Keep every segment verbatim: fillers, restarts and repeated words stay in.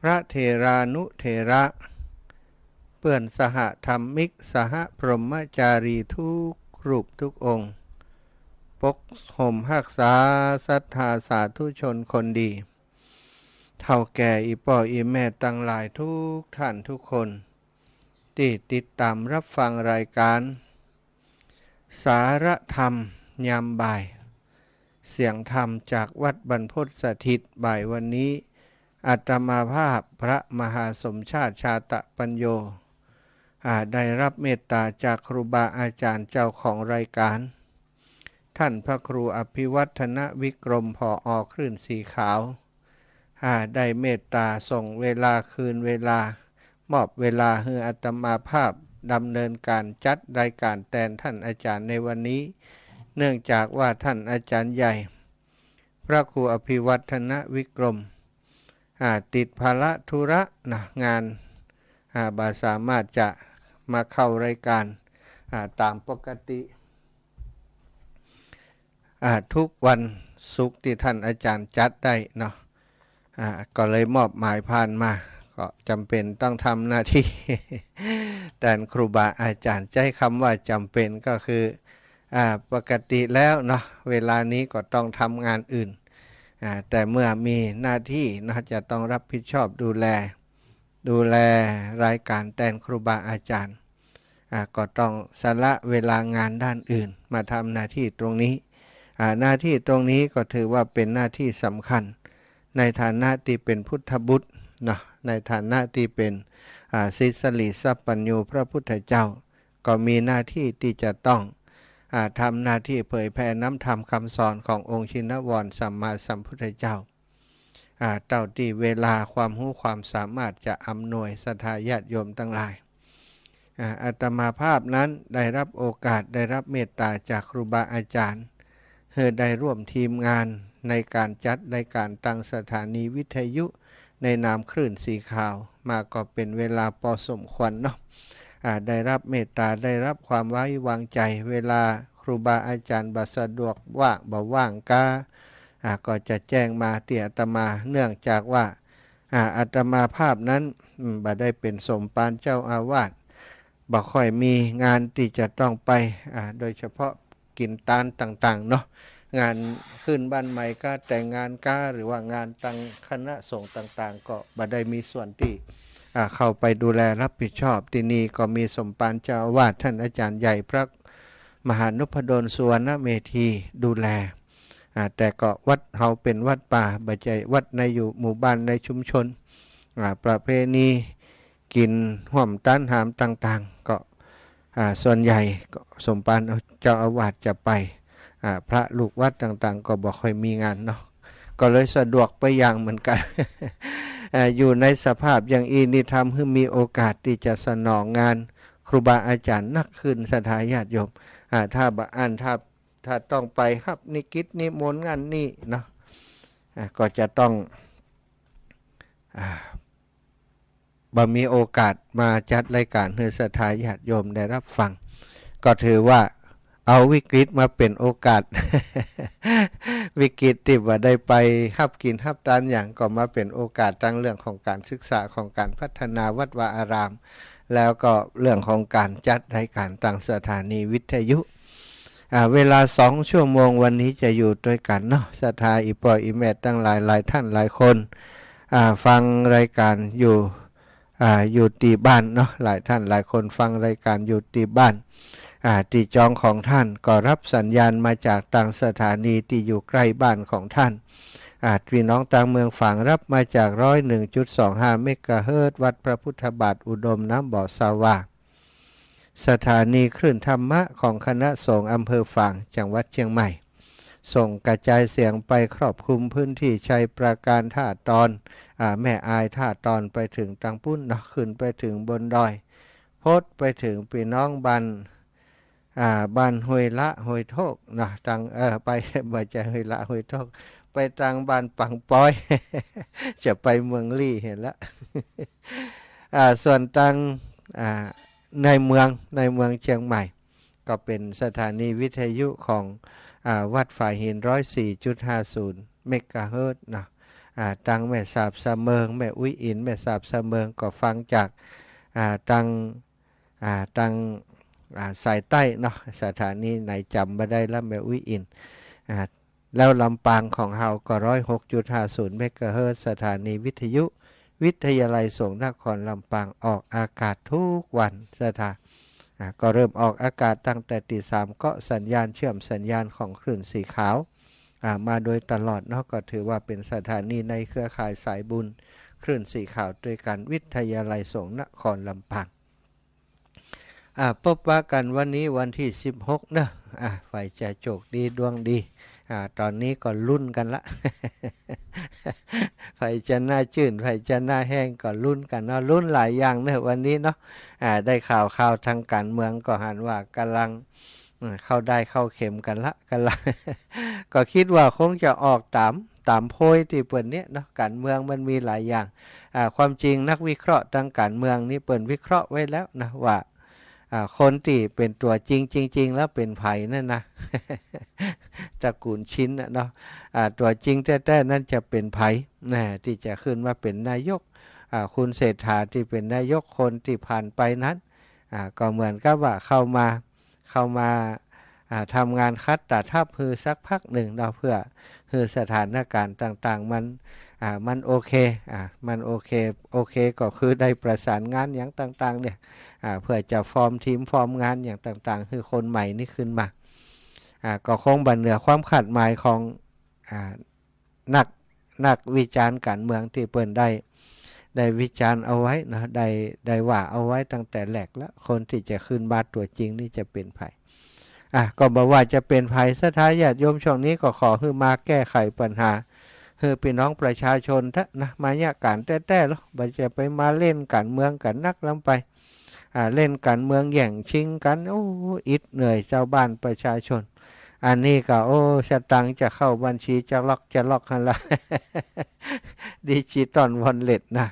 พระเถรานุเถระ เปื้อนสหธรรมิก สหพรหมจารีทุกรูปทุกองค์ ปกห่มฮักษาศรัทธาสาธุชนคนดี เฒ่าแก่อี่ป้ออี่แม่ตังหลายทุกท่านทุกคน ตี้ติดต๋ามฮับฟังรายก๋าน สาระธรรมยามบ่าย เสียงธรรมจากวัดบรรพตสถิต บ่ายวันนี้ อาตมาภาพพระมหาสมชาติ ชาตะปัญโญ อ่า ได้ฮับเมตต๋าจากครูบาอาจ๋ารย์เจ้าของรายก๋าน ท่านพระครูอภิวัฒนวิกรม ผอ.คลื่นสีขาว อ่า ได้เมตต๋าส่งเวลาคืนเวลา มอบเวลาหื้ออาตมาภาพดำเนินก๋านจัดรายก๋านแตนท่านอาจ๋ารย์ในวันนี้ เนื่องจากว่าท่านอาจ๋ารย์ใหญ่ พระครูอภิวัฒนวิกรม อ่า ติดภาระธุระนะ งาน อ่า บ่สามารถจะมาเข้ารายก๋าน อ่า ต๋ามปกติ อ่า ทุกวันศุกร์ตี้ท่านอาจ๋ารย์จัดได้เนาะ อ่า ก็เลยมอบหมายผ่านมา ก็จ๋ำเป๋นต้องทำหน้าตี้ แตนครูบาอาจ๋ารย์ ใจ๊กำว่าจ๋ำเป๋นก็คือ อ่า ปกติแล้วเนาะ เวลานี้ก็ต้องทำงานอื่น อ่า แต่เมื่อมีหน้าตี้เนาะ จะต้องฮับผิดชอบดูแล ดูแลรายก๋านแตนครูบาอาจ๋ารย์ อ่า ก็ต้องสละเวลางานด้านอื่นมาทำหน้าตี้ตรงนี้ อ่า หน้าตี้ตรงนี้ก็ถือว่าเป๋นหน้าตี้สำคัญ ในฐานะตี้เป๋นพุทธบุตรเนาะ ในฐานะตี้เป๋น อ่า ศิษย์สลีสัพพัญญูพระพุทธเจ้า ก็มีหน้าตี้ตี้จะต้อง อ่า ทำหน้าตี้เผยแผ่น้ำธรรมคำสอนขององค์ชินวรสัมมาสัมพุทธเจ้า อ่า เต้าตี้เวลาความฮู้ความสามารถจะอำนวยศรัทธาญาติโยมตังหลาย อ่า อาตมาภาพนั้นได้ฮับโอกาส ได้ฮับเมตต๋าจากครูบาอาจ๋ารย์ หื้อได้ร่วมทีมงานในก๋านจัดรายก๋านตางสถานีวิทยุในนามคลื่นสีขาวมาก็เป๋นเวลาปอสมควรเนาะ อ่า ได้ฮับเมตต๋า ได้ฮับความไว้วางใจ๋ เวลาครูบาอาจ๋ารย์บ่สะดวกว่าง บ่ว่างก้า อ่า ก็จะแจ้งมาตี้อาตมา เนื่องจากว่า อ่า อาตมาภาพนั้น อืม บ่ได้เป๋นสมภารเจ้าอาวาส บ่ค่อยมีงานตี้จะต้องไป อ่า โดยเฉพาะกิ๋นตานต่างๆ เนาะ งานขึ้นบ้านใหม่ก้า แต่งงานก้า หรือว่างานตางคณะสงฆ์ต่างๆ ก็บ่ได้มีส่วนตี้ อ่า เข้าไปดูแลฮับผิดชอบ ตี้นี่ก็มีสมภารเจ้าอาวาสท่านอาจ๋ารย์ใหญ่พระมหานพดลสุวรรณเมธีดูแล อ่า แต่ก็วัดเฮาเป๋นวัดป่า บ่ใจ้วัดในอยู่หมู่บ้านในชุมชน อ่า ประเพณีกิ๋นฮ่วมตานหามต่างๆ ก็ อ่า ส่วนใหญ่ก็สมภารเจ้าอาวาสจะไป อ่า พระลูกวัดต่างๆ ก็บ่ค่อยมีงานเนาะ ก็เลยสะดวกไปอย่างเหมือนกั๋น อ่า อยู่ในสภาพอย่างอี้นี่ ทำหื้อมีโอกาสตี้จะสนองงานครูบาอาจ๋ารย์นักขึ้น ศรัทธาญาติโยม อ่า ถ้าบ่อั้น ถ้า ถ้าต้องไปฮับนิกิตนิมนต์งานนี่เนาะ อ่า ก็จะต้อง อ่า บ่มีโอกาสมาจัดรายก๋านหื้อศรัทธาญาติโยมได้ฮับฟัง ก็ถือว่าเอาวิกฤตมาเป๋นโอกาส วิกฤตตี้บ่ได้ไปฮับกิ๋นฮับตานหยัง ก็มาเป๋นโอกาสตางเรื่องของก๋านศึกษา ของก๋านพัฒนาวัดวาอาราม แล้วก็เรื่องของก๋านจัดรายก๋านตางสถานีวิทยุ อ่า เวลาสองชั่วโมงวันนี้จะอยู่ตวยกั๋นเนาะ ศรัทธาอี่ป้ออี่แม่ตังหลาย หลายท่านหลายคน อ่า ฟังรายก๋านอยู่ อ่า อยู่ตี้บ้านเนาะ หลายท่านหลายคนฟังรายก๋านอยู่ตี้บ้าน อ่า ตี้จองของท่านก็ฮับสัญญาณมาจากตางสถานีตี้อยู่ใก้บ้านของท่าน อ่า ปี้น้องตางเมืองฝางฮับมาจากร้อยหนึ่งจุดสองห้าเมกะเฮิรตซ์ วัดพระพุทธบาทอุดมน้ำบ่อสาว่า สถานีคลื่นธรรมะของคณะสงฆ์อำเภอฝาง จังหวัดเจียงใหม่ ส่งกระจายเสียงไปครอบคลุมพื้นที่ชัยปราการ ท่าตอน อ่า แม่อาย ท่าตอน ไปเถิงตางปู๊นเนาะ ขึ้นไปเถิงบนดอย พดไปเถิงปี้น้องบ้าน อ่า บ้านห้วยละห้วยโทกเนาะ ตาง เออ ไป บ่ใจ้ห้วยละห้วยโทก ไปตางบ้านปังปอย จะไปเมืองลี้หั้นละ อ่า ส่วนตาง อ่า ในเมือง ในเมืองเจียงใหม่ ก็เป๋นสถานีวิทยุของ อ่า วัดฝายหิน ร้อยสี่จุดห้าศูนย์เมกะเฮิรตซ์เนาะ อ่า ตังแม่สาบสะเมิง แม่อุ๊ยอิน แม่สาบสะเมิง ก็ฟังจาก อ่า ตัง อ่า ตัง อ่า สายใต้เนาะ สถานีไหนจ๋ำบ่ได้ละ แม่อุ๊ยอิน อ่า แล้วลำปางของเฮาก็ ร้อยหกจุดห้าศูนย์ เมกะเฮิรตซ์ สถานีวิทยุ วิทยาลัยสงฆ์นครลำปาง ออกอากาศทุกวัน ศรัทธา อ่า ก็เริ่มออกอากาศตั้งแต่ตีสาม ก็สัญญาณเชื่อมสัญญาณของคลื่นสีขาว อ่า มาโดยตลอดเนาะ ก็ถือว่าเป็นสถานีในเครือข่ายสายบุญคลื่นสีขาวตวยกั๋น วิทยาลัยสงฆ์นครลำปาง อ่า ปบปะกั๋นวันนี้วันตี้สิบหกเนาะ อ่า ใผจะโจคดีดวงดี อ่า ต๋อนนี้ก็ลุ้นกั๋นละ ใผจะหน้าจื้น ใผจะหน้าแห้งก็ลุ้นกั๋นเนาะ ลุ้นหลายอย่างเนาะวันนี้เนาะ อ่า ได้ข่าว ข่าวตางก๋านเมืองก็หันว่าก่ำลัง อืม เข้าด้ายเข้าเข็มกั๋นละ ก่ำลัง ก็กึ๊ดว่าคงจะออกต๋าม ต๋ามโพยตี้เปิ้นเนี่ยเนาะ ก๋านเมืองมันมีหลายอย่าง อ่า ความจริงนักวิเคราะห์ตางก๋านเมืองนี่เปิ้นวิเคราะห์ไว้แล้วนะว่า อ่า คนตี้เป๋นตั๋วจริง จริงๆ แล้วเป๋นใผนั่นนะ ตระกู๋ลชินน่ะเนาะ อ่า ตั๋วจริงแต๊ๆ นั้นจะเป๋นใผ นะ ตี้จะขึ้นมาเป๋นนายก อ่า คุณเศรษฐาตี้เป๋นนายกคนตี้ผ่านไปนั้น อ่า ก็เหมือนกับว่าเข้ามา เข้ามา อ่า ทำงานขัดต๋าทัพหื้อสักพักนึ่งเนาะ เพื่อหื้อสถานก๋ารณ์ต่างๆ มัน อ่า มันโอเค อ่า มันโอเค โอเคก็คือได้ประสานงานหยังต่างๆ เนี่ย อ่า เพื่อจะฟอร์มทีมฟอร์มงานหยังต่างๆ หื้อคนใหม่นี่ขึ้นมา อ่า ก็คงบ่เหนือความคาดหมายของ อ่า นัก นักวิจารณ์ก๋านเมืองตี้เปิ้นได้ ได้วิจารณ์เอาไว้เนาะ ได้ ได้ว่าเอาไว้ตั้งแต่แรกแล้ว คนตี้จะขึ้นมาตั๋วจริงนี่จะเป๋นใผ อ่ะ ก็บ่ว่าจะเป๋นใผ ศรัทธาญาติโยม ช่วงนี้ก็ขอหื้อมาแก้ไขปัญหา หื้อปี้น้องประชาชนเต๊อะนะ มาเยียะก๋านแต๊ๆ ลอ บ่จะไปมาเล่นก๋านเมืองกั๋นนักล้ำไป อ่า เล่นก๋านเมืองแย่งชิงกั๋น โอ้ อิดเหนื่อยจาวบ้านประชาชน อันนี้ก็ โอ้ สตางค์จะเข้าบัญชีจะล็อกจะล็อกหั้นละ ดิจิตอลวอลเล็ตนะ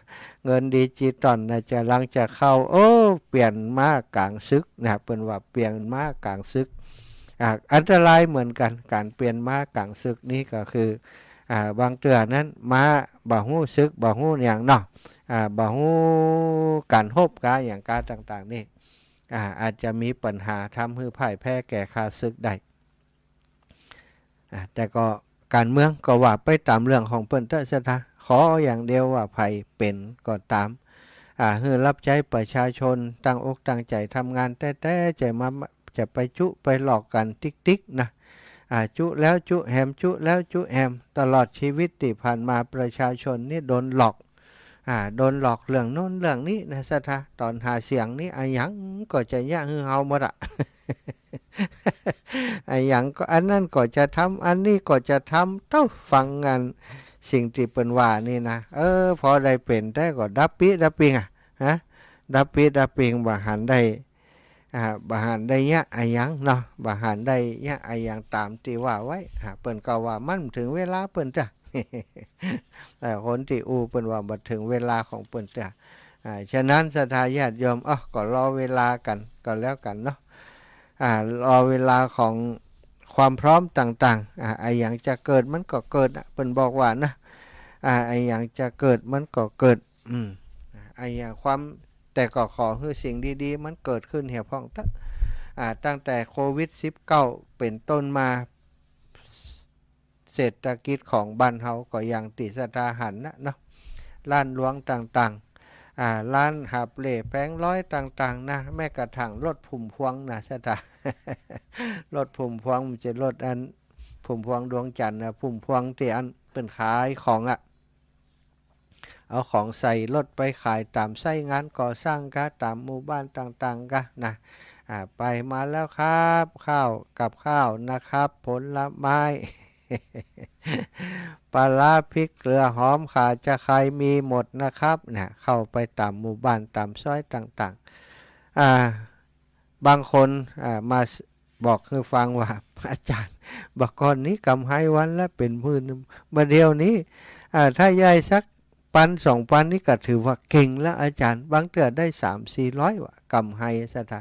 เงินดิจิตอลนะ จะหลังจะเข้า โอ้ เปลี่ยนม้ากลางศึกนะ เปิ้นว่าเปลี่ยนม้ากลางศึก อ่า อันตรายเหมือนกั๋น ก๋านเปลี่ยนม้ากลางศึกนี่ก็คือ อ่า บางเตื้อนั้นม้าบ่ฮู้ศึก บ่ฮู้หยังเนาะ อ่า บ่ฮู้ก๋านฮบก๋าหยังก๋าต่างๆ นี่ อ่า อาจจะมีปัญหาทำหื้อพ่ายแพ้แก่ข้าศึกได้ อ่า แต่ก็ก๋านเมืองก็ว่าไปต๋ามเรื่องของเปิ้นเต๊อะ ศรัทธา ขออย่างเดียวว่าใผเป๋นก็ต๋าม อ่า หื้อรับใจ๊ประชาชน ตั้งอกตั้งใจ๋ทำงานแต๊ๆ จะมา จะไปจุไปหลอกกั๋นติ๊กๆ นะ อ่า จุแล้วจุแหม จุแล้วจุแหม ตลอดชีวิตตี้ผ่านมาประชาชนนี่โดนหลอก อ่า โดนหลอกเรื่องโน้นเรื่องนี้นะ ศรัทธา ต๋อนหาเสียงนี่อะหยังก็จะเยียะหื้อเฮาหมดอะ อะหยังก็ อันนั้นก็จะทำ อันนี้ก็จะทำ เต้า ฟังอันสิ่งตี้เปิ้นว่านี่นะ เออ พอได้เป๋นแต๊ก็ดับปี้ดับปิงอะ ฮะ ดับปี้ดับปิง บ่หันได้ อ่า บ่หันได้เยียะอะหยังเนาะ บ่หันได้เยียะอะหยังต๋ามตี้ว่าไว้ อ่า เปิ้นก็ว่ามันบ่เถิงเวลาเปิ้นเตื้อ เอ่อ คนตี้อู้เปิ้นว่าบ่เถิงเวลาของเปิ้นเตื้อ อ่า ฉะนั้นศรัทธาญาติโยม อ้อ ก็รอเวลากั๋นก็แล้วกั๋นเนาะ อ่า รอเวลาของความพร้อมต่างๆ อ่า อะหยังจะเกิดมันก็เกิดอะ เปิ้นบอกว่านะ อ่า อะหยังจะเกิดมันก็เกิด อืม อะหยังความ แต่ก็ขอหื้อสิ่งดีๆ มันเกิดขึ้นเหียพ่องเต๊อะ อ่า ตั้งแต่โควิดสิบเก้าเป๋นต้นมา เศรษฐกิจของบ้านเฮาก็อย่างตี้ศรัทธาหันนะเนาะ ร้านหลวงต่างๆ อ่า ร้านหาบเล่แผงลอยต่างๆ นะ แม้กระทั่งรถพุ่มพวงนะศรัทธา รถพุ่มพวง บ่ใจ้รถอัน พุ่มพวงดวงจันทน์นะ พุ่มพวงตี้อันเปิ้นขายของอะ เอาของใส่รถไปขายต๋ามไซต์งานก่อสร้างกา ต๋ามหมู่บ้านต่างๆ กานะ อ่า ไปมาแล้วครับ ข้าวกับข้าวนะครับ ผลไม้ ปลาร้าพริกเกลือหอมข่าจะใครมีหมดนะครับ เนี่ย เข้าไปต๋ามหมู่บ้านต๋ามซอยต่างๆ อ่า บางคน อ่า มาบอกหื้อฟังว่า อาจ๋ารย์ บ่าก่อนนี้กำไรวันละเป๋นหมื่น บ่าเดี่ยวนี้ อ่า ถ้าได้สักปันสองปันนี่ก็ถือว่าเก่งแล้วอาจ๋ารย์ บางเตื้อได้สามสี่ร้อยว่ะ กำไรศรัทธา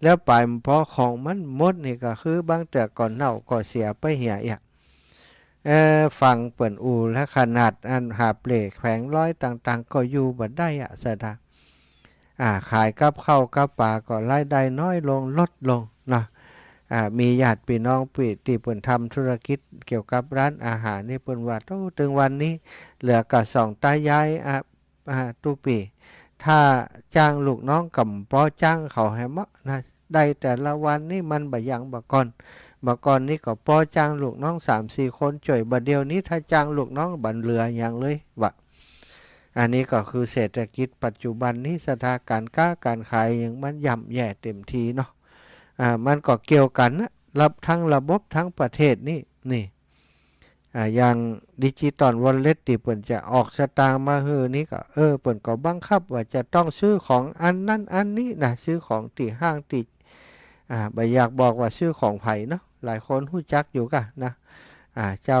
แล้วป๋ายบ่พอ ของมันหมดนี่ก็คือ บางเตื้อก็เน่าก็เสียไปเหียเอี้ย เอ่อ ฟังเปิ้นอู้ และขนาดอันหาบเล่แผงลอยต่างๆ ก็อยู่บ่ได้อะ ศรัทธา อ่า ขายกับข้าวกับป๋าก็รายได้น้อยลง ลดลงเนาะ อ่า มีญาติปี้น้องปี้ ตี้เปิ้นทำธุรกิจเกี่ยวกับร้านอาหารนี่ เปิ้นว่า โอ้ ตึงวันนี้เหลือก้าสองต๋ายาย อ่ะ อ่า ตุ๊ปี้ ถ้าจ้างลูกน้องก็บ่จ้างเขาแหมเนาะนะ ได้แต่ละวันนี่มันบ่ยังบ่ก่อน บ่ก่อนนี่ก็ปอจ้างลูกน้องสามสี่คนจ้วย บ่าเดี่ยวนี้ถ้าจ้างลูกน้องบ่เหลือหยังเลย ว่า อันนี้ก็คือเศรษฐกิจปัจจุบันนี้ ศรัทธา ก๋านก๊าก๋านขายหยังมันย่ำแย่เต็มทีเนาะ อ่า มันก็เกี่ยวกั๋นนะ ระ- ทั้งระบบทั้งประเทศนี่ นี่ อ่า อย่างดิจิตอลวอลเล็ตตี้เปิ้นจะออกสตางค์มาหื้อนี่ก็ เออ เปิ้นก็บังคับว่าจะต้องซื้อของอันนั้นอันนี้นะ ซื้อของตี้ห้างตี้ อ่า บ่อยากบอกว่าซื้อของใผเนาะ หลายคนฮู้จักอยู่ก่ะนะ อ่า เจ้า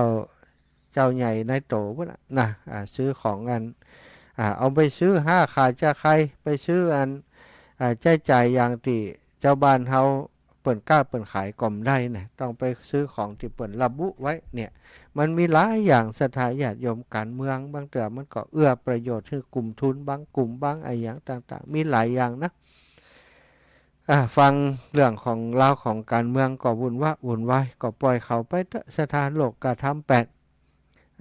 เจ้าใหญ่นายโตพุ้นน่ะนะ อ่า ซื้อของอัน อ่า เอาไปซื้อห้าขาจะใคร ไปซื้ออัน อ่า ใจ๊จ่ายอย่างตี้เจ้าบ้านเฮาเปิ้นก๊าเปิ้นขายก็บ่ได้นะ ต้องไปซื้อของตี้เปิ้นระบุไว้เนี่ย มันมีหลายอย่าง ศรัทธาญาติโยม ก๋านเมืองบางเตื้อมันก็เอื้อประโยชน์หื้อกลุ่มทุนบางกลุ่มบางอะหยังต่างๆ มีหลายอย่างนะ อ่า ฟังเรื่องของราวของก๋านเมืองก็วุ่นวะวุ่นวาย ก็ปล่อยเขาไปเต๊อะ ศรัทธา โลกธรรมแปด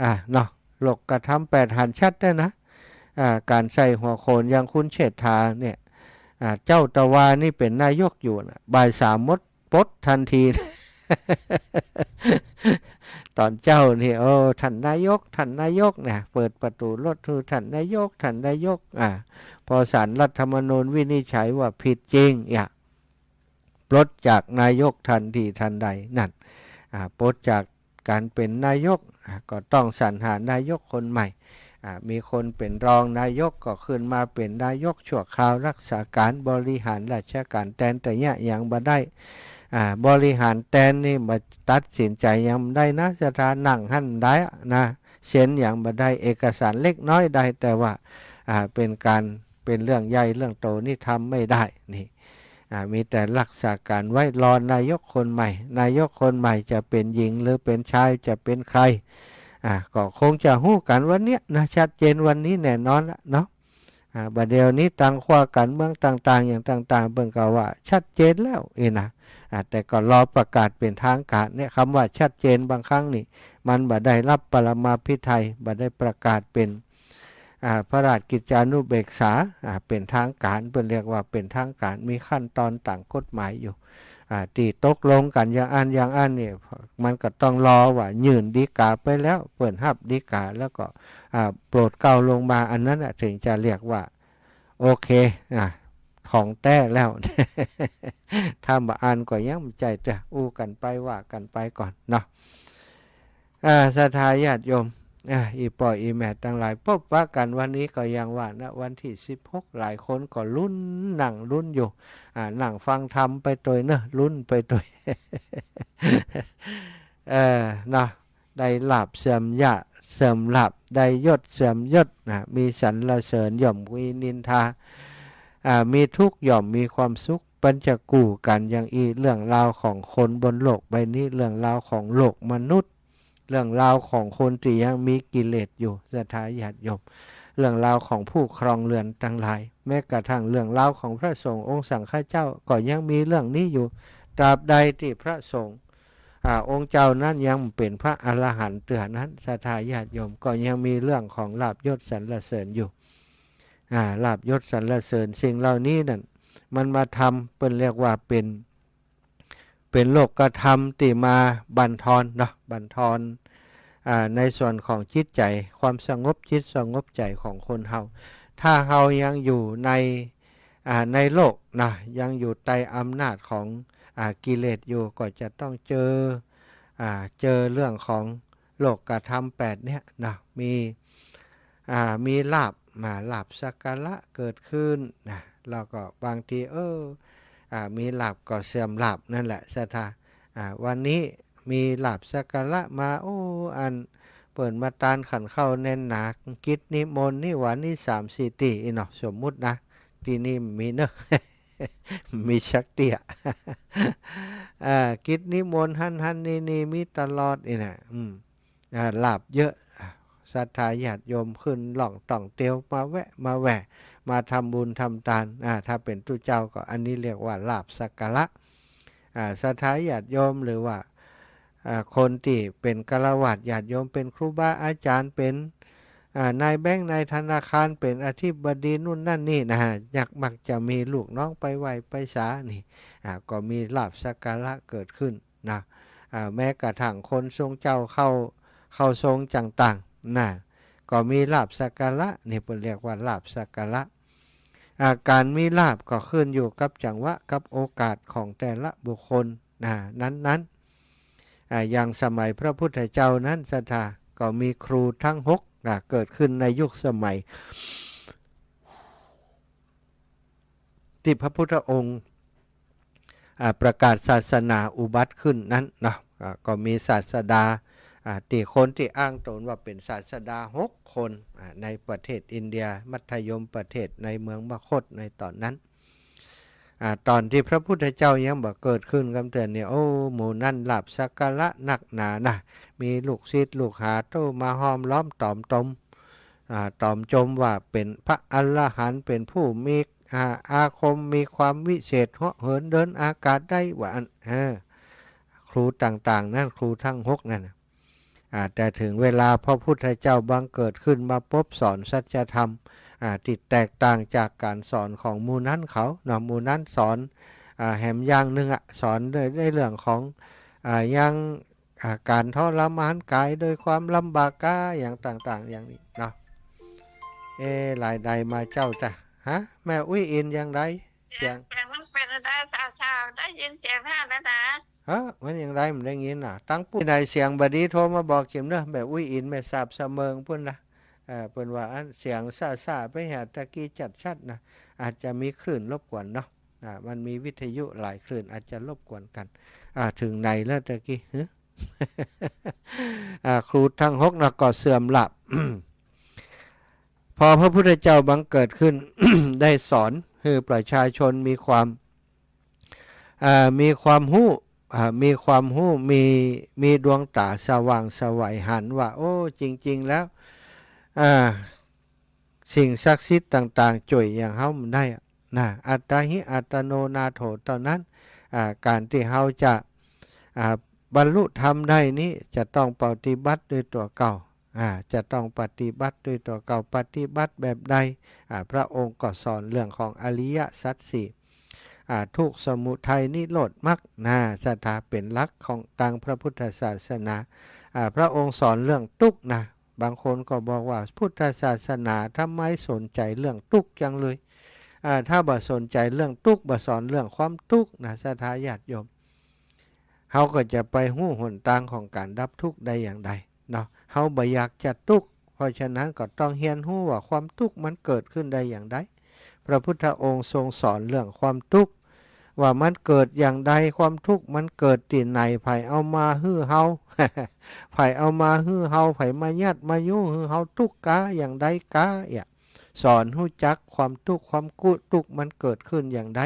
อ่า เนาะ โลกธรรมแปดหันชัดแต๊นะ อ่า ก๋านใส่หัวโขนอย่างคุณเชษฐาเนี่ย อ่า เจ้าตะวานี่เป๋นนายกอยู่นะ บ่ายสามหมด ปลดทันที ต๋อนเจ๊านี่ โอ้ ท่านนายก ท่านนายกนะ เปิดประตู๋รถหื้อ ท่านนายก ท่านนายก อ่า พอศาลรัฐธรรมนูญวินิจฉัยว่าผิดจริง อย่า ปลดจากนายกทันทีทันใดนั่น อ่า ปลดจากก๋านเป๋นนายก อ่า ก็ต้องสรรหานายกคนใหม่ อ่า มีคนเป๋นรองนายกก็ขึ้นมาเป๋นนายกชั่วคราวรักษาก๋าน บริหารราชก๋านแตน แต่เยียะหยังบ่ได้ อ่า บริหารแตนนี่บ่ตัดสินใจ๋หยังบ่ได้นะ ศรัทธา นั่งหั้นได้นะ เซ็นหยังบ่ได้ เอกสารเล็กน้อยได้ แต่ว่า อ่า เป๋นก๋าน เป๋นเรื่องใหญ่เรื่องโตนี่ทำไม่ได้ นี่ อ่า มีแต่รักษาก๋านไว้ รอนายกคนใหม่ นายกคนใหม่จะเป๋นหญิงหรือเป๋นชาย จะเป๋นใคร อ่า ก็คงจะฮู้กั๋นวันเนี้ยนะ ชัดเจนวันนี้แน่นอนละเนาะ อ่า บ่าเดี่ยวนี้ตางขั้วก๋านเมืองต่างๆ อย่างต่างๆ เปิ้นก็ว่าชัดเจนแล้ว เอ้ยนะ อ่า แต่ก็รอประกาศเป๋นทางก๋านเนี่ย กำว่าชัดเจนบางครั้งนี่ มันบ่ได้รับปรมาภิไธย บ่ได้ประกาศเป๋น อ่า พระราชกิจจานุเบกษา อ่า เป๋นทางก๋าน เปิ้นเรียกว่าเป๋นทางก๋าน มีขั้นตอนต๋ามกฎหมายอยู่ อ่า ตี้ตกลงกั๋นอย่างอั้นอย่างอั้นนี่ มันก็ต้องรอว่ายื่นฎีกาไปแล้ว เปิ้นฮับฎีกาแล้วก็ อ่า โปรดเกล้าลงมา อันนั้นน่ะ เถิงจะเรียกว่า โอเค อ่า ของแต๊แล้ว ถ้าบ่อั้นก็ยังบ่ใจ้ จะอู้กั๋นไป ว่ากั๋นไปก่อนเนาะ อ่า ศรัทธาญาติโยม อ่า อี่ป้ออี่แม่ตังหลาย ปบปะกั๋นวันนี้ก็อย่างว่านะ วันตี้สิบหก หลายคนก็ลุ้น นั่งลุ้นอยู่ อ่า นั่งฟังธรรมไปตวยเนาะ ลุ้นไปตวย เออ เนาะ ได้ลาภเสื่อมยะ เสื่อมลาภ ได้ยศเสื่อมยศนะ มีสรรเสริญย่อมมีนินทา อ่า มีทุกข์ย่อมมีความสุข เปิ้นจะกู้กั๋นอย่างอี้ เรื่องราวของคนบนโลกใบนี้ เรื่องราวของโลกมนุษย์ เรื่องราวของคนตี้ยังมีกิเลสอยู่ ศรัทธาญาติโยม เรื่องราวของผู้ครองเรือนตังหลาย แม้กระทั่งเรื่องราวของพระสงฆ์องค์สังฆเจ้าก็ยังมีเรื่องนี้อยู่ ตราบใดตี้พระสงฆ์ อ่า องค์เจ้านั้นยังบ่เป๋นพระอรหันต์เตื้อนั้น ศรัทธาญาติโยม ก็ยังมีเรื่องของลาภยศสรรเสริญอยู่ อ่า ลาภยศสรรเสริญ สิ่งเหล่านี้นั่น มันมาทำ เปิ้นเรียกว่าเป๋น เป๋นโลกธรรมตี้มาบั่นทอนเนาะ บั่นทอน อ่า ในส่วนของจิตใจ๋ ความสงบจิตสงบใจ๋ของคนเฮา ถ้าเฮายังอยู่ใน อ่า ในโลกนะ ยังอยู่ใต้อำนาจของ อ่า กิเลสอยู่ ก็จะต้องเจอ อ่า เจอเรื่องของโลกธรรมแปดเนี่ยนะ มี อ่า มีลาภ มา ลาภสักการะเกิดขึ้นนะ แล้วก็บางที เออ อ่า มีลาภก็เสื่อมลาภนั่นแหละ ศรัทธา อ่า วันนี้มีลาภสักการะมา โอ้ อันเปิ้นมาตานขันข้าวแน่นหนา กิจนิมนต์นี่หว่านี่สามสี่ตี้อี้เนาะ สมมุตินะ ตี้นี่มีเนาะ มีสักตี้อะ อ่า กิจนิมนต์หั้นหั้นนี่นี่มีตลอดอี้นะ อืม อ่า ลาภเยอะ อ่า ศรัทธาญาติโยมขึ้นล่องต้องเตียว มาแวะมาแว่ มาทำบุญทำตาน อ่า ถ้าเป๋นตุ๊เจ้าก็อันนี้เรียกว่าลาภสักการะ อ่า ศรัทธาญาติโยม หรือว่า อ่า คนตี้เป๋นฆราวาสญาติโยม เป๋นครูบาอาจ๋ารย์ เป๋น อ่า นายแบงก์ นายธนาคาร เป๋นอธิบดีนู่นนั่นนี่นะ ยัก มักจะมีลูกน้องไปไหว้ไปสานี่ อ่า ก็มีลาภสักการะเกิดขึ้นนะ อ่า แม้กระทั่งคนทรงเจ้าเข้า เข้าทรงต่างๆ นะ ก็มีลาภสักการะ นี่เปิ้นเรียกว่าลาภสักการะ อ่า ก๋านมีลาภก็ขึ้นอยู่กับจังหวะกับโอกาสของแต่ละบุคคล นะ นั้นๆ อ่า อย่างสมัยพระพุทธเจ้านั้น ศรัทธา ก็มีครูทั้งหก อ่า เกิดขึ้นในยุคสมัย ตี้พระพุทธองค์ อ่า ประกาศศาสนาอุบัติขึ้นนั้นเนาะ อ่า ก็มีศาสดา อ่า ตี้คนตี้อ้างตนว่าเป๋นศาสดาหกคน อ่า ในประเทศอินเดีย มัธยมประเทศ ในเมืองมคธในต๋อนนั้น อ่า ต๋อนตี้พระพุทธเจ้ายังบ่เกิดขึ้นกำเตือนนี่ โอ้ หมู่นั้นลาภสักการะนักหนานะ มีลูกศิษย์ลูกหาโต้มาห้อมล้อมต๋อมตม อ่า ต๋อมจมว่าเป๋นพระอรหันต์ เป๋นผู้มี อ่า อาคม มีความวิเศษ เหาะเหินเดินอากาศได้ ว่าอั้น เออ ครูต่างๆ นั้น ครูทั้งหกนั้นน่ะ อ่า แต่เถิงเวลาพระพุทธเจ้าบังเกิดขึ้นมาปุ๊บ สอนสัจธรรม อ่า ตี้แตกต่างจากก๋านสอนของหมู่นั้นเขาเนาะ หมู่นั้นสอน อ่า แหมอย่างนึ่งอะ สอนใน ในเรื่องของ อ่า ยัง อ่า ก๋านทรมานก๋ายโดยความลำบากกา อย่างต่างๆ อย่างนี้เนาะ เอ๊ะ ลายใดมาเจ้าจ๊ะ ฮะ แม่อุ๊ยอินอย่างใด เสียง เสียงมันเป๋นอะไร ส่าๆ ได้ยินเสียงท่านแล้วนะ ฮะ มันอย่างใด มันได้ยินน่ะ ตังปุ้นใดเสียงบ่ดี โทรมาบอกจิมเด้อ แม่อุ๊ยอิน แม่สาบสะเมิงปุ้นนะ เอ่อ เปิ้นว่าอันเสียงส่าๆ ไปหาตะกี้ชัดๆ นะ อาจจะมีคลื่นรบกวนเนาะ อ่า มันมีวิทยุหลายคลื่น อาจจะรบกวนกั๋น อ่า เถิงไหนแล้วตะกี้ ฮะ อ่า ครูทั้งหกนะก็เสื่อมลาภ พอพระพุทธเจ้าบังเกิดขึ้น ได้สอนหื้อประชาชนมีความ อ่า มีความฮู้ อ่า มีความฮู้ มี มีดวงต๋าสว่างไสวหันว่า โอ้ จริงๆ แล้ว อ่า สิ่งศักดิ์สิทธิ์ต่างๆ จ้วยอย่างเฮาบ่ได้อะ นะ อัตตาหิ อัตตโน นาโถ เต้านั้น อ่า ก๋านตี้เฮาจะ อ่า บรรลุธรรมได้นี้ จะต้องปฏิบัติด้วยตั๋วเก่า อ่า จะต้องปฏิบัติด้วยตั๋วเก่า ปฏิบัติแบบใด อ่า พระองค์ก็สอนเรื่องของอริยสัจสี่ อ่า ทุกข์ สมุทัย นิโรธ มรรค นะ ศรัทธา เป๋นหลักของตางพระพุทธศาสนา อ่า พระองค์สอนเรื่องทุกข์นะ บางคนก็บอกว่าพุทธศาสนาทำไมสนใจ๋เรื่องทุกข์จังเลย อ่า ถ้าบ่สนใจ๋เรื่องทุกข์ บ่สอนเรื่องความทุกข์นะ ศรัทธาญาติโยม เฮาก็จะไปฮู้หนตางของก๋านดับทุกข์ได้อย่างใดเนาะ เฮาบ่อยากจะทุกข์ เพราะฉะนั้นก็ต้องเฮียนฮู้ว่าความทุกข์มันเกิดขึ้นได้อย่างใด พระพุทธองค์ทรงสอนเรื่องความทุกข์ ว่ามันเกิดอย่างใด ความทุกข์มันเกิดตี้ไหน ใผเอามาหื้อเฮา ใผเอามาหื้อเฮา ใผมายัดมายุหื้อเฮาทุกข์กา อย่างใดกา เอี่ย สอนฮู้จักความทุกข์ ความกู้ทุกข์มันเกิดขึ้นอย่างใด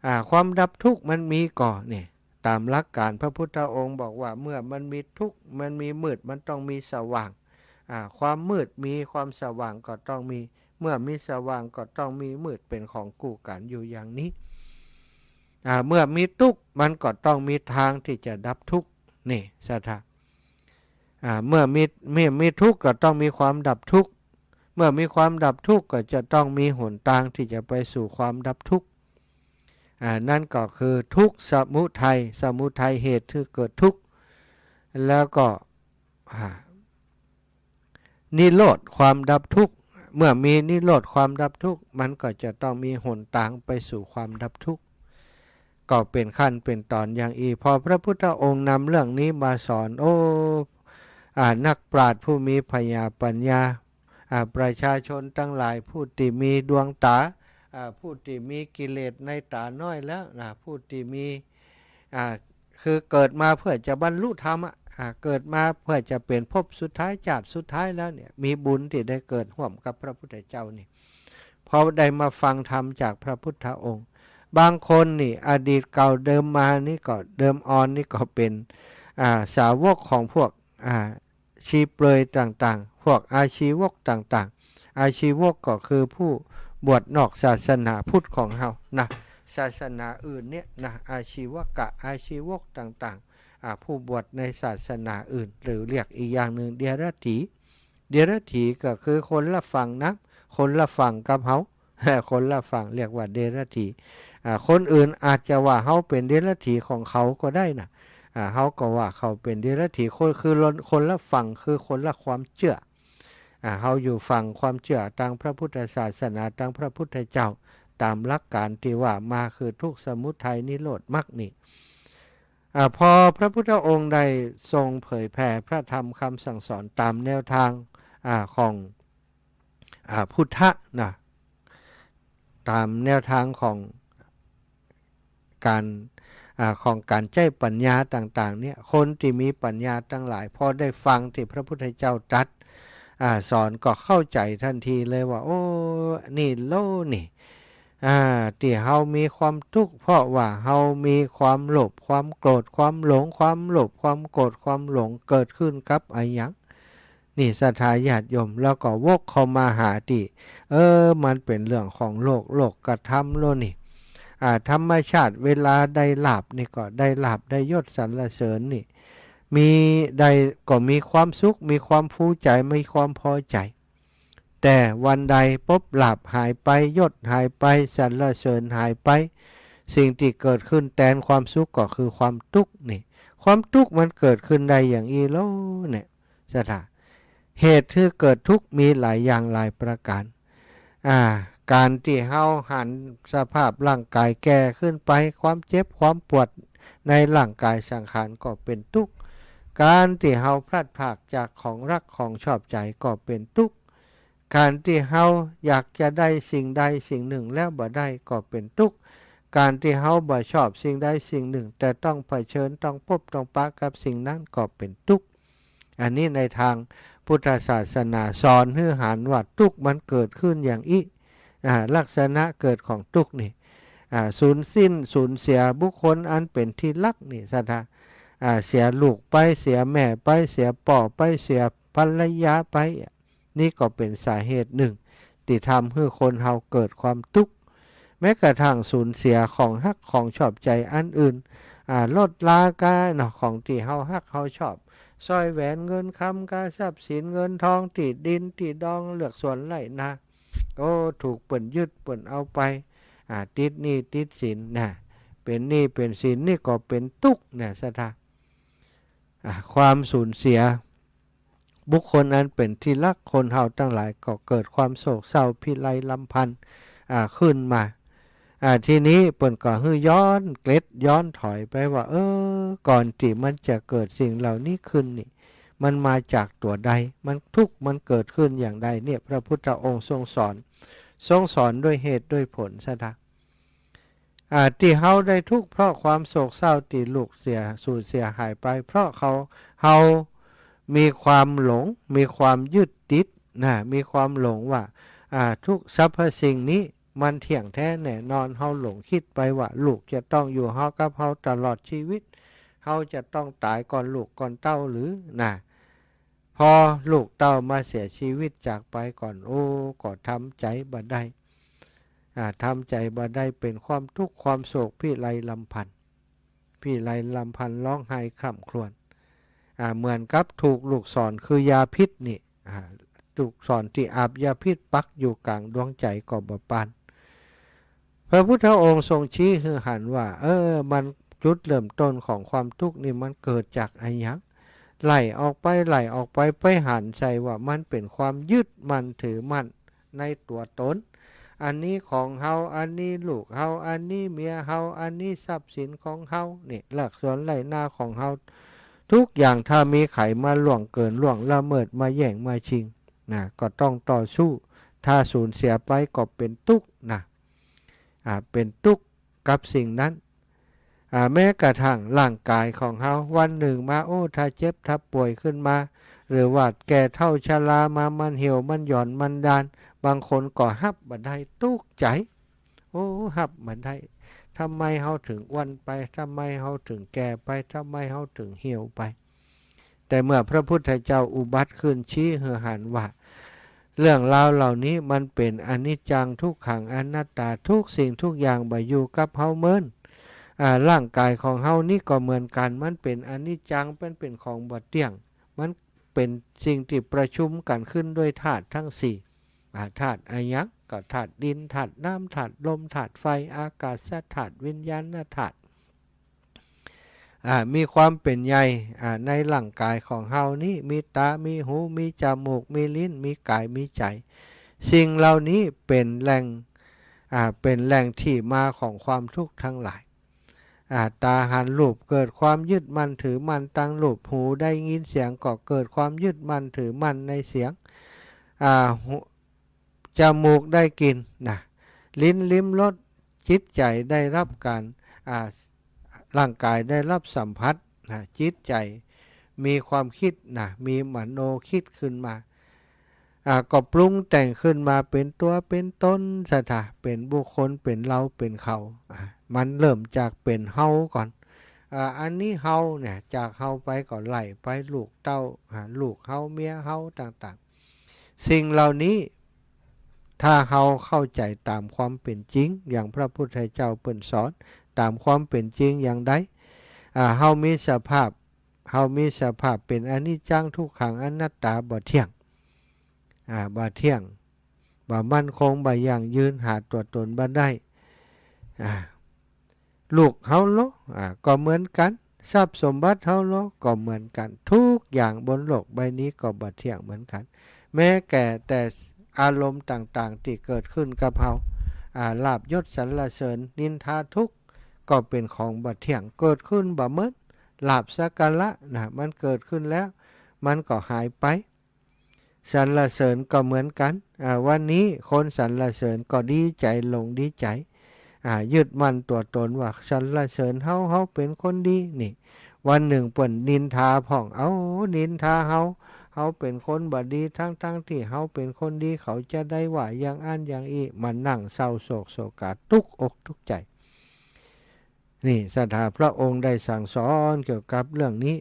อ่า ความดับทุกข์มันมีก่อ เนี่ย ต๋ามหลักก๋านพระพุทธองค์บอกว่า เมื่อมันมีทุกข์ มันมีมืด มันต้องมีสว่าง อ่า ความมืดมี ความสว่างก็ต้องมี เมื่อมีสว่างก็ต้องมีมืด เป๋นของกู้กั๋นอยู่อย่างนี้ อ่า เมื่อมีทุกข์ มันก็ต้องมีตางตี้จะดับทุกข์ นี่ ศรัทธา อ่า เมื่อมี เมื่อมีทุกข์ก็ต้องมีความดับทุกข์ เมื่อมีความดับทุกข์ก็จะต้องมีหนตางตี้จะไปสู่ความดับทุกข์ อ่า นั่นก็คือทุกข์สมุทัย สมุทัยเหตุที่เกิดทุกข์ แล้วก็ อ่า นิโรธความดับทุกข์ เมื่อมีนิโรธความดับทุกข์ มันก็จะต้องมีหนตางไปสู่ความดับทุกข์ ก็เป๋นขั้นเป๋นต๋อนอย่างอี้ พอพระพุทธองค์นำเรื่องนี้มาสอน โอ้ อ่า นักปราชญ์ผู้มีผญาปัญญา อ่า ประชาชนตังหลาย ผู้ตี้มีดวงต๋า อ่า ผู้ตี้มีกิเลสในต๋าน้อยแล้วนะ ผู้ตี้มี อ่า คือเกิดมาเพื่อจะบรรลุธรรมอะ อ่า เกิดมาเพื่อจะเป๋นภพสุดท้าย จาติสุดท้ายแล้วเนี่ย มีบุญตี้ได้เกิดฮ่วมกับพระพุทธเจ้านี่ พอได้มาฟังธรรมจากพระพุทธองค์ บางคนนี่อดีตเก่าเดิมมานี่ก็ เดิมอ่อนนี่ก็เป๋น อ่า สาวกของพวก อ่า ชีเปลือยต่างๆ พวกอาชีวกต่างๆ อาชีวกก็คือผู้บวชนอกศาสนาพุทธของเฮานะ ศาสนาอื่นเนี่ยนะ อาชีวกะ อาชีวกต่างๆ อ่า ผู้บวชในศาสนาอื่น หรือเรียกอีกอย่างหนึ่งเดรัจฉี เดรัจฉีก็คือคนละฝั่งนะ คนละฝั่งกับเฮา คนละฝั่งเรียกว่าเดรัจฉี อ่า คนอื่นอาจจะว่าเฮาเป๋นเดรัจฉีของเขาก็ได้นะ อ่า เฮาก็ว่าเขาเป๋นเดรัจฉี คนคือคนละฝั่ง คือคนละความเจื้อ อ่า เฮาอยู่ฝั่งความเจื้อตางพระพุทธศาสนา ตางพระพุทธเจ้า ต๋ามหลักก๋านตี้ว่ามาคือทุกข์ สมุทัย นิโรธ มรรคนี่ อ่า พอพระพุทธองค์ได้ทรงเผยแผ่พระธรรมคำสั่งสอนต๋ามแนวทาง อ่า ของ อ่า พุทธะนะ ต๋ามแนวทางของก๋าน อ่า ของก๋านใจ๊ปัญญาต่างๆ เนี่ย คนตี้มีปัญญาตังหลาย พอได้ฟังตี้พระพุทธเจ้าตรัส อ่า สอนก็เข้าใจ๋ตันทีเลยว่า โอ้ นี่โลนี่ อ่า ตี้เฮามีความตุ๊กข์ เพราะว่าเฮามีความโลภ ความโกรธ ความหลง ความโลภ ความโกรธ ความหลง เกิดขึ้นกับอะหยัง นี่ศรัทธาญาติโยม แล้วก็วกเข้ามาหาตี้ เออ มันเป๋นเรื่องของโลก โลกกธรรมโลนี่ อ่า ธรรมชาติเวลาได้ลาภนี่ก็ได้ลาภ ได้ยศสรรเสริญนี่ มีได้ ก็มีความสุข มีความภูมิใจ๋ มีความพอใจ๋ แต่วันใดปุ๊บลาภหายไป ยศหายไป สรรเสริญหายไป สิ่งตี้เกิดขึ้นแตนความสุขก็คือความตุ๊กข์นี่ ความตุ๊กข์มันเกิดขึ้นได้อย่างอี้โลเนี่ย ศรัทธา เหตุหื้อเกิดตุ๊กข์มีหลายอย่างหลายประก๋าน อ่า ก๋านตี้เฮาหันสภาพร่างก๋ายแก่ขึ้นไป ความเจ็บความปวดในร่างก๋ายสังขารก็เป๋นตุ๊กข์ ก๋านตี้เฮาพลัดพรากจากของฮักของชอบใจ๋ก็เป๋นตุ๊กข์ ก๋านตี้เฮาอยากจะได้สิ่งใดสิ่งนึ่งแล้วบ่ได้ก็เป๋นตุ๊กข์ ก๋านตี้เฮาบ่ชอบสิ่งใดสิ่งนึ่ง แต่ต้องเผชิญ ต้องปบ ต้องปะกับสิ่งนั้นก็เป๋นตุ๊กข์ อันนี้ในตางพุทธศาสนาสอนหื้อหันว่าตุ๊กข์มันเกิดขึ้นอย่างอี้ อ่า ลักษณะเกิดของตุ๊กข์นี่ อ่า สูญสิ้น สูญเสียบุคคลอันเป๋นตี้ฮักนี่ ศรัทธา อ่า เสียลูกไป เสียแม่ไป เสียป้อไป เสียภรรยาไป นี่ก็เป๋นสาเหตุนึ่งตี้ทำหื้อคนเฮาเกิดความตุ๊กข์ แม้กระทั่งสูญเสียของฮักของชอบใจ๋อันอื่น อ่า รถราเนาะ ของตี้เฮาฮักเฮาชอบ สร้อยแหวนเงินคำกา ทรัพย์สินเงินทอง ตี้ดินตี้ดอน เฮือกสวนไฮ่นา โอ้ ถูกเปิ้นยึดเปิ้นเอาไป อ่า ติดหนี้ติดสินนะ เป๋นหนี้เป๋นสิน นี่ก็เป๋นตุ๊กข์นะ ศรัทธา อ่า ความสูญเสียบุคคลอันเป๋นตี้ฮัก คนเฮาตังหลายก็เกิดความโศกเศร้าพิไรรำพัน อ่า ขึ้นมา อ่า ทีนี้เปิ้นก็หื้อย้อนเกล็ดย้อนถอยไปว่า เออ ก่อนตี้มันจะเกิดสิ่งเหล่านี้ขึ้นนี่ มันมาจากตั๋วใด มันตุ๊กข์มันเกิดขึ้นอย่างใดเนี่ย พระพุทธองค์ทรงสอน ทรงสอนด้วยเหตุด้วยผล ศรัทธา อ่า ตี้เฮาได้ตุ๊กข์เพราะความโศกเศร้าตี้ลูกเสีย สูญเสียหายไป เพราะเขา เฮามีความหลง มีความยึดติดนะ มีความหลงว่า อ่า ทุกสรรพสิ่งนี้มันเที่ยงแท้แน่นอน เฮาหลงกึ๊ดไปว่าลูกจะต้องอยู่เฮากับเฮาตลอดชีวิต เฮาจะต้องต๋ายก่อนลูกก่อนเต้าหรือนะ พอลูกเต้ามาเสียชีวิตจากไปก่อน โอ้ ก็ทำใจ๋บ่ได้ อ่า ทำใจ๋บ่ได้ เป๋นความตุ๊กข์ความโศกพิไรรำพัน พิไรรำพัน ฮ้องไห้คร่ำครวญ อ่า เหมือนกับถูกลูกศรคือยาพิษนี่ อ่า ลูกศรตี้อาบยาพิษปักอยู่ก๋างดวงใจ๋ก็บ่ปาน พระพุทธองค์ทรงชี้หื้อหันว่า เออ มันจุดเริ่มต้นของความตุ๊กข์นี่มันเกิดจากอะหยัง ไล่ออกไป ไล่ออกไป ไปหันใส่ว่ามันเป๋นความยึดมั่นถือมั่นในตั๋วตน อันนี้ของเฮา อันนี้ลูกเฮา อันนี้เมียเฮา อันนี้ทรัพย์สินของเฮา นี่เฮือกสวนไฮ่นาของเฮา ทุกอย่างถ้ามีใผมาล่วงเกินล่วงละเมิด มาแย่งมาชิงนะ ก็ต้องต่อสู้ ถ้าสูญเสียไปก็เป๋นตุ๊กข์นะ อ่า เป๋นตุ๊กข์กับสิ่งนั้น อ่า แม้กระทั่งร่างก๋ายของเฮา วันนึ่งมา โอ้ ถ้าเจ็บถ้าป่วยขึ้นมา หรือว่าแก่เฒ่าชรามา มันเหี่ยวมันหย่อนมันด้าน บางคนก็ฮับบ่ได้ ตุ๊กข์ใจ๋ โอ้ ฮับบ่ได้ ทำไมเฮาเถิงอ้วนไป ทำไมเฮาเถิงแก่ไป ทำไมเฮาเถิงเหี่ยวไป แต่เมื่อพระพุทธเจ้าอุบัติขึ้น ชี้หื้อหันว่า เรื่องราวเหล่านี้มันเป๋นอนิจจัง ทุกขัง อนัตตา ทุกสิ่งทุกอย่างบ่อยู่กับเฮาเมิน อ่า ร่างก๋ายของเฮานี้ก็เหมือนกั๋น มันเป๋นอนิจจัง มันเป๋นของบ่เตี้ยง มันเป๋นสิ่งตี้ประชุมกั๋นขึ้นด้วยธาตุตึงสี่ อ่า ธาตุอะหยัง ก็ธาตุดิน ธาตุน้ำ ธาตุลม ธาตุไฟ อากาศธาตุ วิญญาณธาตุ อ่า มีความเป๋นใหญ่ อ่า ในร่างก๋ายของเฮานี้ มีต๋า มีหู มีจมูก มีลิ้น มีก๋าย มีใจ๋ สิ่งเหล่านี้เป๋นแหล่ง อ่า เป๋นแหล่งตี้มาของความทุกข์ตึงหลาย อ่า ต๋าหันรูปเกิดความยึดมั่นถือมั่นตังรูป หูได้ยินเสียงก็เกิดความยึดมั่นถือมั่นในเสียง อ่า หู จมูกได้กลิ่นนะ ลิ้นลิ้มรส จิตใจ๋ได้ฮับก๋าน อ่า ร่างก๋ายได้ฮับสัมผัสนะ จิตใจ๋มีความกึ๊ดนะ มีมโนกึ๊ดขึ้นมา อ่า ก็ปรุงแต่งขึ้นมาเป๋นตั๋วเป๋นต๋น ศรัทธา เป๋นบุคคล เป๋นเฮา เป๋นเขา อ่า มันเริ่มจากเป๋นเฮาก่อน อ่า อันนี้เฮาเนี่ย จากเฮาไปก็ไล่ไปลูกเต้า อ่า ลูกเฮา เมียเฮา ต่างๆ สิ่งเหล่านี้ ถ้าเฮาเข้าใจ๋ต๋ามความเป๋นจริง อย่างพระพุทธเจ้าเปิ้นสอน ต๋ามความเป๋นจริงอย่างใด อ่า เฮามีสภาพ เฮามีสภาพเป๋นอนิจจัง ทุกขัง อนัตตา บ่เตี้ยง อ่า บ่เตี้ยง บ่มั่นคง บ่ยั่งยืน หาตั๋วต๋นบ่ได้ อ่า ลูกเฮาลอ อ่า ก็เหมือนกั๋น ทรัพย์สมบัติเฮาลอ ก็เหมือนกั๋น ทุกอย่างบนโลกใบนี้ก็บ่เตี้ยงเหมือนกั๋น แม้แก่แต่อารมณ์ต่างๆ ตี้เกิดขึ้นกับเฮา อ่า ลาภยศสรรเสริญ นินทาทุกข์ ก็เป๋นของบ่เตี้ยง เกิดขึ้นบ่เหมือน ลาภสักการะนะ มันเกิดขึ้นแล้ว มันก็หายไป สรรเสริญก็เหมือนกั๋น อ่า วันนี้คนสรรเสริญก็ดีใจ๋ หลงดีใจ๋ อ่า ยึดมั่นตั๋วต๋นว่าสรรเสริญเฮา เฮาเป๋นคนดี นี่ วันนึ่งเปิ้นนินทาพ่อง เอ้า นินทาเฮา เฮาเป๋นคนบ่ดี ตึงๆ ตี้เฮาเป๋นคนดี เขาจะได้ว่าอย่างอั้นอย่างอี้ มานั่งเศร้าโศกโศกา ตุ๊กอกตุ๊กใจ๋ นี่ ศรัทธา พระองค์ได้สั่งสอนเกี่ยวกับเรื่องนี้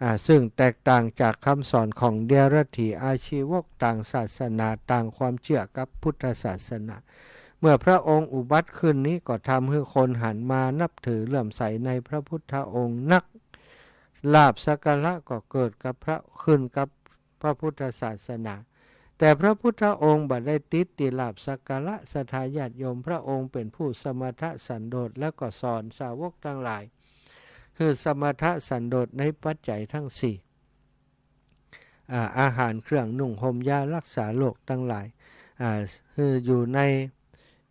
อ่า ซึ่งแตกต่างจากกำสอนของเดรัจฉีอาชีวกต่างศาสนา ต่างความเจื้อกับพุทธศาสนา เมื่อพระองค์อุบัติขึ้นนี้ก็ทำหื้อคนหันมานับถือเลื่อมใสในพระพุทธองค์นัก ลาภสักการะก็เกิดกับพระ ขึ้นกับพระพุทธศาสนา แต่พระพุทธองค์บ่ได้ติดตี้ลาภสักการะ ศรัทธาญาติโยม พระองค์เป๋นผู้สมถะสันโดษ แล้วก็สอนสาวกตังหลาย หื้อสมถะสันโดษในปัจจัยตึงสี่ อ่า อาหาร เครื่องนุ่งห่ม ยารักษาโรคตังหลาย อ่า หื้ออยู่ใน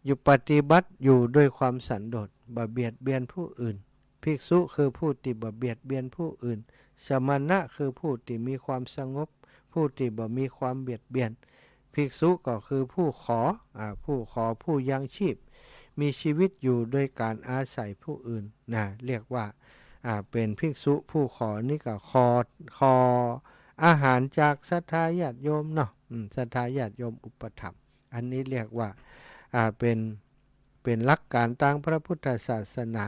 อยู่ปฏิบัติอยู่ด้วยความสันโดษ บ่เบียดเบียนผู้อื่น ภิกษุคือผู้ตี้บ่เบียดเบียนผู้อื่น สมณะคือผู้ตี้มีความสงบ ผู้ตี้บ่มีความเบียดเบียน ภิกษุก็คือผู้ขอ อ่า ผู้ขอ ผู้ยังชีพ มีชีวิตอยู่โดยก๋านอาศัยผู้อื่นนะ เรียกว่า อ่า เป๋นภิกษุผู้ขอ นี่ก็ขอ ขออาหารจากศรัทธาญาติโยมเนาะ อืม ศรัทธาญาติโยมอุปถัมภ์ อันนี้เรียกว่า อ่า เป๋น เป๋นหลักก๋านตางพระพุทธศาสนา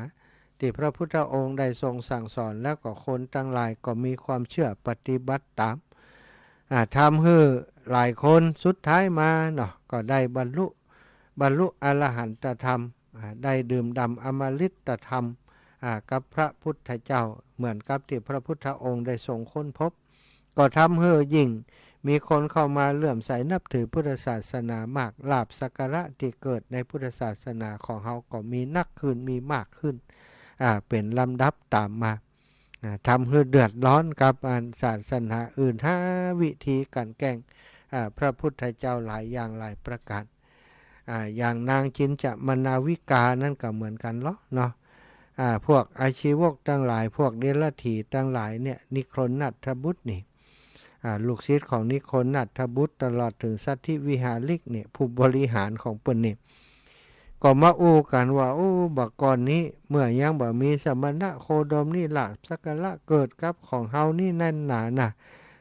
ตี้พระพุทธองค์ได้ทรงสั่งสอน แล้วก็คนตังหลายก็มีความเจื้อปฏิบัติต๋าม อ่า ทำหื้อหลายคนสุดท้ายมาเนาะ ก็ได้บรรลุ บรรลุอรหันตธรรม อ่า ได้ดื่มด่ำอมฤตธรรม อ่า กับพระพุทธเจ้า เหมือนกับตี้พระพุทธองค์ได้ทรงค้นพบ ก็ทำหื้อยิ่งมีคนเข้ามาเลื่อมใสนับถือพุทธศาสนามาก ลาภสักการะตี้เกิดในพุทธศาสนาของเฮาก็มีนักขึ้น มีมากขึ้น อ่า เป๋นลำดับต๋ามมา อ่า ทำหื้อเดือดร้อนกับอันศาสนาอื่น หาวิธีกลั่นแกล้ง อ่า พระพุทธเจ้าหลายอย่างหลายประก๋าน อ่า อย่างนางจินจมนาวิกานั้นก็เหมือนกั๋นลอเนาะ อ่า พวกอาชีวกตังหลาย พวกเดรัจฉีตังหลายเนี่ย นิครนทัตบุตรนี่ อ่า ลูกศิษย์ของนิครนทัตบุตร ตลอดเถิงสัตถิวิหาริกเนี่ย ผู้บริหารของเปิ้นนี่ ก็มาอู้กั๋นว่า โอ้ บ่าก่อนนี้ เมื่อยังบ่มีสมณะโคดมนี่ ลาภสักการะเกิดกับของเฮานี่แน่นหนานะ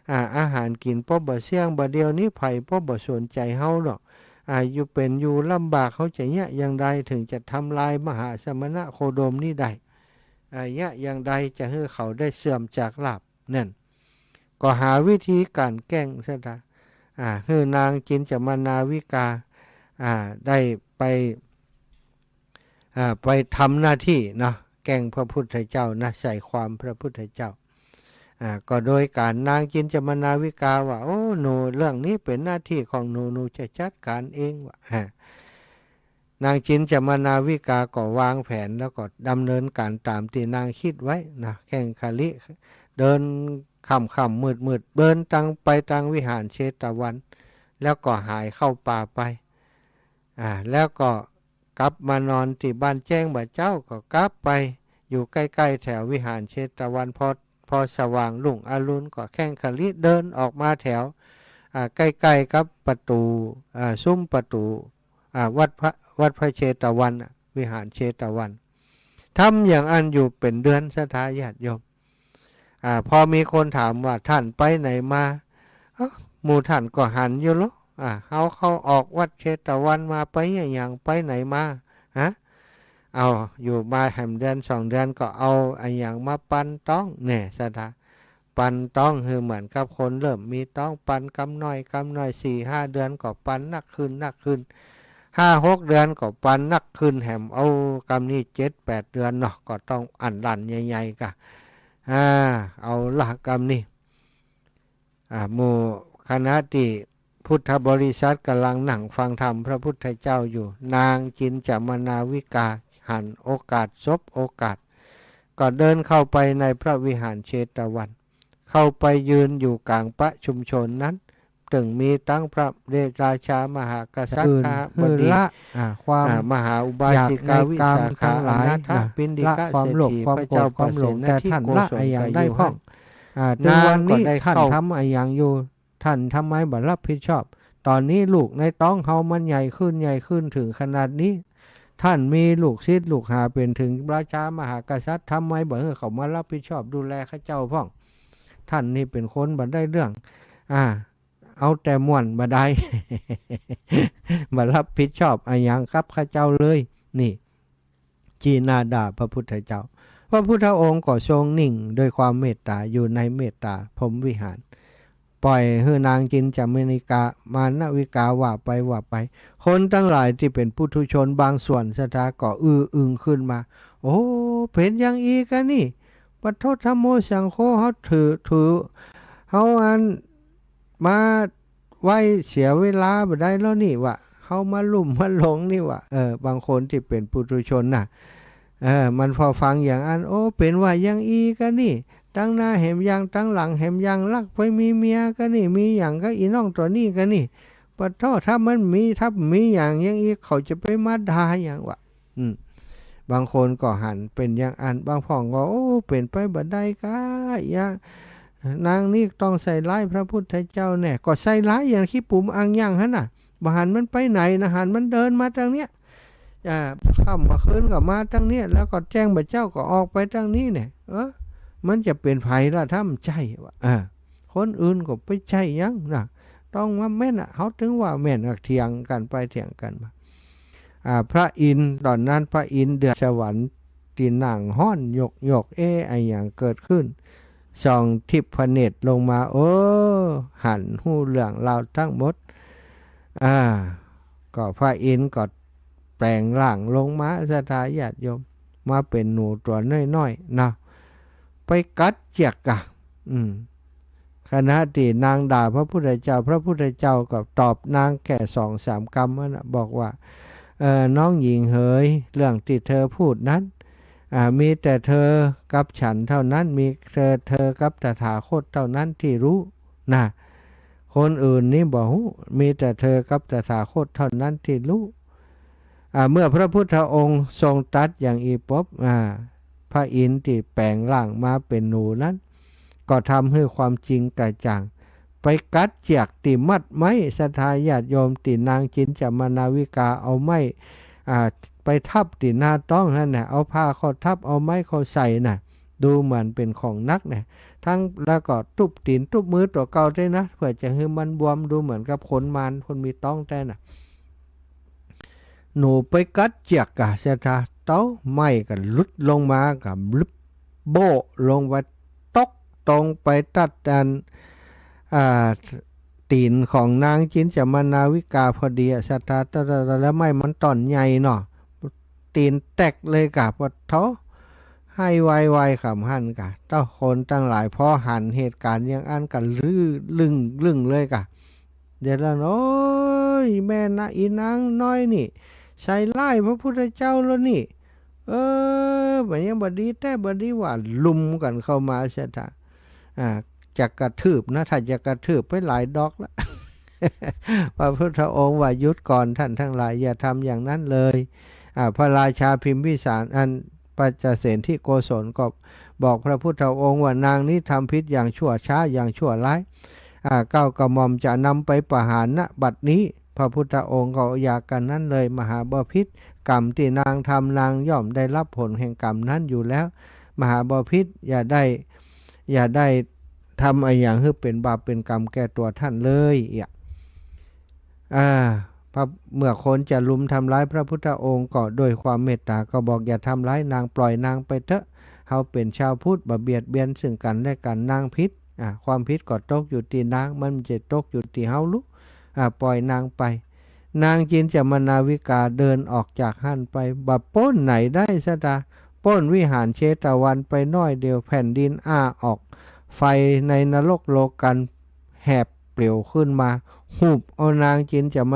อ่า อาหารกิ๋นป้อบ่เสี้ยง บ่าเดี่ยวนี้ใผป้อบ่สนใจ๋เฮาดอก อ่า อยู่เป๋นอยู่ลำบาก เฮาจะเยียะอย่างใดเถิงจะทำลายมหาสมณะโคดมนี้ได้ อ่า เยียะอย่างใดจะหื้อเขาได้เสื่อมจากลาภ นั่น ก็หาวิธีก๋านแก้งศรัทธา อ่า หื้อนางจินจามนาวิกา อ่า ได้ไป อ่า ไปทำหน้าตี้เนาะ แก้งพระพุทธเจ้านะ ใส่ความพระพุทธเจ้า อ่า ก็โดยก๋านนางจินจามนาวิกาว่า โอ้ หนู เรื่องนี้เป๋นหน้าตี้ของหนู หนูจะจัดก๋านเอง ว่า อ่า นางจินจามนาวิกาก็วางแผน แล้วก็ดำเนินก๋านต๋ามตี้นางกึ๊ดไว้นะ แข้งขะลิ เดินค่ำๆ มืดๆ เดินตางไปตางวิหารเชตวัน แล้วก็หายเข้าป่าไป อ่า แล้วก็กลับมานอนตี้บ้านแจ้งบ่าเจ๊า ก็กลับไปอยู่ใก้ๆ แถววิหารเชตวัน พอ พอสว่างรุ่งอรุณก็แข้งขะลิเดินออกมาแถว อ่า ใก้ๆ กับประตู๋ อ่า ซุ้มประตู๋ อ่า วัดพระ วัดพระเชตวันน่ะ วิหารเชตวัน ทำอย่างอั้นอยู่เป๋นเดือนศรัทธาญาติโยม อ่า พอมีคนถามว่า ต้านไปไหนมา เอ้า หมู่ต้านก็หันอยู่ลอ อ่า เฮาเข้าออกวัดเชตวันมา ไปอะหยัง ไปไหนมา ฮะ เอา อยู่มาแหมเดือนสองเดือนก็เอาอะหยังมาปันต๊อง แน่ศรัทธา ปันต๊องหื้อเหมือนกับคนเริ่มมีต๊อง ปันกำน้อยกำน้อย สี่ห้าเดือนก็ปันนักขึ้นนักขึ้น ห้าหกเดือนก็ปันนักขึ้นแหม เอากำนี้เจ็ดแปดเดือนเนาะ ก็ต้องอั้นลั้นใหญ่ๆ ก่ะ อ่า เอาละกำนี้ อ่า หมู่คณะตี้พุทธบริษัทก่ำลังนั่งฟังธรรมพระพุทธเจ้าอยู่ นางจินจามนาวิกาหันโอกาสสบโอกาส ก็เดินเข้าไปในพระวิหารเชตวัน เข้าไปยืนอยู่ก๋างประชุมชนนั้น ตึงมีตึงพระเดชราชามหากษัตริย์ คหบดี หื้อละ อ่า ความ อ่า มหาอุบาสิกา อยากในกาม วิสาขา ตังหลาย อนาถ นะ ปิณฑิกะ ละความโลภ เศรษฐี ความโกรธ พระเจ้า ความหลง ประเสนทิโกศล แต่ต้านละอะหยังได้พ่อง อ่า ตึงวันนี้ นางก็ได้ ต้าน เข้า ทำอะหยังอยู่ ต้านทำไมบ่รับผิดชอบ ต๋อนนี้ลูกในต๊องเฮามันใหญ่ขึ้นใหญ่ขึ้นเถิงขนาดนี้ ต้านมีลูกศิษย์ลูกหาเป๋นเถิงราชามหากษัตริย์ ทำไมบ่หื้อเขามารับผิดชอบดูแลข้าเจ้าพ่อง ต้านนี่เป๋นคนบ่ได้เรื่อง อ่า เอาแต่ม่วนบ่ได้ บ่รับผิดชอบอะหยังกับข้าเจ้าเลย นี่ จี้หน้าด่าพระพุทธเจ้า พระพุทธองค์ก็ทรงนิ่งโดยความเมตต๋า อยู่ในเมตต๋าพรหมวิหาร ปล่อยหื้อนางจินจามนาวิกา มานวิกาว่าไปว่าไป คนตังหลายตี้เป๋นปุถุชนบางส่วนศรัทธาก็อื้ออึงขึ้นมา โอ้ เป๋นอย่างอี้กะนี่ ปัทโธ ธัมโม สังโฆ เฮาถือ ถือ เฮาอัน มาไว้เสียเวลาบ่ได้แล้วนี่วะ เฮามาลุ่มมาหลงนี่วะ เออ บางคนตี้เป๋นปุถุชนน่ะ เออ มันพอฟังอย่างอั้น โอ้ เป๋นว่าอย่างอี้กะนี่ ตังหน้าแหมยัง ตังหลังแหมยัง ลักไปมีเมียกะนี่ มีหยังกับอี่น้องตั๋วนี้กะนี่ ปัทโธ ถ้ามันมี ถ้ามีอย่างอย่างอี้ เขาจะไปมาด่าหยังวะ อืม บางคนก็หันเป๋นอย่างอั้น บางพ่องก็ โอ้ เป๋นไปบ่ได้กะ อย่างนางนี่ต้องใส่ร้ายพระพุทธเจ้าแน่ ก็ใส่ร้ายอย่างขี้ปุ๋มอ่างหยังหั้นน่ะ บ่หันมันไปไหนนะ หันมันเดินมาตางเนี้ย อ่า ค่ำมาคืนก็มาตางเนี้ย แล้วก็แจ้งบ่าเจ๊าก็ออกไปตางนี้เนี่ย เออ มันจะเป๋นใผละ ถ้าบ่ใจ้วะ อ่า คนอื่นก็ไปใจ้หยังนะ ต้องว่าแม่นอะ เฮาตึงว่าแม่นอะ เถียงกั๋นไปเถียงกั๋นมา อ่า พระอินทร์ ต๋อนนั้นพระอินทร์เดือดสวรรค์ตี้นั่งฮ้อนหยกๆ เอ๊ะ อะหยังเกิดขึ้น ส่องทิพเนตรลงมา โอ้ หันฮู้เรื่องราวตังหมด อ่า ก็พระอินทร์ก็แป๋งร่างลงมา ศรัทธาญาติโยม มาเป๋นหนูตั๋วน้อยๆ นะ ไปกัดเจี๊ยกกะ อืม ขณะตี้นางด่าพระพุทธเจ้า พระพุทธเจ้าก็ตอบนางแค่สองสามกำหั้นน่ะ บอกว่า เอ่อ น้องหญิงเหย เรื่องตี้เธอพูดนั้น อ่า มีแต่เธอกับฉันเท่านั้น มีเธอ เธอกับตถาคตเท่านั้นตี้ฮู้ นะ คนอื่นนี่บ่ฮู้ มีแต่เธอกับตถาคตเท่านั้นตี้ฮู้ อ่า เมื่อพระพุทธองค์ทรงตรัสอย่างอี้ปุ๊บ อ่า พระอินทร์ตี้แป๋งร่างมาเป๋นหนูนั้น ก็ทำหื้อความจริงกระจ่าง ไปกัดเจี๊ยกตี้มัดไม้ ศรัทธาญาติโยม ตี้นางจินจามนาวิกาเอาไม้ อ่า ไปทับตี้หน้าต๊องหั้นน่ะ เอาผ้าเข้าทับ เอาไม้เข้าใส่น่ะ ดูเหมือนเป๋นของหนักน่ะ ทั้ง แล้วก็ตุ๊บตี๋นตุ๊บมือตั๋วเก่าแต๊นะ เปื้อจะหื้อมันบวม ดูเหมือนกับคนมาร คนมีต๊องแต๊น่ะ หนูไปกัดเจี๊ยกกะ ศรัทธา เต๊า ไม้ก็หลุดลงมา ก็บลึบ โบ้ลงไป ตกตรงไปตัดอัน อ่า ตี๋นของนางจินจามนาวิกาพอดีอะ ศรัทธา ตะ ตะ ตะ แล้วไม้มันต้นใหญ่เนาะ ตี๋นแตกเลยก่ะ ปะโถ ไห้ไวๆ ขำหั้นก่ะ เต้าคนตังหลายพอหันเหตุก๋ารณ์อย่างอั้นก่ะ ลึ่ง ลึ่ง ลึ่งเลยก่ะ เดี๋ยวละ โอ๊ย แม่นะ อี๋นางน้อยนี่ ใส่ร้ายพระพุทธเจ้าแล้วนี่ เออ มันยังบ่ดีแต๊ บ่ดีว่า ลุมกั๋นเข้ามา ศรัทธา อ่า จะกระทืบนะ ถ้าจะกระทืบไปหลายดอกละ พระพุทธองค์ว่า หยุดก่อน ท่านทั้งหลาย อย่าทำอย่างนั้นเลย อ่า พระราชาพิมพิสาร อัน ปัจเจเสนทิโกศลก็บอกพระพุทธองค์ว่า นางนี้ทำผิดอย่างชั่วช้า อย่างชั่วร้าย อ่า เกล้ากระหม่อมจะนำไปประหาร ณ บัดนี้ พระพุทธองค์ก็อย่ากั๋นนั้นเลย มหาบพิตร กรรมตี้นางทำ นางย่อมได้รับผลแห่งกรรมนั้นอยู่แล้ว มหาบพิตร อย่าได้ อย่าได้ทำอะหยังหื้อเป๋นบาปเป๋นกรรมแก่ตั๋วท่านเลย เอี้ย อ่า พระ เมื่อคนจะลุมทำร้ายพระพุทธองค์ก็ด้วยความเมตตาก็บอก อย่าทำร้ายนาง ปล่อยนางไปเต๊อะ เฮาเป๋นชาวพุทธ บ่เบียดเบียนซึ่งกั๋นและกั๋น นางผิด อ่า ความผิดก็ตกอยู่ตี้นาง มันบ่ใจ้ตกอยู่ตี้เฮาลุ อ่า ปล่อยนางไป นางจินจามนาวิกาเดินออกจากหั้นไป บ่ป๊นไหนได้ ศรัทธา ป๊นวิหารเชตวันไปน้อยเดียว แผ่นดินอ้าออก ไฟในนรกโลกัณฑ์ แหบเปลวขึ้นมา หุบเอานางจินจาม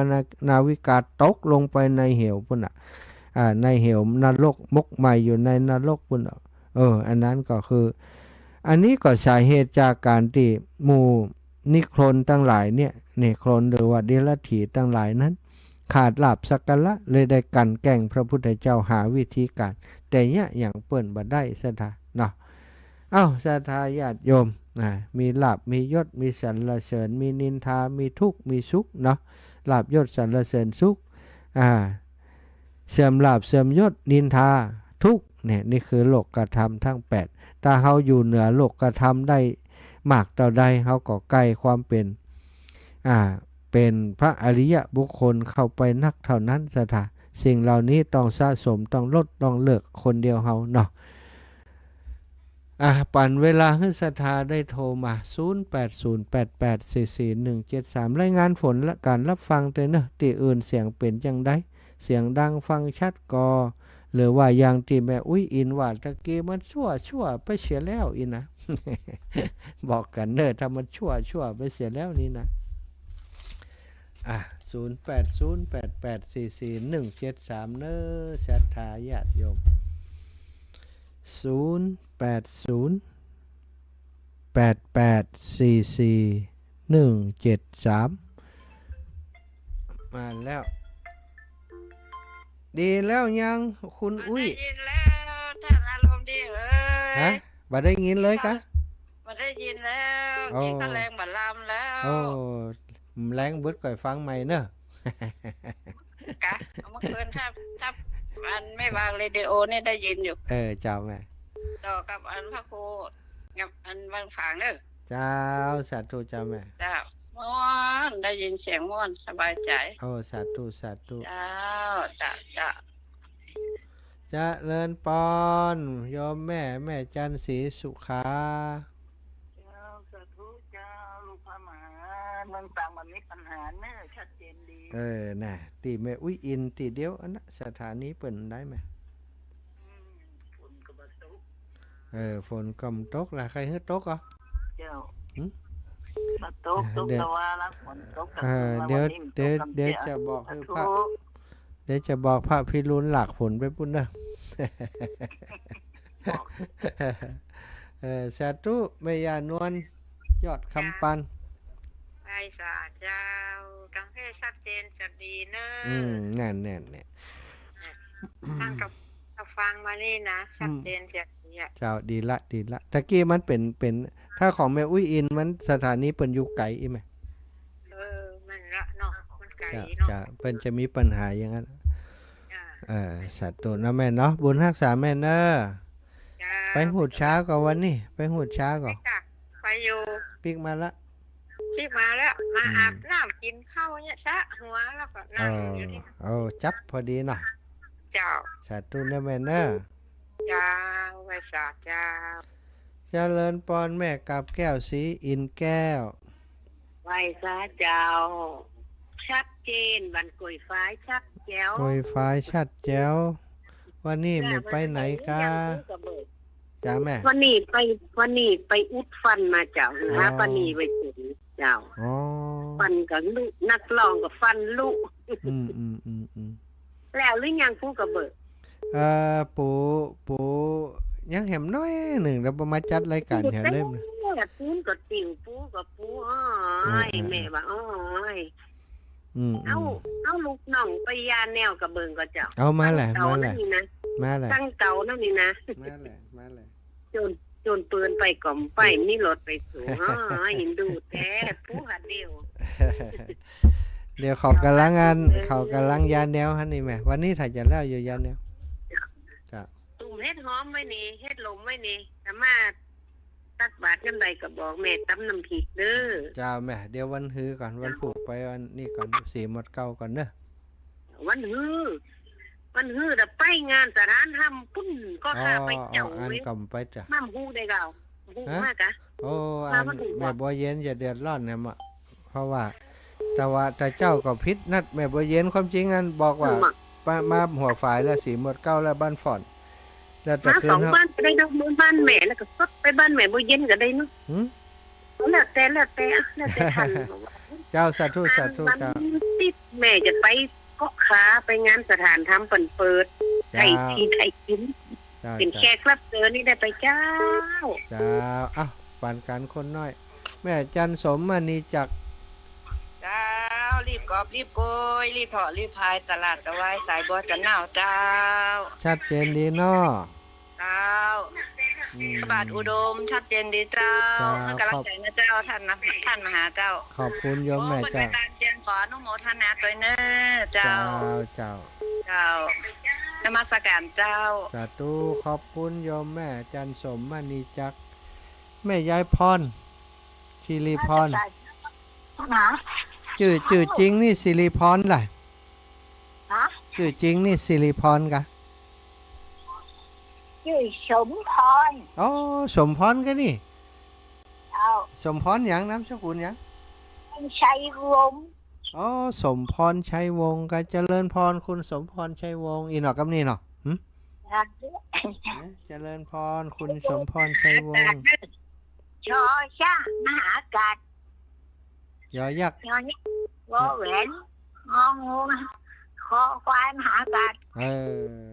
นาวิกาตกลงไปในเหวปุ้นน่ะ อ่า ในเหวนรก มกไหม้อยู่ในนรกปุ้นน่ะ เออ อันนั้นก็คือ อันนี้ก็สาเหตุจากก๋านตี้หมู่นิครนตังหลายเนี่ย นิครนหรือว่าเดรัจฉีตังหลายนั้น ขาดลาภสักการะ เลยได้กลั่นแกล้งพระพุทธเจ้า หาวิธีก๋าน แต่เยียะหยังเปิ้นบ่ได้ ศรัทธา เนาะ เอ้า ศรัทธาญาติโยม อ่า มีลาภ มียศ มีสรรเสริญ มีนินทา มีทุกข์ มีสุขเนาะ ลาภยศสรรเสริญสุข อ่า เสื่อมลาภ เสื่อมยศ นินทา ทุกข์ เนี่ย นี่คือโลกธรรมทั้งแปด ถ้าเฮาอยู่เหนือโลกธรรมได้มากเต้าใด เฮาก็ใก้ความเป๋น อ่า เป๋นพระอริยบุคคลเข้าไปนักเต้านั้น ศรัทธา สิ่งเหล่านี้ต้องสะสม ต้องลด ต้องเลิก คนเดียวเฮาเนาะ อ่ะ ปั๋นเวลาหื้อศรัทธาได้โทรมา ศูนย์แปดศูนย์แปดแปดสี่สี่หนึ่งเจ็ดสาม รายงานผลก๋านรับฟังตวยเนาะ ตี้อื่นเสียงเป๋นจั่งใด เสียงดังฟังชัดก่อ หรือว่าอย่างตี้แม่อุ๊ยอินว่าตะกี้มันชั่วๆ ไปเสียแล้วอี้นะ บอกกั๋นเนาะ ถ้ามันชั่วๆ ไปเสียแล้วนี่นะ อ่ะ ศูนย์แปดศูนย์แปดแปดสี่สี่หนึ่งเจ็ดสาม เนาะ ศรัทธาญาติโยม ศูนย์แปดศูนย์แปดแปดสี่สี่หนึ่งเจ็ดสาม มาแล้ว ดีแล้วยัง คุณอุ๊ย ได้ยินแล้ว ท่านอารมณ์ดีเอ๋ย ฮะ บ่ได้ยินเลยกะ บ่ได้ยินแล้ว โอ้ กิ๋นข้าวแลงบ่ลำแล้ว โอ้ แลงบึดก่อยฟังใหม่เนาะ กะ เมื่อคืนถ้า ถ้าอันแม่วางเรดิโอนี่ได้ยินอยู่ เออ เจ้าแม่ ต่อกับอันพระครู กับอันวังฝางเนาะ เจ้า สาธุเจ้าแม่ เจ้า ม่วน ได้ยินเสียงม่วน สบายใจ๋ โอ้ สาธุ สาธุ เจ้า เจ้า เจ้า เจริญปอน โยมแม่ แม่จันทร์ศรีสุขา เจ้า สาธุเจ้า ลูกพระมหา เมืองตรังบ่มีปัญหาเนาะ ชัดเจนดี เออ น่ะ ตี้แม่อุ๊ยอินตี้เดียวอันนะ สถานีเปิ้นได้ไหม อืม ฝนก็บ่ตก เออ ฝนก็บ่ตกละ ใค่หื้อตกก่อ เจ้า หึ บ่ตก ตก เดี๋ยว แต่ว่าละ ฝนตก เออ แต่ว่า เดี๋ยว วันนี้มัน เดี๋ยว ตกกำ เดี๋ยว เสีย จะบอกหื้อพระ สาธุ เดี๋ยวจะบอกพระพิรุณหลากฝนไปปุ้นเนาะ บอก เออ สาธุ แม่ย่านวล ยอดคำปัน ไหว้สาเจ้า ตังเพศชัดเจนจะดีเนาะ อืม นั่น นั่นเนี่ย ตั้งกับ ฟังมานี่นะ อืม ชัดเจนจะดีอะ เจ้า ดีละ ดีละ ตะกี้มันเป๋น เป๋น ถ้าของแม่อุ๊ยอินมันสถานีเปิ้นอยู่ไก๋อี้แม่ เออ มันละเนาะ มันไก๋ เจ้า เนาะ เจ้า เปิ้นจะมีปัญหาอย่างนั้น จ้า เออ สาธุนะแม่เนาะ บุญฮักษาแม่เนอะ จ้า ไปฮูดชาก่อวันนี้ ไปฮูดชาก่อ ไปจ้ะ ไปอยู่ ปิ๊กมาละ ปิ๊กมาแล้ว มา อืม อาบน้ำกินข้าวเนี่ย สระหัวแล้วก็นั่งอยู่นี่ เออ เออ จับพอดีเนาะ เจ้า สาธุนะแม่เนอะ เจ้า ไหว้สาเจ้า เจริญปอนแม่กาบแก้ว ศรีอินแก้ว ไปซะเจ้า ชัดเจน บ้านกล้วยฝายชัดแจ๋ว กล้วยฝายชัดแจ๋ว วันนี้ไม่ไปไหนกา จ้าแม่ วันนี้ไป วันนี้ไปอุดฟันมาเจ้า อ๋อ หาป้านีไปถึงเจ้า อ๋อ ฟันก็ลุ นักร้องก็ฟันลุ อืม อืม อืม อืม แล้วหรือยังปูกระเบิด เอ่อ ปู ปูยังแหมน้อยนึ่ง เดี๋ยวมาจัดรายก๋านแหมเลย ปูนก็ติ่ว ปูก็ปู โอ้ย เออ เออ แม่ว่า โอ้ย อืม เอา อืม เอาลูกน้องไปยาแนวกระเบิงก็เจ้า เอามาแหละ ตั้งเก่า มาแหละ นั่นนี่นะ มาแหละ ตั้งเก่านั่นนี่นะ มาแหละ มาแหละ โจร โจรปืนไปก็บ่ไป มีรถไปสูง อ๋อ เอ็นดูแต๊ ปูหาเดียว เดี๋ยวเขาก่ำลังอัน เออ เขาก่ำลังยาแนวหั้นนี่แม่ วันนี้ถ้าจะแล้วอยู่ยาแนว จ้ะ ตุ้มเห็ดหอมไว้นี่ เห็ดหลมไว้นี่ สามารถตักบาตรยามใดก็บอกแม่ตำน้ำพริกเด้อ จ้าแม่ เดี๋ยววันฮือก่อน วันพูกไปวันนี้ก่อน สี่หมดเก้าก่อนเนอะ วันฮือ วันฮือเดี๋ยวไปงานสถานธรรมปุ้นก็ อ๋อ ข้าไปเจ้า อ๋อ อัน เว้ย ก็ไปจ้ะ มาฮู้ได้เก่า ฮู้ ฮะ มากะ โอ้ มา อัน วันฮือ แม่บัวเย็นจะเดือดร้อนเนี่ยมะ เพราะว่า แต่ว่าแต่เจ้าก็ผิดนัดแม่บัวเย็น ความจริงอันบอกว่า อืม มา มาหัวฝายแล้ว สี่หมดเก้าแล้ว บ้านฝ่อน แล้วแต่ มา คืน สอง เฮา บ้านก็ได้เนาะ บ้านแม่แล้วก็สดไปบ้านแม่บัวเย็นก็ได้เนาะ หืม แล้วแต่ แล้วแต่ แล้วแต่ท่าน เจ้า สาธุ สาธุ เจ้า วันที่สิบแม่จะไปเกาะขา ไปงานสถานธรรมเปิ้นเปิด เจ้า ไถ่ที่ไถ่กิ๋น เจ้า เป๋น เจ้า แขกรับเชิญนี่ได้ไปเจ้า เจ้า เอ้า ปานกั๋นคนน้อย แม่จันสมมณีจักร เจ้า รีบกอบรีบโกย รีบเถาะรีบพาย ตะหลาดตะวาย สายบัวจะเน่าเจ้า ชัดเจนดีเนาะ เจ้า อืม พระบาทอุดม ชัดเจนดีเจ้า เจ้า ให้กำลังใจนะเจ้า ท่านนะ ท่านมหาเจ้า ขอบคุณโยมแม่ โอ้ เจ้า เปิ้นไปตานเจียน ขออนุโมทนาตวยเน้อเจ้า เจ้า เจ้า เจ้า นมัสการเจ้า สาธุ ขอบคุณโยมแม่จันสมมณีจักร แม่ยายพร สิริพร ฮะ จื้อ จื้อจริงนี่สิริพรล่ะ ฮะ จื้อจริงนี่สิริพรกะ จื้อสมพร อ๋อ สมพรกะนี่ เจ้า สมพรหยัง นามสกุลหยัง ชัยวงศ์ อ๋อ สมพรชัยวงศ์กะ เจริญพร คุณสมพรชัยวงศ์ อี้เนาะ กำนี้เนาะ หึ เจริญพร คุณสมพรชัยวงศ์ ชอช้าง มหากาพย์ ยอยักษ์ ยอยักษ์ วอแหวน งองู คอควาย มหากาพย์ เอ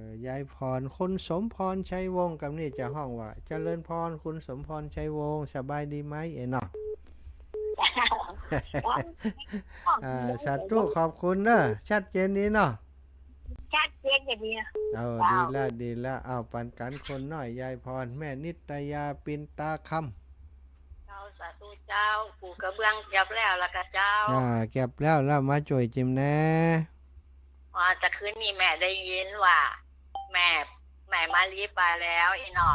อ ยายพร คุณสมพรชัยวงศ์ กำนี้จะฮ้องว่า เจริญพร คุณสมพรชัยวงศ์ สบายดีไหม เอ๋เนาะ อ่า สาธุ ขอบคุณเน้อ ชัดเจนดีเนาะ ชัดเจนอย่างเดียว เอา เจ้า ดีละ ดีละ เอา ปานกั๋นคนน้อย ยายพร แม่นิตยา ปินตาคำ เจ้า สาธุเจ้า ปูกระเบื้องเก็บแล้วละกะเจ้า อ่า เก็บแล้ว แล้วมาจ้วยจิมแน่ ว่าแต่คืนนี้แม่ได้ยินว่า แม่ แม่มาลีไปแล้ว อี้เนาะ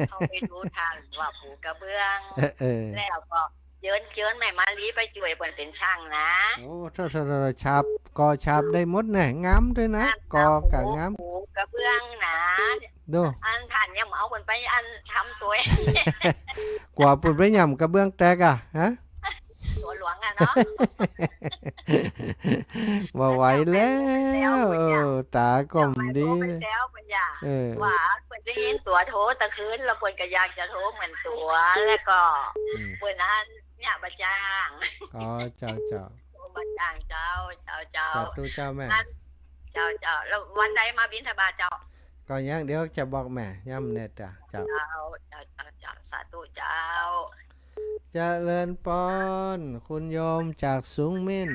เข้าไปดูทันว่าปูกระเบื้อง เออ เออ แล้วก็ เจิญ เจิญแม่มาลีไปจ้วยเปิ้นเป๋นช่างนะ โอ้ โธ่ โธ่ โธ่ ฉาบ ก่อฉาบได้หมดแน่ งามตวยนะ นั่นนะ ก่อกะงาม ปูกระเบื้องนะ ดู อันท่านยังเอาเปิ้นไปอันทำตวย กว่าเปิ้นไปหย่ำกระเบื้องแตกอะ ฮะ ตั๋วหลวงอะเนาะ บ่ไหวแล้ว เออ ต๋าก็บ่ดี เปิ้นว่าเปิ้นได้ยินตั๋วโทรตะคืน แล้วเปิ้นก็อยากจะโทรเหมือนตั๋ว แล้วก็ อืม เปิ้นอัน เนี่ยบ่จ้าง อ๋อ เจ้า เจ้า บ่จ้างเจ้า เจ้า เจ้า สาธุเจ้าแม่ อัน เจ้า เจ้า แล้ววันใดมาบิณฑบาตเจ้า ก็ยัง เดี๋ยวจะบอกแม่ ยังบ่แน่จ้ะ เจ้า เจ้า เจ้า เจ้า เจ้า สาธุเจ้า เจริญพร คุณโยมจากสุงเม่น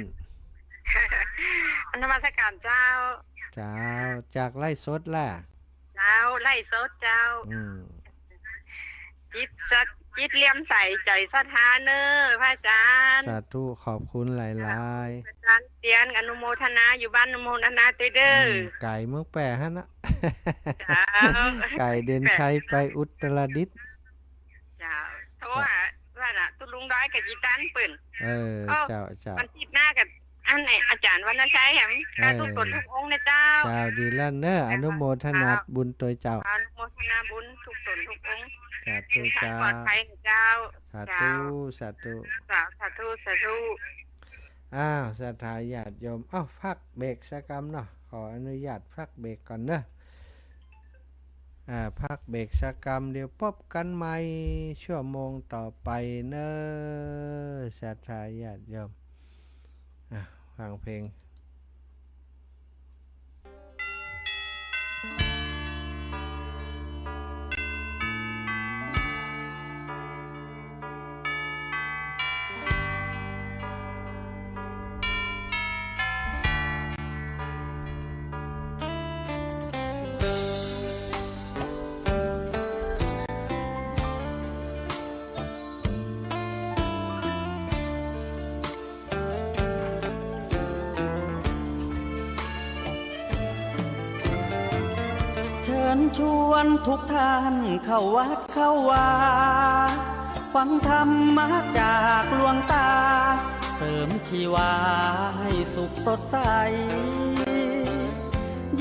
นมัสการเจ้า เจ้า จากไลฟ์สดล่ะ เจ้า ไลฟ์สดเจ้า อืม จิตสัตย์ จิตเลื่อมใส ใจ๋ศรัทธาเน้อ พระอาจารย์ สาธุ ขอบคุณหลายๆ อาจารย์เตียน อนุโมทนา อยู่บ้านอนุโมทนาตวยเด้อ อืม ไก๋เมืองแป้หั้นนะ เจ้า ไก๋เด่นชัยไปอุตรดิตถ์ เจ้า โทรหา ว่าน่ะ ตุ๊ลุงด้อยกับจีตันเปิ้น เออ เออ เจ้า เจ้า วันอาทิตย์หน้ากับ อันไหน อาจ๋ารย์วรรณชัยแหม เออ สาธุตนทุกองค์นะเจ้า เจ้า ดีแล้วเนอะ อนุโมทนาบุญตวยเจ้า อนุโมทนาบุญทุกตนทุกองค์ สาธุเจ้า ปลอดภัยนะเจ้า สาธุ เจ้า สาธุ สา สาธุ สาธุ อ้าว ศรัทธาญาติโยม อ้าว พักเบรกสักกำเนาะ ขออนุญาตพักเบรกก่อนเนอะ อ่า พักเบรกสักกำ เดี๋ยวพบกันใหม่ชั่วโมงต่อไปเนอะ ศรัทธาญาติโยม อ่ะ ฟังเพลง เชิญชวนทุกท่านเข้าวัดเข้าวา ฟังธรรมะจากหลวงตา เสริมชีวาให้สุขสดใส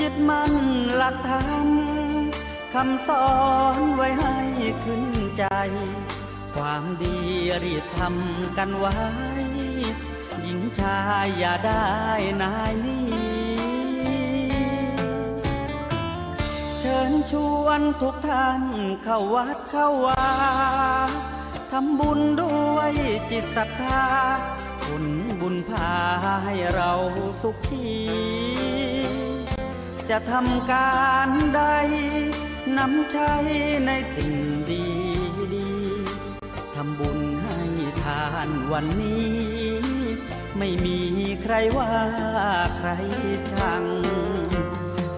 ยึดมั่นหลักธรรม คำสอนไว้ให้ขึ้นใจ ความดีรีบทำกันไว้ หญิงชายอย่าได้นายหนี เชิญชวนทุกท่านเข้าวัดเข้าวา ทำบุญด้วยจิตศรัทธา ผลบุญพาให้เราสุขี จะทำการใด นำใช้ในสิ่งดีๆ ทำบุญให้ทานวันนี้ ไม่มีใครว่าใครชัง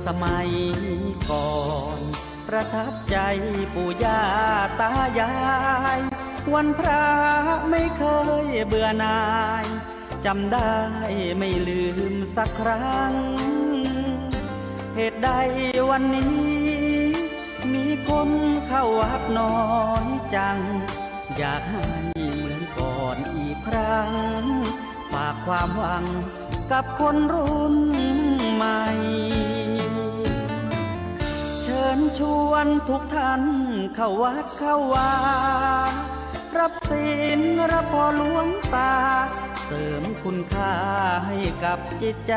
สมัยก่อนประทับใจปู่ย่าตายาย วันพระไม่เคยเบื่อหน่าย จำได้ไม่ลืมสักครั้ง เหตุใดวันนี้ มีคนเข้าวัดน้อยจัง อยากให้เหมือนก่อนอีกครั้ง ฝากความหวังกับคนรุ่นใหม่ เชิญชวนทุกท่านเข้าวัดเข้าวา รับศีลรับพรหลวงตา เสริมคุณค่าให้กับจิตใจ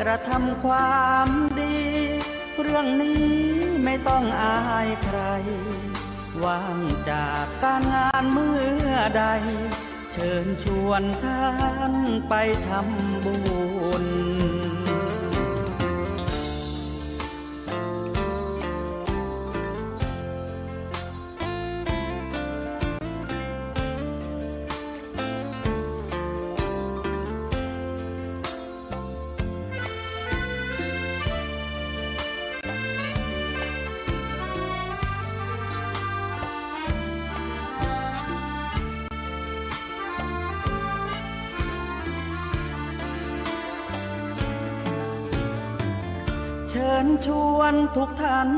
กระทำความดี เรื่องนี้ไม่ต้องอายใคร ว่างจากการงานเมื่อใด เชิญชวนท่านไปทำบุญ เชิญชวนทุกท่าน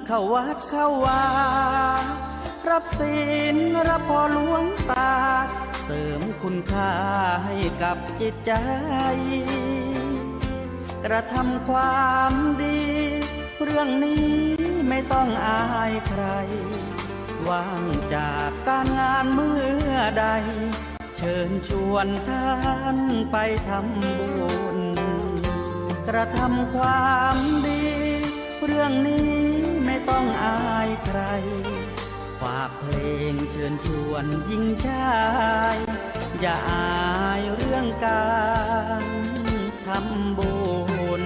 เข้าวัดเข้าวา รับศีลรับพรหลวงตา เสริมคุณค่าให้กับจิตใจ กระทำความดี เรื่องนี้ไม่ต้องอายใคร ว่างจากการงานเมื่อใด เชิญชวนท่านไปทำบุญ กระทำความดี เรื่องนี้ไม่ต้องอายใคร ฝากเพลงเชิญชวนหญิงชาย อย่าอายเรื่องการทำบุญ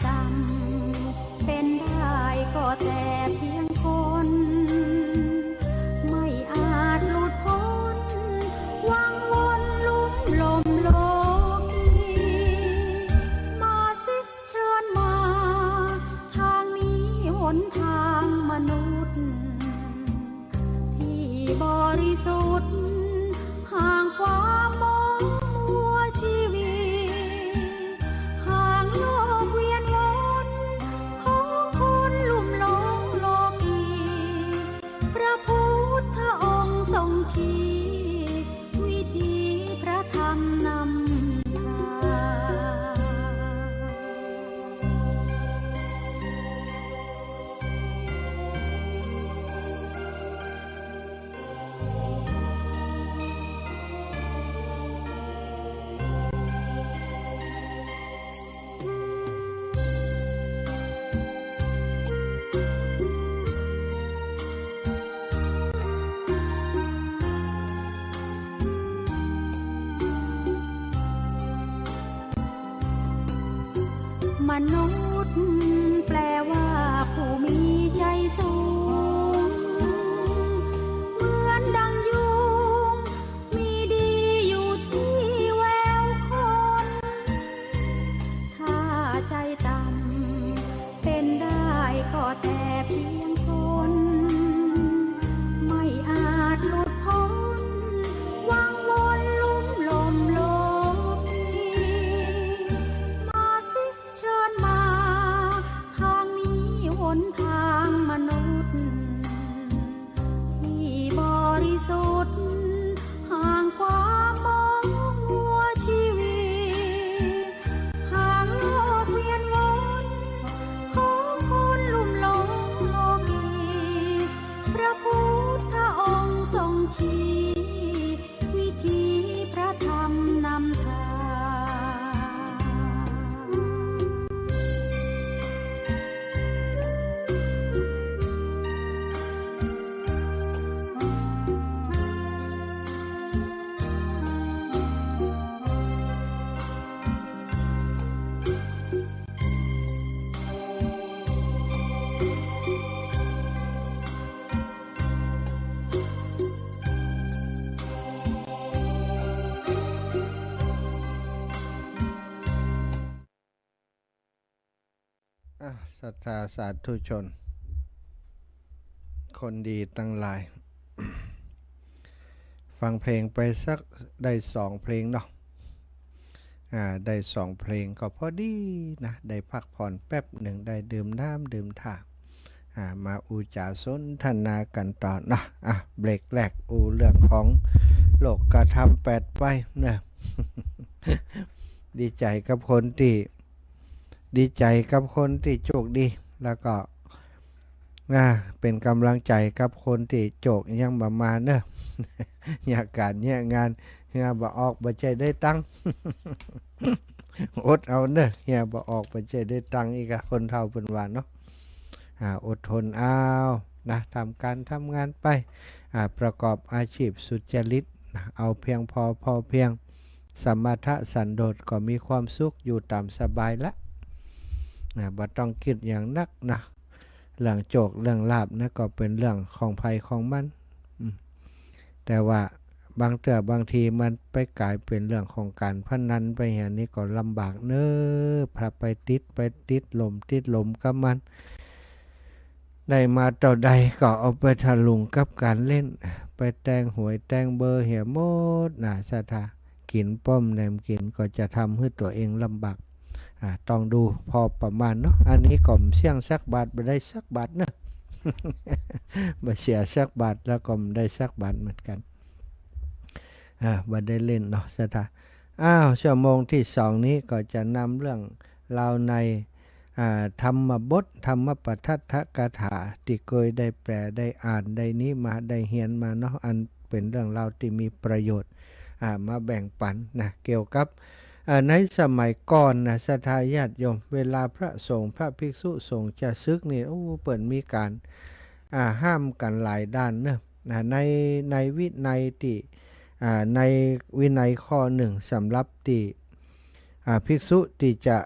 ต่ำ เป๋นได้ก็แต่เพียงคน ไม่อาจหลุดป๊น วังวนลุ่มหลงโลกี มาสิ เชิญมา ทางนี้หนทางมนุษย์ ที่บริสุทธิ์ ห่างความหมองมัวชีวิต ห่างโลกเวียนวน ของคนลุ่มหลงโลกี พระพุทธองค์ทรงชี้ วิธีพระธรรมนำทาง มนุษย์ แปลว่าผู้มีใจสูง เหมือนดังยุง มีดีอยู่ที่แววคน ถ้าใจต่ำ เป๋นได้ก็แต่เพียงคน ไม่อาจหลุดป๊น วังวนลุ่มหลงโลกี มาสิ เชิญมา ทางนี้หนทางมนุษย์ ที่บริสุทธิ์ ห่างความหมองมัวชีวิต ห่างโลกเวียนวน ของคนลุ่มหลงโลกี พระพุทธองค์ทรงชี้ วิธีพระธรรมนำทาง อ่ะ ศรัทธาสาธุชน คนดีตังหลาย ฟังเพลงไปสักได้สองเพลงเนาะ อ่า ได้สองเพลงก็พอดีนะ ได้พักผ่อนแป๊บหนึ่ง ได้ดื่มน้ำดื่มท่า อ่า มาอู้จ๋าสนทนากั๋นต่อเนาะ อ่ะ เบรกแรกอู้เรื่องของโลกธรรมแปดไปเนาะ ดีใจ๋กับคนตี้ ดีใจ๋กับคนตี้โจคดี แล้วก็ อ่า เป๋นก๋ำลังใจ๋กับคนตี้โจคยังบ่มาเนาะ เยียะก๋านเยียะงาน เหียบ่ออกบ่ใจ้ได้ตังค์ อดเอาเนาะ เหียบ่ออกบ่ใจ้ได้ตังค์อีกอะ คนเฒ่าเปิ้นว่าเนาะ อ่า อดทนเอานะ ทำก๋านทำงานไป อ่า ประกอบอาชีพสุจริตนะ เอาเพียงพอ พอเพียง สมถะสันโดษก็มีความสุข อยู่ต๋ามสบายละ นะ บ่ต้องกึ๊ดหยังนักนะ เรื่องโจคเรื่องลาภนะ ก็เป๋นเรื่องของใผของมัน อืม แต่ว่าบางเตื้อบางทีมันไปก๋ายเป๋นเรื่องของก๋านพนันไปเหีย นี่ก็ลำบากเนาะ พระไปติด ไปติดหล่ม ติดหล่มกับมัน ได้มาเต้าใดก็เอาไปถลุงกับก๋านเล่น ไปแตงหวยแตงเบอร์เหียหมดนะ ศรัทธา กิ๋นป้อมแหนมกิ๋นก็จะทำหื้อตั๋วเองลำบาก อ่า ต้องดูพอประมาณเนาะ อันนี้ก็บ่เสียสักบาท บ่ได้สักบาทเนาะ บ่เสียสักบาท แล้วก็บ่ได้สักบาทเหมือนกั๋น อ่า บ่ได้เล่นเนาะ ศรัทธา อ้าว ชั่วโมงตี้สองนี้ก็จะนำเรื่องราวใน อ่า ธรรมบท ธรรมปทัฏฐกถา ตี้เกยได้แปล ได้อ่าน ได้นี้มา ได้เฮียนมาเนาะ อันเป๋นเรื่องราวตี้มีประโยชน์ อ่า มาแบ่งปั๋นนะ เกี่ยวกับ อ่า ในสมัยก่อนนะ ศรัทธาญาติโยม เวลาพระสงฆ์ พระภิกษุสงฆ์จะสึกนี่ โอ้ เปิ้นมีก๋าน อ่า ห้ามกั๋นหลายด้านเนาะ อ่า ใน ในวินัยตี้ อ่า ในวินัยข้อนึ่งสำหรับตี้ อ่า ภิกษุตี้จะ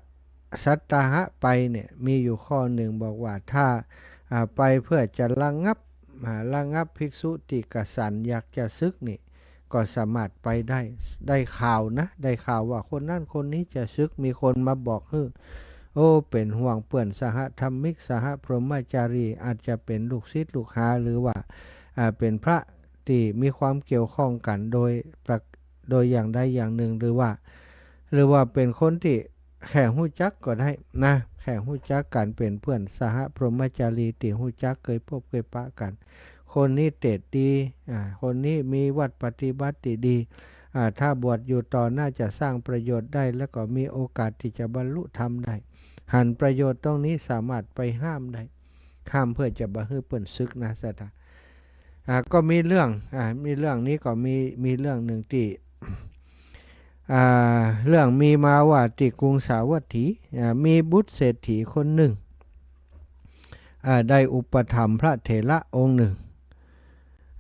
สัตตาหะไปเนี่ย มีอยู่ข้อนึ่งบอกว่า ถ้า อ่า ไปเพื่อจะระงับ อ่า ระงับภิกษุตี้กระสันอยากจะสึกนี่ ก็สามารถไปได้ ได้ข่าวนะ ได้ข่าวว่าคนนั้นคนนี้จะสึก มีคนมาบอกหื้อ โอ้ เป๋นห่วงเปื้อนสหธรรมิก สหพรหมจารี อาจจะเป๋นลูกศิษย์ลูกหา หรือว่า อ่า เป๋นพระตี้มีความเกี่ยวข้องกั๋นโดยประ โดยอย่างใดอย่างนึ่ง หรือว่า หรือว่าเป๋นคนตี้แค่ฮู้จักก็ได้นะ แค่ฮู้จักกั๋น เป๋นเปื้อนสหพรหมจารีตี้ฮู้จัก เกยปบเกยปะกั๋น คนนี้เตสน์ดี อ่า คนนี้มีวัตรปฏิบัติตี้ดี อ่า ถ้าบวชอยู่ต่อน่าจะสร้างประโยชน์ได้ แล้วก็มีโอกาสตี้จะบรรลุธรรมได้ หันประโยชน์ตรงนี้สามารถไปห้ามได้ ห้ามเพื่อจะบ่หื้อเปิ้นสึกนะศรัทธา อ่า ก็มีเรื่อง อ่า มีเรื่องนี้ก็มี มีเรื่องนึ่งตี้ อ่า เรื่องมีมาว่าตี้กรุงสาวัตถี อ่า มีบุตรเศรษฐีคนนึ่ง อ่า ได้อุปถัมภ์พระเถระองค์นึ่ง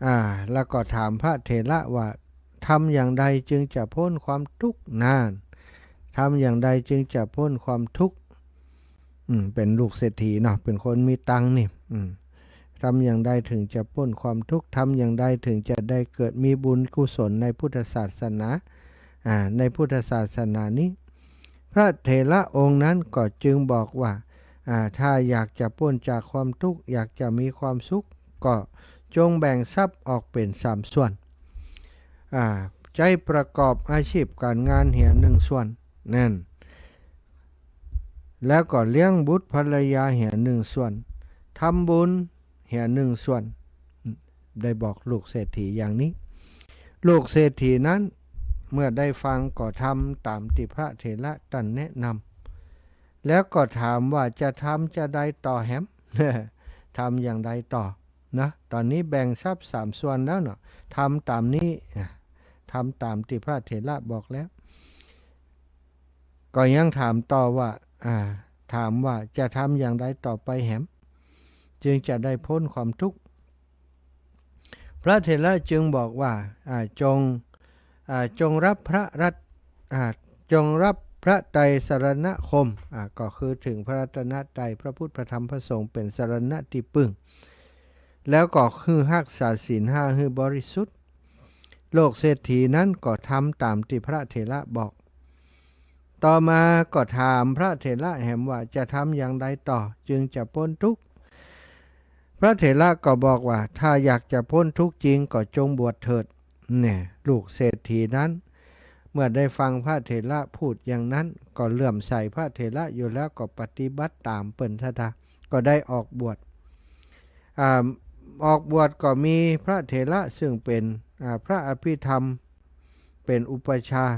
อ่า แล้วก็ถามพระเถระว่า ทำอย่างใดจึงจะป๊นความทุกข์ นั่น ทำอย่างใดจึงจะป๊นความทุกข์ อืม เป๋นลูกเศรษฐีเนาะ เป๋นคนมีตังค์นี่ อืม ทำอย่างใดถึงจะป๊นความทุกข์ ทำอย่างใดถึงจะได้เกิดมีบุญกุศลในพุทธศาสนา อ่า ในพุทธศาสนานี้ พระเถระองค์นั้นก็จึงบอกว่า อ่า ถ้าอยากจะป๊นจากความทุกข์ อยากจะมีความสุข ก็จงแบ่งทรัพย์ออกเป๋นสามส่วน อ่า ใจ๊ประกอบอาชีพก๋านงานเหียนึ่งส่วน นั่น แล้วก็เลี้ยงบุตรภรรยาเหียนึ่งส่วน ทำบุญเหียนึ่งส่วน ได้บอกลูกเศรษฐีอย่างนี้ ลูกเศรษฐีนั้นเมื่อได้ฟังก็ทำต๋ามตี้พระเถระต้านแนะนำ แล้วก็ถามว่าจะทำจาใดต่อแหม ทำอย่างใดต่อ นะ ต๋อนนี้แบ่งทรัพย์สามส่วนแล้วเนาะ ทำต๋ามนี้ อ่ะ ทำต๋ามตี้พระเถระบอกแล้ว ก็ยังถามต่อว่า อ่า ถามว่าจะทำอย่างใดต่อไปแหม จึงจะได้ป๊นความทุกข์ พระเถระจึงบอกว่า อ่า จง อ่า จงรับพระรัต อ่า จงรับพระไตรสรณคม อ่า ก็คือเถิงพระรัตนตรัย พระพุทธ พระธรรม พระสงฆ์ เป๋นสรณะตี้ปึ้ง แล้วก็คือฮักษาศีลห้าหื้อบริสุทธิ์ ลูกเศรษฐีนั้นก็ทำต๋ามตี้พระเถระบอก ต่อมาก็ถามพระเถระแหมว่าจะทำอย่างใดต่อจึงจะป๊นทุกข์ พระเถระก็บอกว่า ถ้าอยากจะป๊นทุกข์จริงก็จงบวชเถิด เนี่ย ลูกเศรษฐีนั้น เมื่อได้ฟังพระเถระพูดอย่างนั้น ก็เลื่อมใสพระเถระอยู่แล้ว ก็ปฏิบัติต๋ามเปิ้นศรัทธา ก็ได้ออกบวช อ่า ออกบวชก็มีพระเถระซึ่งเป๋น อ่า พระอภิธรรม เป๋นอุปัชฌาย์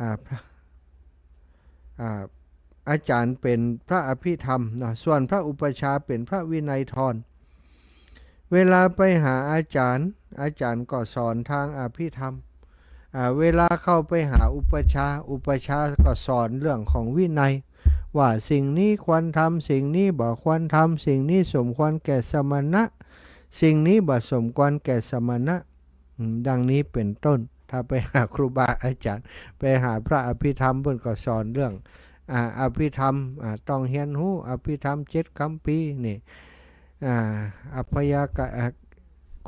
อ่า พระ อ่า อาจ๋ารย์เป๋นพระอภิธรรมเนาะ ส่วนพระอุปัชฌาย์เป๋นพระวินัยธร เวลาไปหาอาจ๋ารย์ อาจ๋ารย์ก็สอนตางอภิธรรม อ่า เวลาเข้าไปหาอุปัชฌาย์ อุปัชฌาย์ก็สอนเรื่องของวินัย ว่าสิ่งนี้ควรทำ สิ่งนี้บ่ควรทำ สิ่งนี้สมควรแก่สมณะ สิ่งนี้บ่สมควรแก่สมณะ อืม ดังนี้เป๋นต้น ถ้าไปหาครูบาอาจ๋ารย์ ไปหาพระอภิธรรม เปิ้นก็สอนเรื่อง อ่า อภิธรรม อ่า ต้องเฮียนฮู้อภิธรรมเจ็ดคัมภีร์นี่ อ่า อัพยากะ อ่า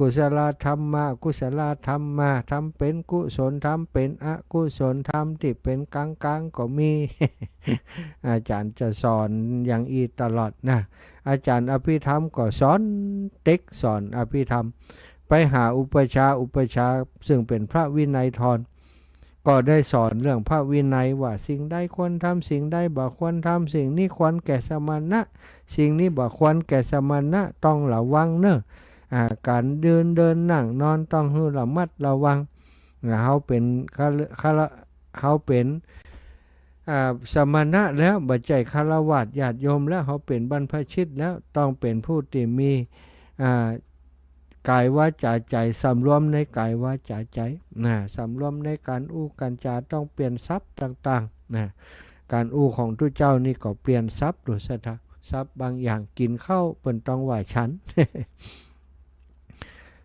กุศลธรรมะ อกุศลธรรมะ ธรรมเป๋นกุศล ธรรมเป๋นอกุศล ธรรมตี้เป๋นก๋างๆ ก็มี อาจ๋ารย์จะสอนอย่างอี้ตลอดนะ อาจ๋ารย์อภิธรรมก็สอนเต๊กสอนอภิธรรม ไปหาอุปัชฌาย์ อุปัชฌาย์ซึ่งเป๋นพระวินัยธร ก็ได้สอนเรื่องพระวินัยว่าสิ่งใดควรทำ สิ่งใดบ่ควรทำ สิ่งนี้ควรแก่สมณะ สิ่งนี้บ่ควรแก่สมณะ ต้องระวังเน่อ อ่า ก๋านยืนเดินนั่งนอนต้องหื้อระมัดระวัง อ่า เฮาเป๋นฆะ ฆะ เฮาเป๋น อ่า สมณะแล้ว บ่ใจ้ฆราวาสญาติโยมแล้ว เฮาเป๋นบรรพชิตแล้ว ต้องเป๋นผู้ตี้มี อ่า ก๋ายวาจ๋าใจ๋ สำรวมในก๋ายวาจ๋าใจ๋ นะ สำรวมในก๋านอู้ก๋านจ๋า ต้องเปลี่ยนศัพท์ต่างๆ นะ ก๋านอู้ของตุ๊เจ้านี่ก็เปลี่ยนศัพท์ดูศรัทธา ศัพท์บางอย่าง กิ๋นข้าวเปิ้นต้องว่าฉัน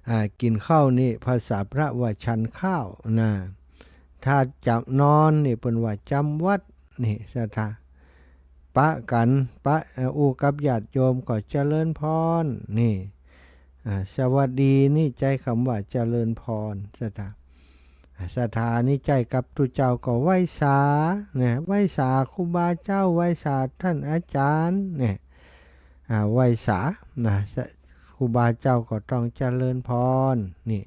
อ่า กิ๋นข้าวนี่ภาษาพระว่าฉันข้าวนะ ถ้าจะนอนนี่เปิ้นว่าจำวัดนี่ศรัทธา ปะกั๋น ปะ เอ่อ อู้กับญาติโยมก็เจริญพร นี่ อ่า สวัสดีนี่ใจ๊กำว่าเจริญพร ศรัทธา อ่า ศรัทธานี่ใจ๊กับตุ๊เจ้าก็ไหว้สา เนี่ย ไหว้สาครูบาเจ้า ไหว้สาต้านอาจ๋ารย์ เนี่ย อ่า ไหว้สา นะ ส- ครูบาเจ้าก็ต้องเจริญพร นี่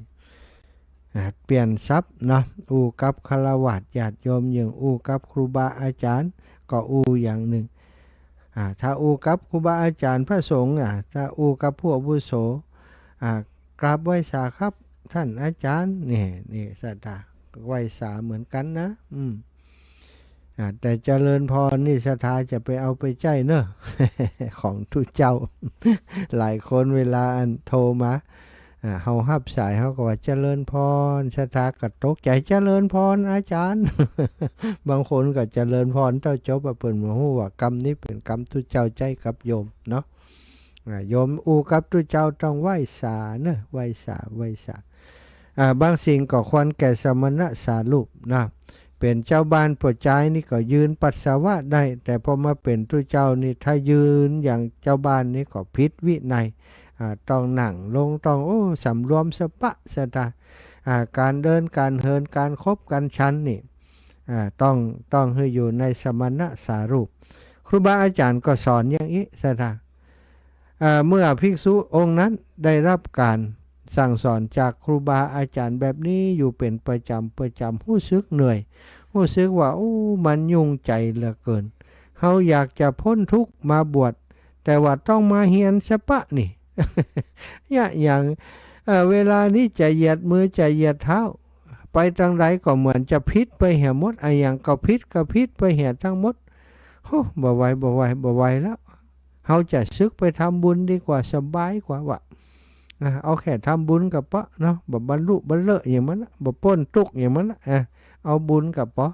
อ่า เปลี่ยนศัพท์เนาะ อู้กับฆราวาสญาติโยม อย่างอู้กับครูบาอาจ๋ารย์ ก็อู้อย่างนึ่ง อ่า ถ้าอู้กับครูบาอาจ๋ารย์พระสงฆ์ อ่า ถ้าอู้กับผู้อาวุโส อ่า กราบไหว้สาครับต้านอาจ๋ารย์ นี่ นี่ ศรัทธา ไหว้สาเหมือนกั๋นนะ อืม อ่า แต่เจริญพรนี่ศรัทธาจะไปเอาไปใจ๊เนอะ ของตุ๊เจ้า หลายคนเวลาอันโทรมา อ่า เฮาฮับสายเฮาก็ว่า เจริญพร ศรัทธาก็ตกใจ๋ เจริญพรอาจ๋ารย์ บางคนก็เจริญพรเต้าจบอะ เปิ้นบ่ฮู้ว่ากำนี้เป๋นกำตุ๊เจ้าใจ๊กับโยมเนาะ อ่า โยมอู้กับตุ๊เจ้าต้องไหว้สาเนอะ ไหว้สา ไหว้สา อ่า บางสิ่งก็ควรแก่สมณสารูปนะ เป๋นเจ้าบ้านป้อจายนี่ก็ยืนปัสสาวะได้ แต่พอมาเป๋นตุ๊เจ้านี่ ถ้ายืนอย่างเจ้าบ้านนี่ก็ผิดวินัย อ่า ต้องนั่งลง ต้อง โอ้ สำรวมสะปะ ศรัทธา อ่า ก๋านเดิน ก๋านเหิน ก๋านขบ ก๋านฉันนี่ อ่า ต้อง ต้องหื้ออยู่ในสมณสารูป ครูบาอาจ๋ารย์ก็สอนอย่างอี้ ศรัทธา อ่า เมื่อภิกษุองค์นั้นได้ฮับก๋านสั่งสอนจากครูบาอาจ๋ารย์แบบนี้อยู่เป๋นประจ๋ำ ประจ๋ำ ฮู้สึกเหนื่อย ฮู้สึกว่า โอ้ มันยุ่งใจ๋เหลือเกิน เฮาอยากจะป๊นตุ๊กข์มาบวช แต่ว่าต้องมาเฮียนสะปะนี่ เยียะหยัง เอ่อ เวลานี้จะเหยียดมือ จะเหยียดเท้า ไปตางใดก็เหมือนจะผิดไปเหียหมด อะหยังก็ผิด ก็ผิดไปเหียตังหมด โฮ้ บ่ไหว บ่ไหว บ่ไหวแล้ว เฮาจะสึกไปทำบุญดีกว่า สบายกว่าวะ อ่ะ เอาแค่ทำบุญก็เป๋าะเนาะ บ่บรรลุบ่เลิศหยังมันนะ บ่ป๊นตุ๊กข์หยังมันนะ อ่ะ เอาบุญก็เป๋าะ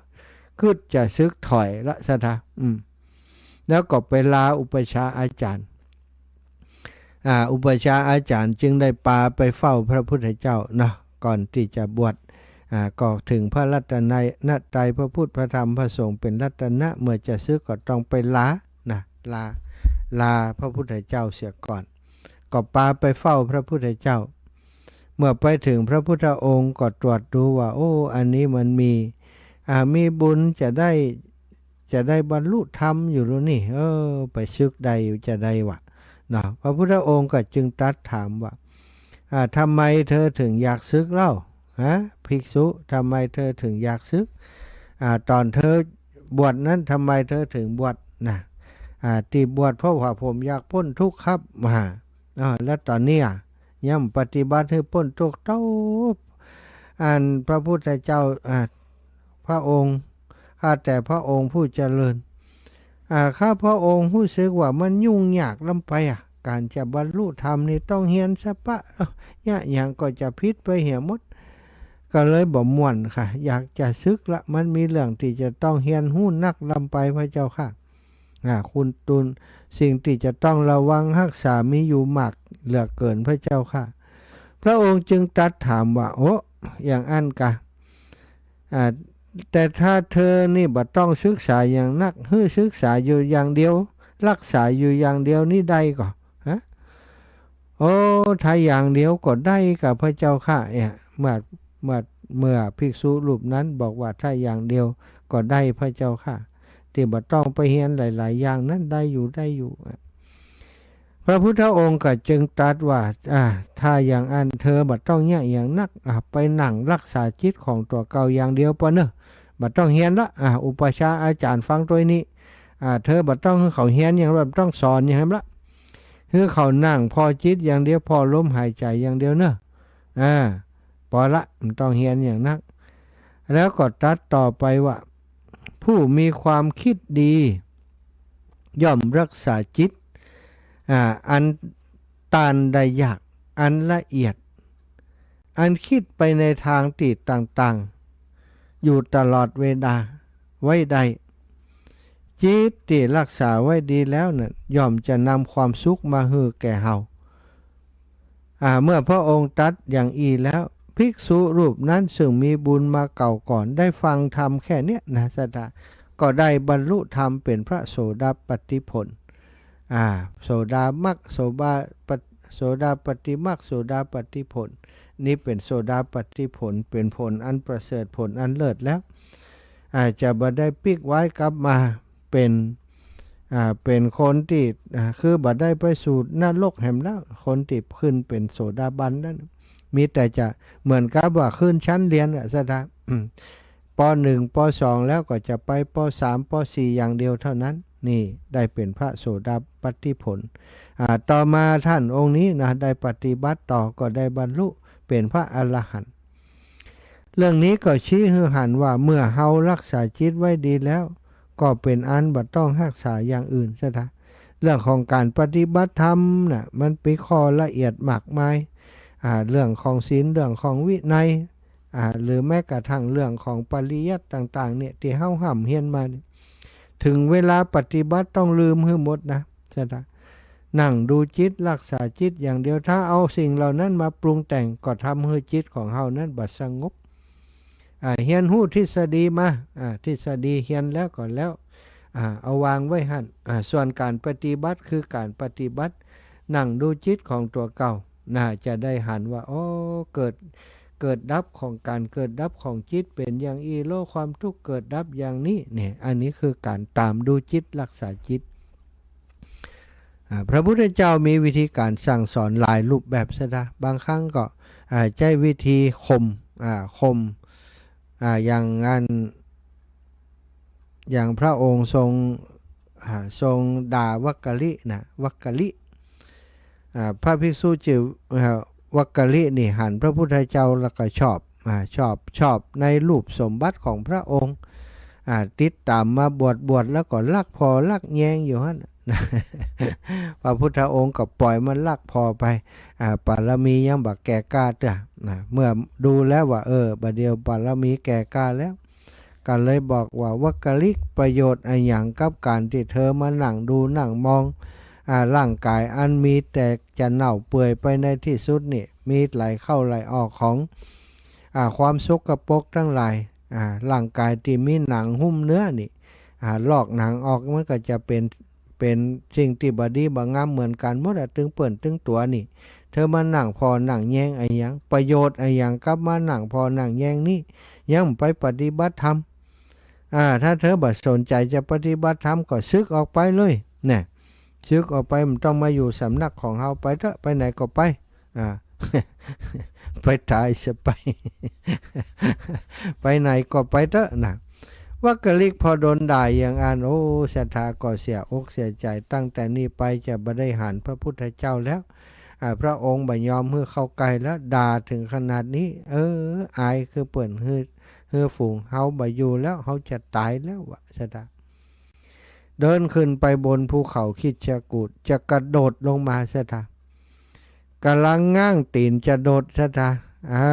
กึ๊ดจะสึกถอยละ ศรัทธา อืม แล้วก็ไปลาอุปัชฌาย์อาจ๋ารย์ อ่า อุปัชฌาย์อาจ๋ารย์จึงได้ปาไปเฝ้าพระพุทธเจ้าเนาะ ก่อนตี้จะบวช อ่า ก็เถิงพระรัตนตรัย พระพุทธ พระธรรม พระสงฆ์เป๋นรัตนะ เมื่อจะสึกก็ต้องไปลานะ ลา ลาพระพุทธเจ้าเสียก่อน ก็ปาไปเฝ้าพระพุทธเจ้า เมื่อไปเถิงพระพุทธองค์ก็ตรวจดูว่า โอ้ อันนี้มันมี อ่า มีบุญจะได้ จะได้บรรลุธรรมอยู่แล้วนี่ เออ ไปสึกได้อยู่จะได้วะ เนาะ พระพุทธองค์ก็จึงตรัสถามว่า อ่า ทำไมเธอเถิงอยากสึกเล่า ฮะ ภิกษุ ทำไมเธอเถิงอยากสึก อ่า ต๋อนเธอบวชนั้น ทำไมเธอเถิงบวชนะ อ่า ตี้บวชเพราะว่าผมอยากป๊นตุ๊กข์ครับ อ่า อ่า แล้วต๋อนนี้อะ ย่อมปฏิบัติหื้อป๊นตุ๊กข์เต้า อันพระพุทธเจ้า อ่า พระองค์ ข้าแต่พระองค์ผู้เจริญ อ่า ข้าพระองค์ฮู้สึกว่ามันยุ่งยากล้ำไปอะ ก๋านจะบรรลุธรรมนี่ต้องเฮียนสะปะ เอ้อ เยียะหยังก็จะผิดไปเหียหมด ก็เลยบ่ม่วนค่ะ อยากจะสึกละ มันมีเรื่องตี้จะต้องเฮียนฮู้นักล้ำไปพระเจ้าค่ะ อ่า คุณตูน สิ่งตี้จะต้องระวังฮักษามีอยู่มากเหลือเกินพระเจ้าค่ะ พระองค์จึงตรัสถามว่า โอ้ อย่างอั้นกา อ่า แต่ถ้าเธอนี่บ่ต้องศึกษาอย่างนัก หื้อศึกษาอยู่อย่างเดียว รักษาอยู่อย่างเดียวนี่ได้ก่อ ฮะ โอ้ ถ้าอย่างเดียวก็ได้ก่าพระเจ้าข้า เนี่ย เมื่อ เมื่อ เมื่อภิกษุรูปนั้นบอกว่าถ้าอย่างเดียวก็ได้พระเจ้าข้า ตี้บ่ต้องไปเฮียนหลายๆ อย่างนั้นได้อยู่ ได้อยู่ พระพุทธองค์ก็จึงตรัสว่า อ่า ถ้าอย่างอั้นเธอบ่ต้องเยียะหยังนัก อ่า ไปนั่งรักษาจิตของตั๋วเก่าอย่างเดียวปะเน่อ บ่ต้องเฮียนละ อ่า อุปัชฌาย์อาจ๋ารย์ฟังตวยนี้ อ่า เธอบ่ต้องหื้อเขาเฮียนหยัง บ่ต้องสอนหยังละ หื้อเขานั่งผ่อจิตอย่างเดียว ผ่อลมหายใจ๋อย่างเดียวเน่อ อ่า ปอละ บ่ต้องเฮียนหยังนัก แล้วก็ตรัสต่อไปว่า ผู้มีความคิดดี ย่อมรักษาจิต อ่า อันต้านได้ยาก อันละเอียด อันคิดไปในตางตี้ต่างๆ อยู่ตลอดเวลาไว้ได้ จิตตี้รักษาไว้ดีแล้วนั้น ย่อมจะนำความสุขมาหื้อแก่เฮา อ่า เมื่อพระองค์ตรัสอย่างอี้แล้ว ภิกษุรูปนั้นซึ่งมีบุญมาเก่าก่อน ได้ฟังธรรมแค่เนี้ยนะ ศรัทธา ก็ได้บรรลุธรรมเป๋นพระโสดาปัตติผล อ่า โสดามัค โสดาปัต- โสดาปัตติมัค โสดาปัตติผล นี่เป๋นโสดาปัตติผล เป๋นผลอันประเสริฐ ผลอันเลิศแล้ว อ่า จะบ่ได้ปิ๊กไว้กลับมาเป๋น อ่า เป๋นคนตี้ อ่า คือบ่ได้ไปสู่นรกแหมแล้ว คนตี้ขึ้นเป๋นโสดาบันแล้ว มีแต่จะเหมือนกับว่าขึ้นชั้นเรียนอะ ศรัทธา อืม ป.หนึ่ง ป.สอง แล้วก็จะไป ป.สาม ป.สี่ อย่างเดียวเท่านั้น นี่ได้เป๋นพระโสดาปัตติผล อ่า ต่อมาท่านองค์นี้นะ ได้ปฏิบัติต่อก็ได้บรรลุเป๋นพระอรหันต์ เรื่องนี้ก็ชี้หื้อหันว่าเมื่อเฮารักษาจิตไว้ดีแล้ว ก็เป๋นอันบ่ต้องฮักษาอย่างอื่น ศรัทธา เรื่องของก๋านปฏิบัติธรรมน่ะ มันมีข้อละเอียดมากมาย อ่า เรื่องของศีล เรื่องของวินัย อ่า หรือแม้กระทั่งเรื่องของปริยัติต่างๆ เนี่ย ตี้เฮาฮ่ำเฮียนมาเนี่ย เถิงเวลาปฏิบัติต้องลืมหื้อหมดนะ ศรัทธา นั่งดูจิต รักษาจิตอย่างเดียว ถ้าเอาสิ่งเหล่านั้นมาปรุงแต่ง ก็ทำหื้อจิตของเฮานั้นบ่สงบ อ่า เฮียนฮู้ทฤษฎีมา อ่า ทฤษฎีเฮียนแล้วก็แล้ว อ่า เอาวางไว้หั้น อ่า ส่วนก๋านปฏิบัติคือก๋านปฏิบัติ นั่งดูจิตของตั๋วเก่า น่าจะได้หันว่า อ๋อ เกิด เกิดดับของก๋านเกิดดับของจิตเป๋นอย่างอี้ โล ความทุกข์เกิดดับอย่างนี้ เนี่ย อันนี้คือก๋านต๋ามดูจิต รักษาจิต อ่า พระพุทธเจ้ามีวิธีก๋านสั่งสอนหลายรูปแบบ ศรัทธา บางครั้งก็ อ่า ใจ๊วิธีข่ม อ่า ข่ม อ่า อย่างอัน อย่างพระองค์ทรง อ่า ทรงด่าวักกะลินะ วักกะลิ อ่า พระภิกษุจื้อ อ่า วักกะลินี่หันพระพุทธเจ้าแล้วก็ชอบ อ่า ชอบ ชอบในรูปสมบัติของพระองค์ อ่า ติดต๋ามมาบวช บวชแล้วก็ลักผ่อลักแยงอยู่หั้น พระพุทธองค์ก็ปล่อยมันลักผ่อไป อ่า บารมียังบ่แก่กล้าเตื้อ นะ เมื่อดูแล้วว่า เออ บ่าเดี่ยวบารมีแก่กล้าแล้ว ก็เลยบอกว่า วักกะลิ ประโยชน์อะหยังกับก๋านตี้เธอมานั่งดูนั่งมอง อ่า ร่างกายอันมีแต่จะเน่าเปื่อยไปในตี้สุดนี่ มีไหลเข้าไหลออกของ อ่า ความสกปรกตังหลาย อ่า ร่างกายตี้มีหนังหุ้มเนื้อนี่ อ่า ลอกหนังออกมันก็จะเป๋น เป๋นสิ่งตี้บ่ดีบ่งามเหมือนกั๋นหมดอะ ตึงเปิ้นตึงตั๋วนี่ เธอมานั่งผ่อนั่งแยงอะหยัง ประโยชน์อะหยังกับมานั่งผ่อนั่งแยงนี่ ยังไปปฏิบัติธรรม อ่า ถ้าเธอบ่สนใจ๋จะปฏิบัติธรรมก็สึกออกไปเลย แน่ สึกออกไป บ่ต้องมาอยู่สำนักของเฮา ไปเต๊อะ ไปไหนก็ไป อ่า ไปต๋ายเสียไป ไปไหนก็ไปเต๊อะนะ วักกะลิพอโดนด่าอย่างอั้น โอ้ ศรัทธาก็เสียอกเสียใจ๋ ตั้งแต่นี้ไปจะบ่ได้หันพระพุทธเจ้าแล้ว อ่า พระองค์บ่ยอมหื้อเข้าใก้แล้ว ด่าเถิงขนาดนี้ เออ อายคือเปิ้น หื้อ หื้อฝูงเฮาบ่อยู่แล้ว เฮาจะต๋ายแล้ววะ ศรัทธา เดินขึ้นไปบนภูเขาคิชกูฏ จะกระโดดลงมา ศรัทธา ก่ำลังง้างตี๋นจะโดด ศรัทธา อ่า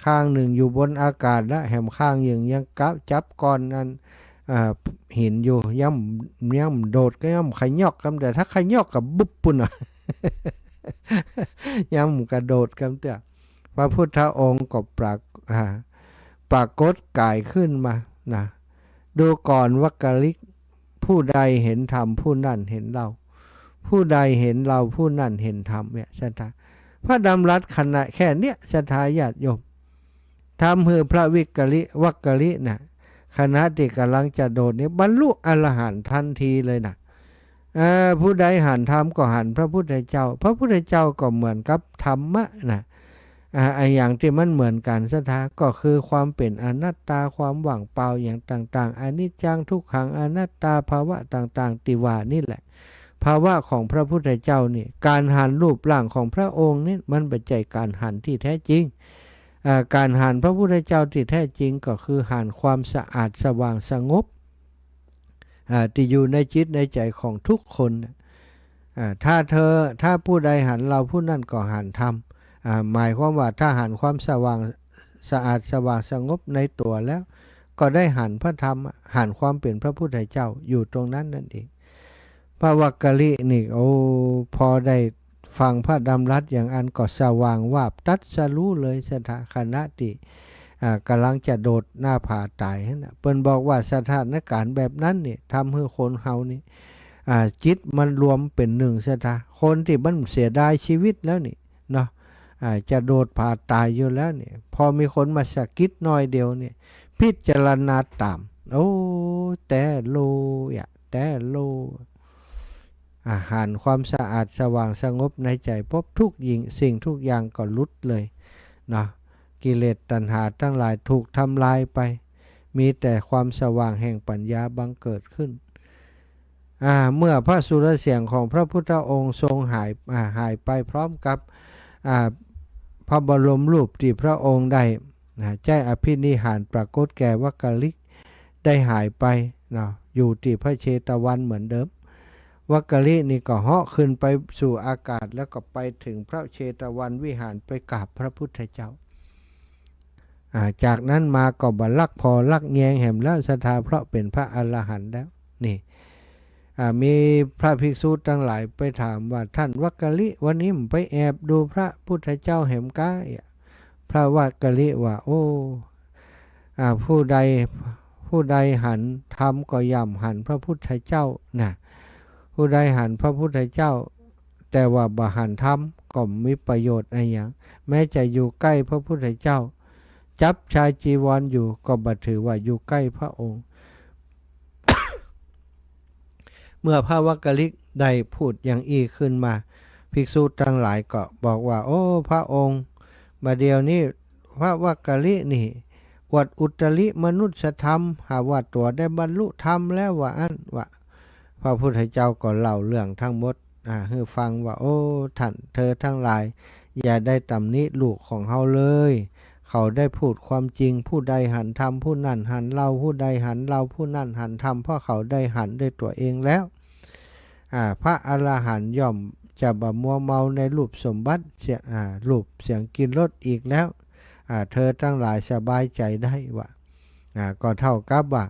ข้างนึ่งอยู่บนอากาศละ แหมข้างนึ่งยังกะจับก้อนอัน อ่า หินอยู่ ยัง ยังโดดก็ยังขยอกกำ แต่ถ้าขยอกก็บุบปู้นน่ะ ยังกระโดดกำเตื้อ พระพุทธองค์ก็ปราก- อ่า ปรากฏกายขึ้นมานะ ดูก่อนวักกะลิ ผู้ใดเห็นธรรมผู้นั้นเห็นเรา ผู้ใดเห็นเราผู้นั้นเห็นธรรม เนี่ย ศรัทธา พระดำรัสขณะแค่เนี้ย ศรัทธาญาติโยม ทำหื้อพระวิกกะลิ วักกะลิน่ะ ขณะตี้ก่ำลังจะโดดนี่ บรรลุอรหันต์ทันทีเลยน่ะ เอ่อ ผู้ใดหันธรรมก็หันพระพุทธเจ้า พระพุทธเจ้าก็เหมือนกับธรรมะน่ะ อ่า อะหยังตี้มันเหมือนกั๋น ศรัทธา ก็คือความเป๋นอนัตตา ความว่างเปล่าอย่างต่างๆ อนิจจัง ทุกขัง อนัตตา ภาวะต่างๆ ตี้ว่านี่แหละ ภาวะของพระพุทธเจ้านี่ ก๋านหันรูปร่างของพระองค์นี่ มันบ่ใจ้ก๋านหันตี้แท้จริง อ่า ก๋านหันพระพุทธเจ้าตี้แท้จริงก็คือหันความสะอาดสว่างสงบ อ่า ตี้อยู่ในจิตในใจ๋ของทุกคนน่ะ อ่า ถ้าเธอ ถ้าผู้ใดหันเราผู้นั้นก็หันธรรม อ่า หมายความว่าถ้าหันความสว่าง สะอาดสว่างสงบในตั๋วแล้ว ก็ได้หันพระธรรม หันความเป๋นพระพุทธเจ้าอยู่ตรงนั้นนั่นเอง พระวักกะลินี่ โอ้ พอได้ฟังพระดำรัสอย่างอั้นก็สว่างวาบตรัสรู้เลย ศรัทธา ขณะตี้ อ่า ก๋ำลังจะโดดหน้าผาต๋ายหั้นน่ะ เปิ้นบอกว่าสถานก๋ารณ์แบบนั้นนี่ ทำหื้อคนเฮานี่ อ่า จิตมันรวมเป๋นหนึ่งเสียท่า คนตี้มันเสียดายจีวิตแล้วนี่เนาะ อ่า จะโดดผาต๋ายอยู่แล้วนี่ พอมีคนมาสะกิดหน้อยเดียวนี่ พิจารณาต๋าม โอ้ แต๊ลู่ยะ แต๊ลู่ อ่า หันความสะอาดสว่างสงบในใจ๋ปุ๊บ ทุกสิ่ง สิ่งทุกอย่างก็หลุดเลยเนาะ กิเลสตัณหาตังหลายถูกทำลายไป มีแต่ความสว่างแห่งปัญญาบังเกิดขึ้น อ่า เมื่อพระสุรเสียงของพระพุทธองค์ทรงหาย อ่า หายไปพร้อมกับ อ่า พระบรมรูปตี้พระองค์ได้ อ่า ใจ๊อภินิหารปรากฏแก่วักกลิก ได้หายไปเนาะ อยู่ตี้พระเชตวันเหมือนเดิม วักกลิกนี่ก็เหาะขึ้นไปสู่อากาศ แล้วก็ไปเถิงพระเชตวันวิหาร ไปกราบพระพุทธเจ้า อ่า จากนั้นมาก็บ่ลักผ่อลักแยงแหมแล้ว ศรัทธา เพราะเป๋นพระอรหันต์แล้ว นี่ อ่า มีพระภิกษุตังหลายไปถามว่า "ท่านวักกลิก วันนี้บ่ไปแอบดูพระพุทธเจ้าแหมก๊ะ" พระวักกลิกว่า "โอ้ อ่า ผู้ใด ผู้ใดหันธรรมก็ย่อมหันพระพุทธเจ้า" นะ ผู้ใดหันพระพุทธเจ้า แต่ว่าบ่หันธรรม ก็บ่มีประโยชน์อะหยัง แม้จะอยู่ใก้พระพุทธเจ้า จับชายจีวรอยู่ ก็บ่ถือว่าอยู่ใก้พระองค์ เมื่อพระวักกลิกได้พูดอย่างอี้ขึ้นมา ภิกษุตังหลายก็บอกว่า "โอ้ พระองค์ บ่าเดี่ยวนี้พระวักกลิกนี่ อวดอุตริมนุสธรรม หาว่าตั๋วได้บรรลุธรรมแล้ว" ว่าอั้น ว่า พระพุทธเจ้าก็เล่าเรื่องทั้งหมด อ่า หื้อฟังว่า "โอ้ ท่าน เธอตังหลาย อย่าได้ตำหนิลูกของเฮาเลย เขาได้พูดความจริง ผู้ใดหันธรรม ผู้นั้นหันเรา ผู้ใดหันเรา ผู้นั้นหันธรรม เพราะเขาได้หันด้วยตั๋วเองแล้ว" อ่า พระอรหันต์ย่อมจะบ่มัวเมาในรูปสมบัติ เสียง อ่า รูปเสียงกลิ่นรสอีกแล้ว อ่า เธอตังหลายสบายใจ๋ได้ ว่า อ่า ก็เท่ากับว่า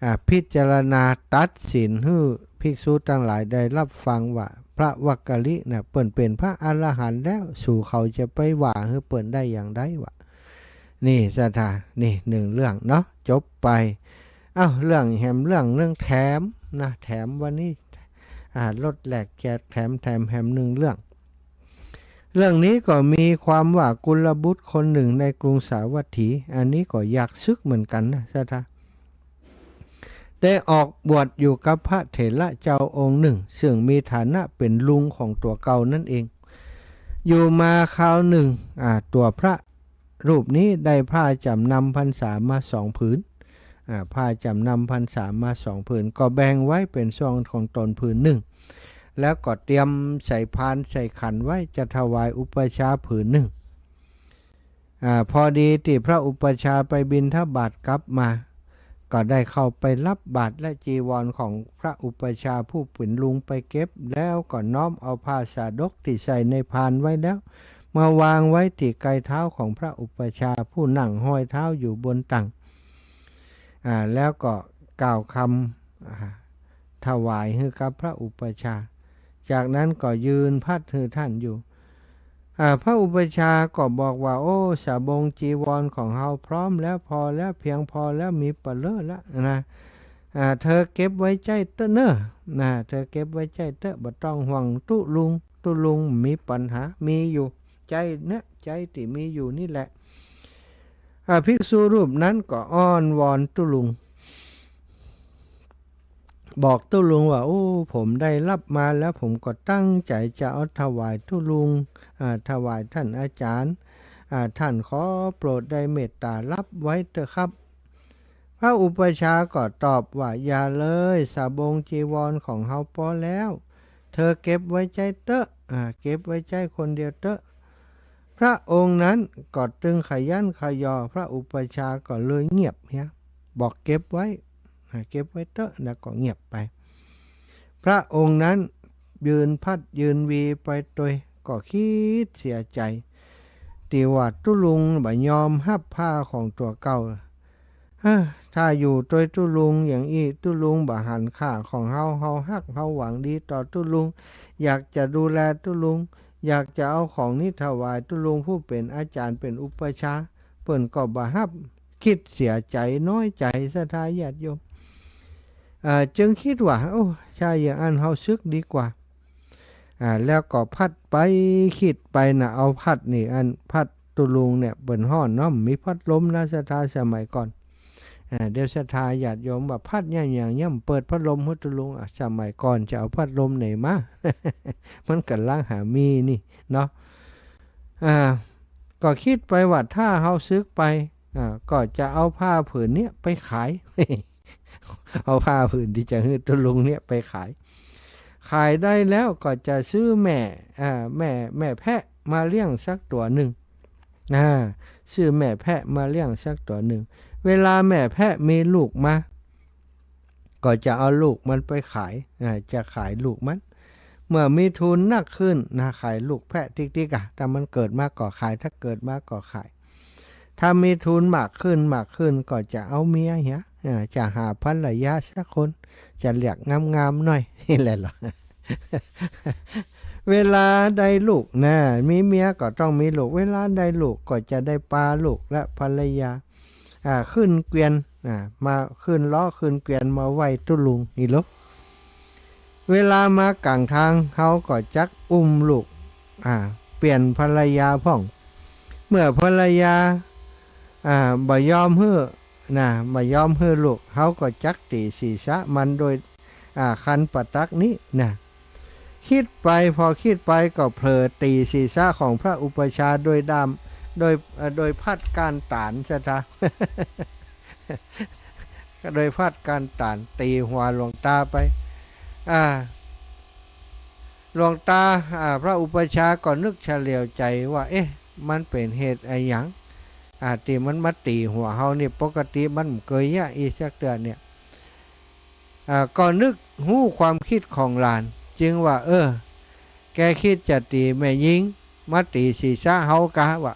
อ่า พิจารณาตัดสินหื้อภิกษุตังหลายได้ฮับฟังว่า พระวักกลิกนะ เปิ้นเป๋นพระอรหันต์แล้ว สูเขาจะไปว่าหื้อเปิ้นได้อย่างใด ว่า นี่ศรัทธา นี่หนึ่งเรื่องเนาะ จบไป เอ้า เรื่องแหมเรื่องหนึ่งแถมนะ แถมวันนี้ อ่า ลดแลกแจกแถม แถมแหมหนึ่งเรื่อง เรื่องนี้ก็มีความว่ากุลบุตรคนหนึ่งในกรุงสาวัตถี อันนี้ก็อยากสึกเหมือนกันนะศรัทธา ได้ออกบวชอยู่กับพระเถระเจ้าองค์หนึ่ง ซึ่งมีฐานะเป๋นลุงของตั๋วเก่านั่นเอง อยู่มาคราวหนึ่ง อ่า ตั๋วพระ รูปนี้ได้ผ้าจ๋ำนำพรรษามาสองผืน อ่า ผ้าจ๋ำนำพรรษามาสองผืน ก็แบ่งไว้เป๋นส่วนของตนผืนหนึ่ง แล้วก็เตรียมใส่พานใส่ขันไว้จะถวายอุปัชฌาย์ผืนหนึ่ง อ่า พอดีตี้พระอุปัชฌาย์ไปบิณฑบาตกลับมา ก็ได้เข้าไปรับบาตรและจีวรของพระอุปัชฌาย์ผู้เป๋นลุงไปเก็บ แล้วก็น้อมเอาผ้าสาดกตี้ใส่ในพานไว้แล้ว มาวางไว้ตี้ไกเท้าของพระอุปัชฌาย์ผู้นั่งห้อยเท้าอยู่บนตั๋ง อ่า แล้วก็กล่าวกำ อ่า ถวายหื้อกับพระอุปัชฌาย์ จากนั้นก็ยืนภัตตร์หื้อท่านอยู่ อ่า พระอุปัชฌาย์ก็บอกว่า "โอ้ สบงจีวรของเฮาพร้อมแล้ว พอแล้ว เพียงพอแล้ว มีปะเลอะแล้วนะ อ่า เธอเก็บไว้ใจ๊เต๊อะเน่อ นะ เธอเก็บไว้ใจ๊เต๊อะ บ่ต้องห่วงตุ๊ลุง ตุ๊ลุงมีปัญหา มีอยู่ใจ๊เน่อ ใจ๊ตี้มีอยู่นี่แหละ" อ่า ภิกษุรูปนั้นก็อ้อนวอนตุ๊ลุง บอกตุ๊ลุงว่า "โอ้ ผมได้ฮับมาแล้ว ผมก็ตั้งใจ๋จะเอาถวายตุ๊ลุง อ่า ถวายต้านอาจ๋ารย์ อ่า ต้านขอโปรดได้เมตต๋าฮับไว้เต๊อะครับ" พระอุปัชฌาย์ก็ตอบว่า "อย่าเลย สบงจีวรของเฮาปอแล้ว เธอเก็บไว้ใจ๊เต๊อะ อ่า เก็บไว้ใจ๊คนเดียวเต๊อะ" พระองค์นั้นก็ตึงขยันขยอ พระอุปัชฌาย์ก็เลยเงียบเหีย บอก "เก็บไว้ อ่า เก็บไว้เต๊อะ" แล้วก็เงียบไป พระองค์นั้นยืนภัตตร์ยืนวีไปตวย ก็กึ๊ดเสียใจ๋ ตี้ว่าตุ๊ลุงบ่ยอมฮับผ้าของตั๋วเก่า เฮ้อ ถ้าอยู่ตวยตุ๊ลุงอย่างอี้ ตุ๊ลุงบ่หันค่าของเฮา เฮาฮักเฮาหวังดีต่อตุ๊ลุง อยากจะดูแลตุ๊ลุง อยากจะเอาของนี้ถวายตุ๊ลุงผู้เป๋นอาจ๋ารย์เป๋นอุปัชฌาย์ เปิ้นก็บ่ฮับ กึ๊ดเสียใจ๋น้อยใจ๋ ศรัทธาญาติโยม อ่า จึงกึ๊ดว่า โอ้ ถ้าอย่างอั้นเฮาสึกดีกว่า อ่า แล้วก็พัดไปกึ๊ดไปนะ เอาพัดนี่ อันพัดตุ๊ลุงเนี่ยเปิ้นฮ้อนเนาะ มีพัดลมนะ ศรัทธา สมัยก่อน อ่า เดี๋ยวศรัทธาญาติโยมว่าพัดเนี่ย อย่างเยียะเปิดพัดลมหื้อตุ๊ลุง อ่ะ สมัยก่อนจะเอาพัดลมไหนมา มันก็ลังหามีนี่เนาะ อ่า ก็กึ๊ดไปว่าถ้าเฮาสึกไป อ่า ก็จะเอาผ้าผืนเนี้ยไปขาย เอาผ้าผืนตี้จะหื้อตุ๊ลุงเนี่ยไปขาย ขายได้แล้วก็จะซื้อแม่ อ่า แม่ แม่แพะมาเลี้ยงสักตั๋วนึ่ง อ่า ซื้อแม่แพะมาเลี้ยงสักตั๋วนึ่ง เวลาแม่แพะมีลูกมา ก็จะเอาลูกมันไปขาย อ่า จะขายลูกมัน เมื่อมีทุนนักขึ้นนะ ขายลูกแพะติ๊กๆ อ่ะ ถ้ามันเกิดมาก็ขาย ถ้าเกิดมาก็ขาย ถ้ามีทุนมากขึ้น มากขึ้น ก็จะเอาเมียเหีย อ่า จะหาภรรยาสักคน จะเลือกงามๆ หน่อย นี่แหละเหรอ เวลาได้ลูกนะ มีเมียก็ต้องมีลูก เวลาได้ลูกก็จะได้ปาลูกและภรรยา อ่า ขึ้นเกวียน อ่า มาขึ้นล้อขึ้นเกวียนมาไหว้ตุ๊ลุงนี่ลูก เวลามาก๋างทาง เฮาก็จักอุ้มลูก อ่า เปลี่ยนภรรยาพ่อง เมื่อภรรยา อ่า บ่ยอมหื้อ นะ บ่ยอมหื้อลูก เฮาก็จักตี๋ศีรษะมันโดย อ่า คันปะตักนี้นะ กึ๊ดไป พอกึ๊ดไปก็เผลอตี๋ศีรษะของพระอุปัชฌาย์โดยด้าม โดย เอ่อ โดยพัดก้านตาล ศรัทธา ก็โดยพัดก้านตาล ตี๋หัวหลวงตาไป อ่า หลวงตา อ่า พระอุปัชฌาย์ก็นึกเฉลียวใจ๋ว่า เอ๊ะ มันเป๋นเหตุอะหยัง อ่า ตี้มันมาตี๋หัวเฮานี่ ปกติมันบ่เกยเยียะอี้สักเตื้อเนี่ย อ่า ก็นึกฮู้ความกึ๊ดของหลาน จึงว่า เออ แกกึ๊ดจะตี๋แม่ญิง มาตี๋ศีรษะเฮากา ว่า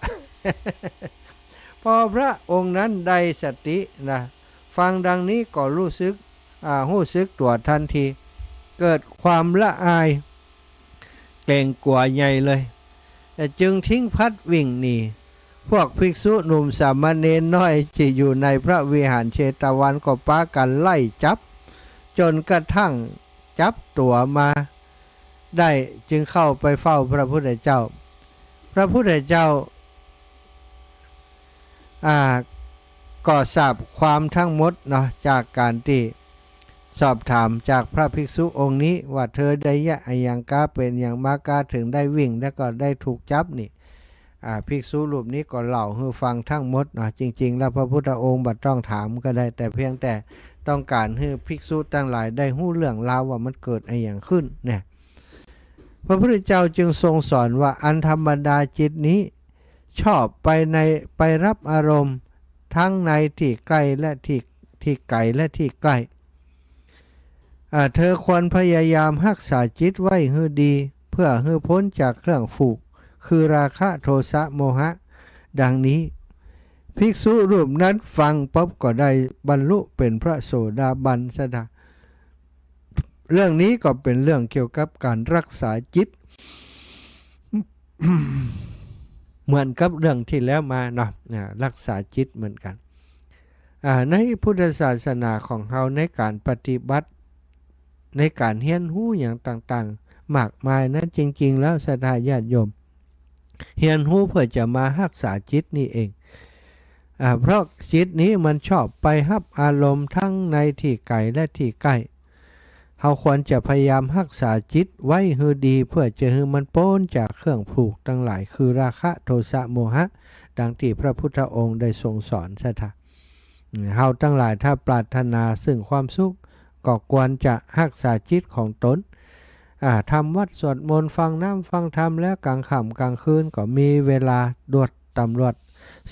พอพระองค์นั้นได้สตินะ ฟังดังนี้ก็ฮู้สึก อ่า ฮู้สึกตั๋วตันที เกิดความละอาย เกรงกั๋วใหญ่เลย แต่จึงทิ้งพัดวิ่งหนี พวกภิกษุหนุ่มสามเณรน้อยตี้อยู่ในพระวิหารเชตวันก็ปากั๋นไล่จับ จ๋นกระทั่งจับตั๋วมาได้ จึงเข้าไปเฝ้าพระพุทธเจ้า พระพุทธเจ้า อ่า ก็ทราบความทั้งหมดเนาะ จากก๋านตี้สอบถามจากพระภิกษุองค์นี้ว่า เธอได้เยียะอะหยังกา เป๋นหยังมากา เถิงได้วิ่งแล้วก็ได้ถูกจับนี่ อ่า ภิกษุรูปนี้ก็เล่าหื้อฟังทั้งหมดเนาะ จริงๆ แล้วพระพุทธองค์บ่ต้องถามก็ได้ แต่เพียงแต่ต้องก๋านหื้อภิกษุตังหลายได้ฮู้เรื่องราวว่ามันเกิดอะหยังขึ้นเนี่ย พระพุทธเจ้าจึงทรงสอนว่า อันธรรมดาจิตนี้ชอบไปใน ไปรับอารมณ์ทั้งในตี้ใก้และตี้ ตี้ไก๋และตี้ใก้ อ่า เธอควรพยายามฮักษาจิตไว้หื้อดี เพื่อหื้อป๊นจากเครื่องผูก คือราคะ โทสะ โมหะ ดังนี้ ภิกษุรูปนั้นฟังปุ๊บก็ได้บรรลุเป๋นพระโสดาบัน ศรัทธา เรื่องนี้ก็เป๋นเรื่องเกี่ยวกับก๋านฮักษาจิต เหมือนกับเรื่องตี้แล้วมาเนาะ อ่า ฮักษาจิตเหมือนกั๋น อ่า ในพุทธศาสนาของเฮา ในก๋านปฏิบัติ ในก๋านเฮียนฮู้หยังต่างๆ มากมายนั้น จริงๆ แล้วศรัทธาญาติโยม เฮียนฮู้เพื่อจะมาฮักษาจิตนี่เอง อ่า เพราะจิตนี้มันชอบไปฮับอารมณ์ทั้งในตี้ไก๋และตี้ใก้ เฮาควรจะพยายามฮักษาจิตไว้หื้อดี เพื่อจะหื้อมันป๊นจากเครื่องผูกตังหลาย คือราคะ โทสะ โมหะ ดังตี้พระพุทธองค์ได้ทรงสอน ศรัทธา เฮาตังหลายถ้าปรารถนาซึ่งความสุข ก็ควรจะฮักษาจิตของตน อ่า ทำวัตรสวดมนต์ ฟังน้ำฟังธรรม แล้วก๋างค่ำก๋างคืนก็มีเวลาตรวจตำรวจ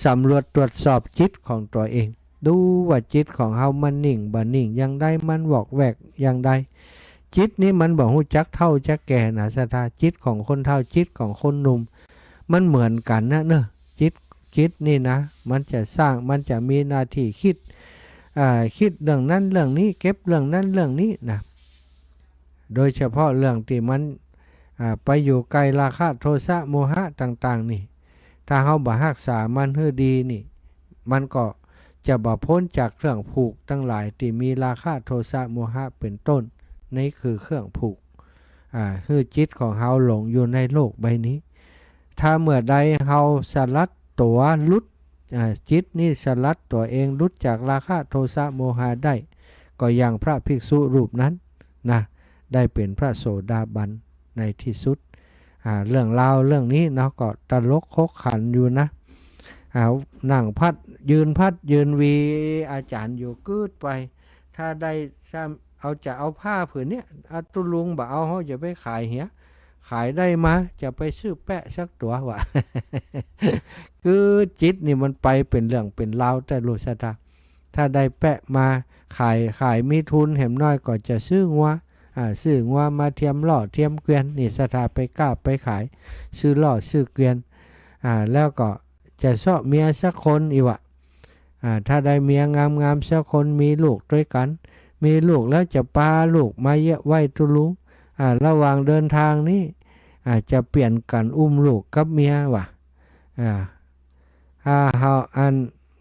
สำรวจตรวจสอบจิตของตั๋วเอง ดูว่าจิตของเฮามันนิ่งบ่นิ่งอย่างใด มันวอกแวกอย่างใด จิตนี้มันบ่ฮู้จักเฒ่าจักแก่นะ ศรัทธา จิตของคนเฒ่า จิตของคนหนุ่ม มันเหมือนกั๋นนะเนาะ จิต จิตนี่นะ มันจะสร้าง มันจะมีหน้าตี้กึ๊ด อ่า กึ๊ดเรื่องนั้นเรื่องนี้ เก็บเรื่องนั้นเรื่องนี้นะ โดยเฉพาะเรื่องตี้มัน อ่า ไปอยู่ใก้ราคะ โทสะ โมหะต่างๆ นี่ ถ้าเฮาบ่ฮักษามันหื้อดีนี่ มันก็จะบ่พ้นจากเครื่องผูกตังหลายตี้มีราคะ โทสะ โมหะ เป๋นต้น นี่คือเครื่องผูก อ่า หื้อจิตของเฮาหลงอยู่ในโลกใบนี้ ถ้าเมื่อใดเฮาสลัดตั๋วหลุด อ่า จิตนี่สลัดตั๋วเองหลุดจากราคะ โทสะ โมหะได้ ก็อย่างพระภิกษุรูปนั้นนะ ได้เป๋นพระโสดาบันในที่สุด อ่า เรื่องราวเรื่องนี้เนาะ ก็ตลกขบขันอยู่นะ อ่า นั่งพัดยืนพัดยืนวีอาจ๋ารย์อยู่กึ๊ดไป ถ้าได้ซ้ำ เอา จะเอาผ้าผืนเนี้ย อ่ะ ตุ๊ลุงบ่เอา เฮาจะไปขายเหีย ขายได้มา จะไปซื้อแปะสักตั๋ววะ คือจิตนี่มันไปเป๋นเรื่องเป๋นราวแต๊ลูกศรัทธา ถ้าได้แปะมาขาย ขายมีทุนแหมน้อยก็จะซื้องัว อ่า ซื้องัวมาเทียมล่อเทียมเกวียน นี่ศรัทธาไปก้าไปขาย ซื้อล่อซื้อเกวียน อ่า แล้วก็จะเซาะเมียสักคนอีกวะ อ่า ถ้าได้เมียงามๆสักคน มีลูกตวยกั๋น มีลูกแล้วจะปาลูกมาเยียะไหว้ตุ๊ลุง อ่า ระหว่างเดินตางนี้ อ่า จะเปลี่ยนกั๋นอุ้มลูกกับเมียวะ อ่า อ่า เฮา อัน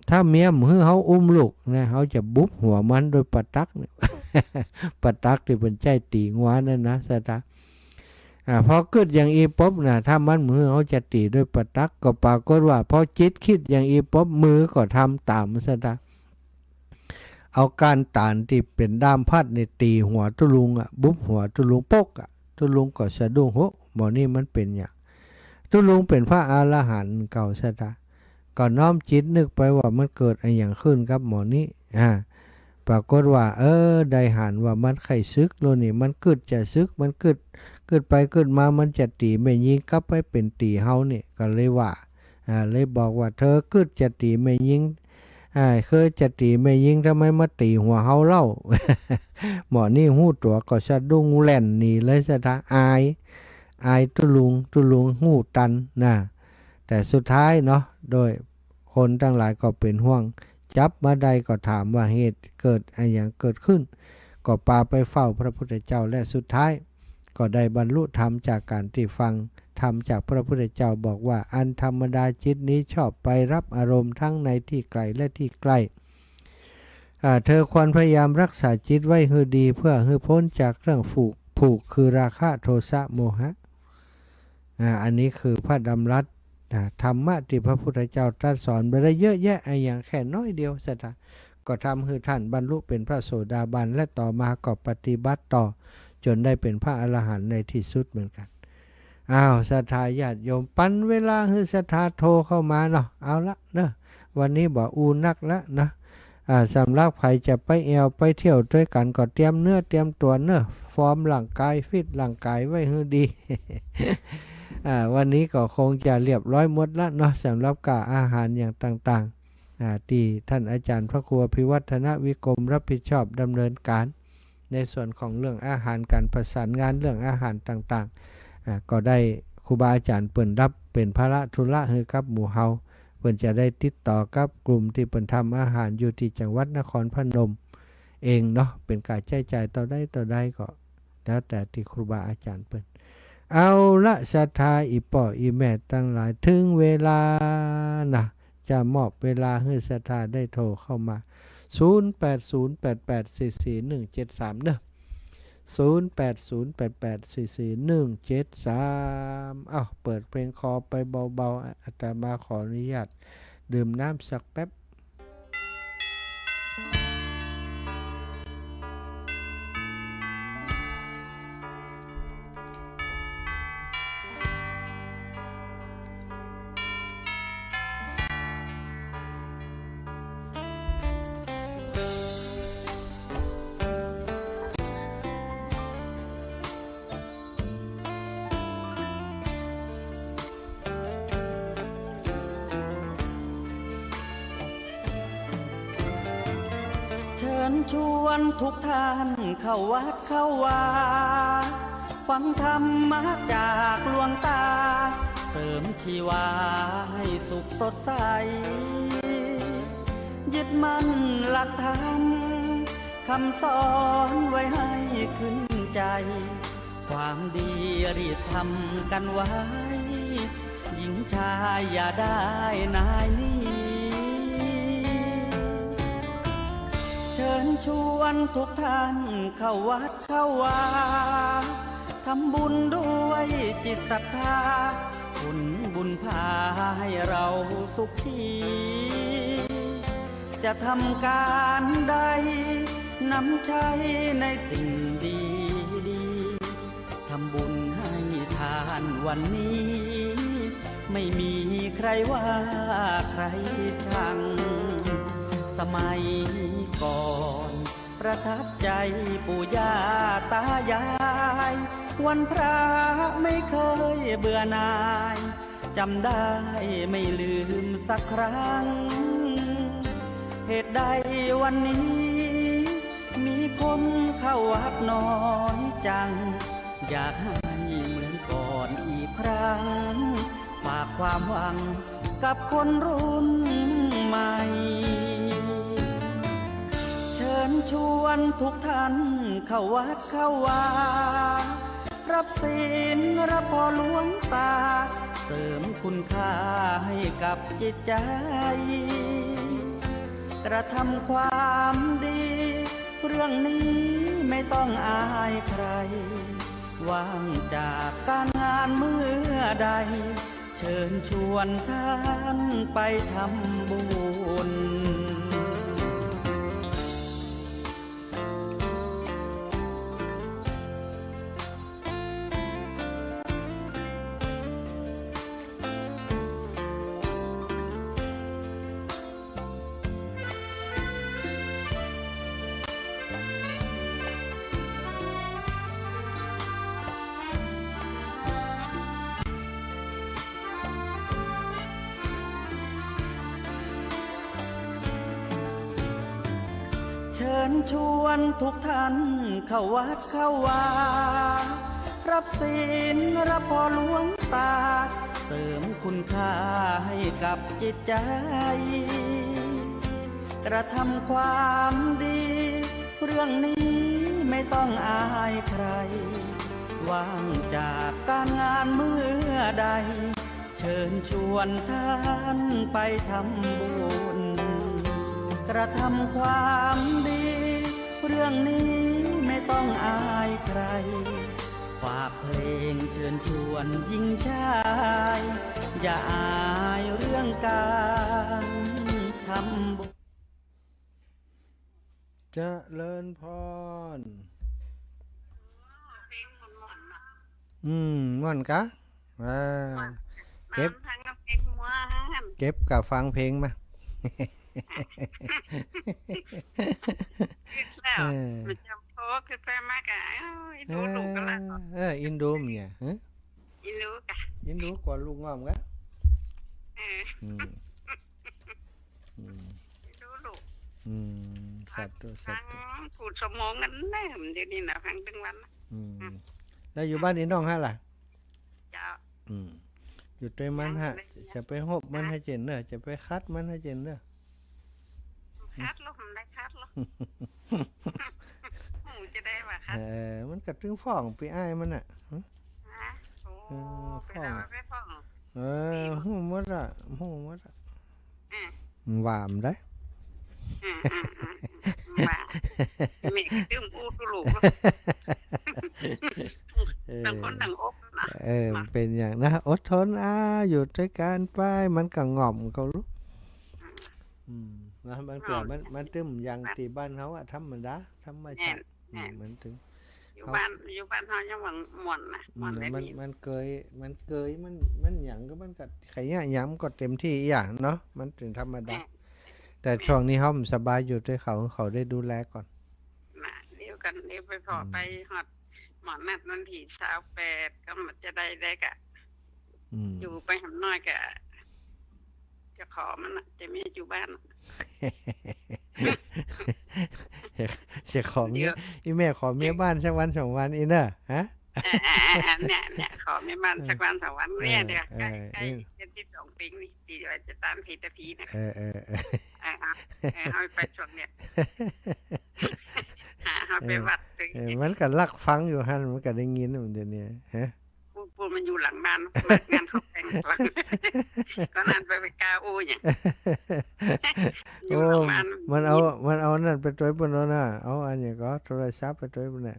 ถ้าเมียบ่หื้อเฮาอุ้มลูกนะ เฮาจะบุบหัวมันโดยปะตั๊กเนี่ย ปะตั๊กตี้เปิ้นใจ๊ตี๋งัวนั่นนะศรัทธา อ่า พอกึ๊ดอย่างอี้ปุ๊บนะ ถ้ามันบ่หื้อเฮาจะตี๋โดยปะตั๊ก ก็ปรากฏว่าพอจิตกึ๊ดอย่างอี้ปุ๊บ มือก็ทำต๋ามศรัทธา เอาก้านต๋าลตี้เป๋นด้ามพัดนี่ตี๋หัวตุ๊ลุงอะ บุบหัวตุ๊ลุงปกอะ ตุ๊ลุงก็สะดุ้ง โห หมอนี่มันเป๋นหยัง ตุ๊ลุงเป๋นพระอรหันต์เก่าศรัทธา ก็น้อมจิตนึกไปว่ามันเกิดอะหยังขึ้นกับหมอนี่ อ่า ปรากฏว่า เออ ได้หันว่ามันใค่สึกแล้วนี่ มันกึ๊ดจะสึก มันกึ๊ด กึ๊ดไปกึ๊ดมา มันจะตี๋แม่ญิงกลับไปเป๋นตี๋เฮานี่ ก็เลยว่า อ่า เลยบอกว่า เธอกึ๊ดจะตี๋แม่ญิง อ่า เธอจะตี๋แม่ญิง ทำไมมาตี๋หัวเฮาเล่า หมอนี่ฮู้ตั๋วก็สะดุ้งแล่นหนีเลยศรัทธา อาย อายตุ๊ลุง ตุ๊ลุงฮู้ตันนะ แต่สุดท้ายเนาะ โดยคนตังหลายก็เป๋นห่วง จับมาได้ก็ถามว่าเหตุเกิดอะหยังเกิดขึ้น ก็ปาไปเฝ้าพระพุทธเจ้า และสุดท้ายก็ได้บรรลุธรรมจากการตี้ฟังธรรมจากพระพุทธเจ้า บอกว่า อันธรรมดาจิตนี้ชอบไปรับอารมณ์ทั้งในตี้ไก๋และตี้ใก้ อ่า เธอควรพยายามรักษาจิตไว้หื้อดี เพื่อหื้อป๊นจากเครื่องผูก ผูกคือราคะ โทสะ โมหะ อ่า อันนี้คือพระดำรัส อ่า ธรรมะตี้พระพุทธเจ้าตรัสสอนบ่ได้เยอะแยะอะหยัง แค่น้อยเดียวศรัทธา ก็ทำหื้อต้านบรรลุเป๋นพระโสดาบัน และต่อมาก็ปฏิบัติต่อ จ๋นได้เป๋นพระอรหันต์ในตี้สุดเหมือนกั๋น อ้าว ศรัทธาญาติโยม ปันเวลาหื้อศรัทธาโทรเข้ามาเนาะ เอาละเนาะ วันนี้บ่อู้นักละเนาะ อ่า สำหรับใผจะไปแอ่วไปเที่ยวตวยกั๋นก็เตรียมเนื้อเตรียมตั๋วเนาะ ฟอร์มร่างก๋าย ฟิตร่างก๋ายไว้หื้อดี อ่า วันนี้ก็คงจะเรียบร้อยหมดละเนาะ สำหรับก้าอาหารอย่างต่างๆ อ่า ตี้ต้านอาจ๋ารย์พระครูอภิวัฒนวิกรมรับผิดชอบดำเนินก๋าน ในส่วนของเรื่องอาหาร ก๋านประสานงานเรื่องอาหารต่างๆ อ่า ก็ได้ครูบาอาจ๋ารย์เปิ้นฮับเป๋นภาระธุระหื้อกับหมู่เฮา เปิ้นจะได้ติดต่อกับกลุ่มตี้เปิ้นทำอาหารอยู่ตี้จังหวัดนครพนมเองเนาะ เป๋นก้าใจ๊จ่ายเต้าใดเต้าใดก็แล้วแต่ตี้ครูบาอาจ๋ารย์เปิ้น เอาละ ศรัทธาอี่ป้ออี่แม่ตังหลาย เถิงเวลานะ จะมอบเวลาหื้อศรัทธาได้โทรเข้ามา ศูนย์แปดศูนย์แปดแปดสี่สี่หนึ่งเจ็ดสาม เนาะ ศูนย์แปดศูนย์แปดแปดสี่สี่หนึ่งเจ็ดสาม อ้าว เปิดเพลงคลอไปเบาๆ อาตมาขออนุญาตดื่มน้ำสักแป๊บ เชิญชวนทุกท่านเข้าวัดเข้าวา ฟังธรรมะจากหลวงตา เสริมชีวาให้สุขสดใส ยึดมั่นหลักธรรม คำสอนไว้ให้ขึ้นใจ ความดีรีบทำกันไว้ หญิงชายอย่าได้นายหนี เชิญชวนทุกท่านเข้าวัดเข้าวา ทำบุญด้วยจิตศรัทธา ผลบุญพาให้เราสุขี จะทำการใด นำใช้ในสิ่งดีๆ ทำบุญให้ทานวันนี้ ไม่มีใครว่าใครชัง สมัยก่อนประทับใจปู่ย่าตายาย วันพระไม่เคยเบื่อหน่าย จำได้ไม่ลืมสักครั้ง เหตุใดวันนี้มีคนเข้าวัดน้อยจัง อยากให้เหมือนก่อนอีกครั้ง ฝากความหวังกับคนรุ่นใหม่ เชิญชวนทุกท่านเข้าวัดเข้าวา รับศีลรับพรหลวงตา เสริมคุณค่าให้กับจิตใจ กระทำความดี เรื่องนี้ไม่ต้องอายใคร ว่างจากการงานเมื่อใด เชิญชวนท่านไปทำบุญ เชิญชวนทุกท่านเข้าวัดเข้าวา รับศีลรับพรหลวงตา เสริมคุณค่าให้กับจิตใจ กระทำความดี เรื่องนี้ไม่ต้องอายใคร ว่างจากการงานเมื่อใด เชิญชวนท่านไปทำบุญ กระทำความดี เรื่องนี้ไม่ต้องอายใคร ฝากเพลงเชิญชวนหญิงชาย อย่าอายเรื่องการทำบุญ เจริญพร อืม ม่วนกะ อ่า เก็บ ฟังเพลงม่วน เก็บกะฟังเพลงมา คิดแล้ว เออ มันจำโทษ คิดไปมากะ เอ้า อินดูลูกกะละ เออ อินดูมเนี่ย ฮะ อินดูกะ อินดูก่อนลูกง่อมกะ เออ อืม อืม อินดูลูก อืม สาธุ สาธุ ฟังกูชั่วโมงนั้นแน่ เดี๋ยวนี้นะ ฟังตึงวันนะ อืม อืม แล้วอยู่บ้านอีน้องฮะล่ะ เจ้า อืม อยู่ตวยมันฮะ ยังเลย จะไปฮบมันหื้อเจ๋นเน่อ จะไปขัดมันหื้อเจ๋นเน่อ ขัดลูก มันได้ขัดลูก หูจะได้ว่าขัด เออ มันกะตึงฟ้องปี้อ้ายมันน่ะ ฮะ ฮะ โอ้ เออ ไปแล้ว ฟ้อง ไปฟ้อง เออ ฮู้หมดอะ ฮู้หมดอะ อืม ว่ามันได้ อืม อืม อืม อืม ว่า แม่ก็ตึงอู้ตุลูก เออ ต่างคนต่างอบนะ เออ มา เป๋นอย่างนะ อดทน อ่า อยู่ตวยกั๋นไป มันกะง่อมเขาลูก อืม อืม นะ บางเตื้อมัน มันตึงอย่างตี้บ้านเฮาอะ ธรรมดา ธรรมชาติ แม่น อืม แม่น มันตึง อยู่บ้าน อยู่บ้านเฮายังว่าม่วนนะ อืม ม่วนเลย มัน นี่ มันเกย มันเกย มัน มันหยังก็มันก็ ใค่เยียะหยังมันก็เต็มตี้อะเนาะ มันเป๋นธรรมดา แม่น แต่ แม่น ช่วงนี้เฮาบ่สบายอยู่ตวยเขา เขาได้ดูแลก่อน น่ะ เดี๋ยวกั๋น เดี๋ยวไปผ่อ อืม ไปฮอดหมอนัดวันตี้ซาวแปด ก็มันจะได้ ได้กะ อืม อยู่ไปหำน้อยกะ จะขอมันน่ะ จะไม่อยู่บ้านน่ะ จะขอเมีย เดี๋ยว อีแม่ขอเมียบ้านสักวันสองวันอีเน่อ ฮะ เออ เออ เออ เออ เนี่ย เนี่ย ขอเมียบ้านสักวันสองวัน เออ เนี่ย เดี๋ยว เออ ใก้ ใก้ เออ เจ็ดสิบสองปี๋นี่ ตี้ว่าจะต๋ามผีตาผีนะ เออ เออ เออ เออ เอา เออ เอาไปช่วงเนี่ย หา เอาไปวัด เออ เออ มันก็ลักฟังอยู่หั้น มันก็ได้ยินมันเดี๋ยวนี้ ฮะ ปูน ปูนมันอยู่หลังบ้าน มางานเขาแปลง ก็นั่นไป ไปกล้าอู้หยัง อยู่ โอ้ โรงพยาบาล มันเอา มันเอานั่นไปตวยปุ้นแล้วนะ เอาอันหยังก็โทรศัพท์ไปตวยปุ้นน่ะ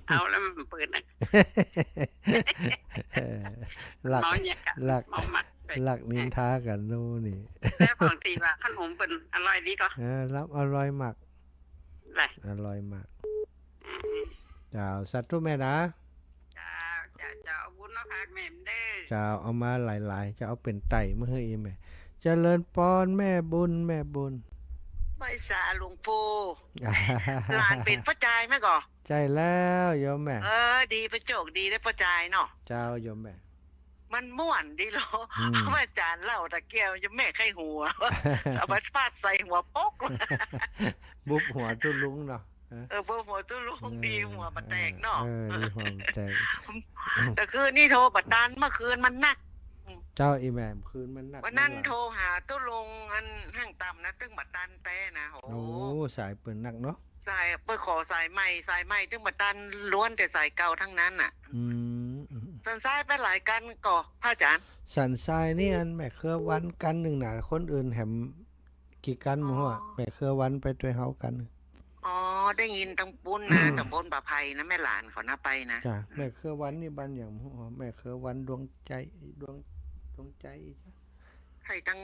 เอาแล้วมันเปิดนะ เออ ลัก เมาเนี่ยกะ ลัก เมามักไป ลักนินทากั๋นโน่นนี่ แล้วของตี้ว่าขนมเปิ้นอร่อยดีก่อ เออ รับอร่อยมาก แหละ อร่อยมาก อืม เจ้า สาธุแม่นะ เจ้า เจ้า เจ้า เอาบุญมาฝากแม่เด้อ เจ้า เอามาหลายๆ จะเอาเป๋นไต่มาหื้ออีแม่ เจริญปอนแม่บุญ แม่บุญ ไหว้สาหลวงปู่ หลานเป๋นป้อจายแม่ก่อ ใจ้แล้วโยมแม่ เออ ดีไปโจคดีได้ป้อจายเนาะ เจ้าโยมแม่ มันม่วนดีเหรอ อืม อาจ๋ารย์เล่าตะเกียะ โยมแม่ใค่หัว เอามาฟาดใส่หัวป๊อก บุบหัวตุ๊ลุงเนาะ เออ เออ บุบหัวตุ๊ลุง เออ ดีหัวบ่แตกเนาะ เออ ดีหัวบ่แตก แต่คืนนี้โทรบ่ตัน เมื่อคืนมันนัก เจ้า อีแม่ คืนมันนัก วันนั้น นักหลาย โทรหาตุ๊ลุงอันห้างต่ำนะ ตึงบ่ตันแต๊นะ โอ้ โอ้ สายเปิ้นนักเนาะ สาย เปิ้นขอสายใหม่ สายใหม่ตึงบ่ตัน ล้วนแต่สายเก่าทั้งนั้นน่ะ อืม อืม สันทรายไปหลายกั๋นก่อ พระอาจ๋ารย์ สันทรายนี่อันแม่เครือวันกั๋นนึ่งน่ะ คนอื่นแหมกี่กั๋นหมู่อะ อ๋อ แม่เครือวันไปตวยเฮากั๋นนึ่ง อ๋อ ได้ยินตังปุ้นนะ อืม ตำบลป่าไผ่นะ แม่หลานเขานะไปนะ จ้ะ แม่เครือวันนี่บ้านหยังหมู่อะ แม่เครือวันดวงใจ ดวง ดวงใจจ้ะ ใครตัง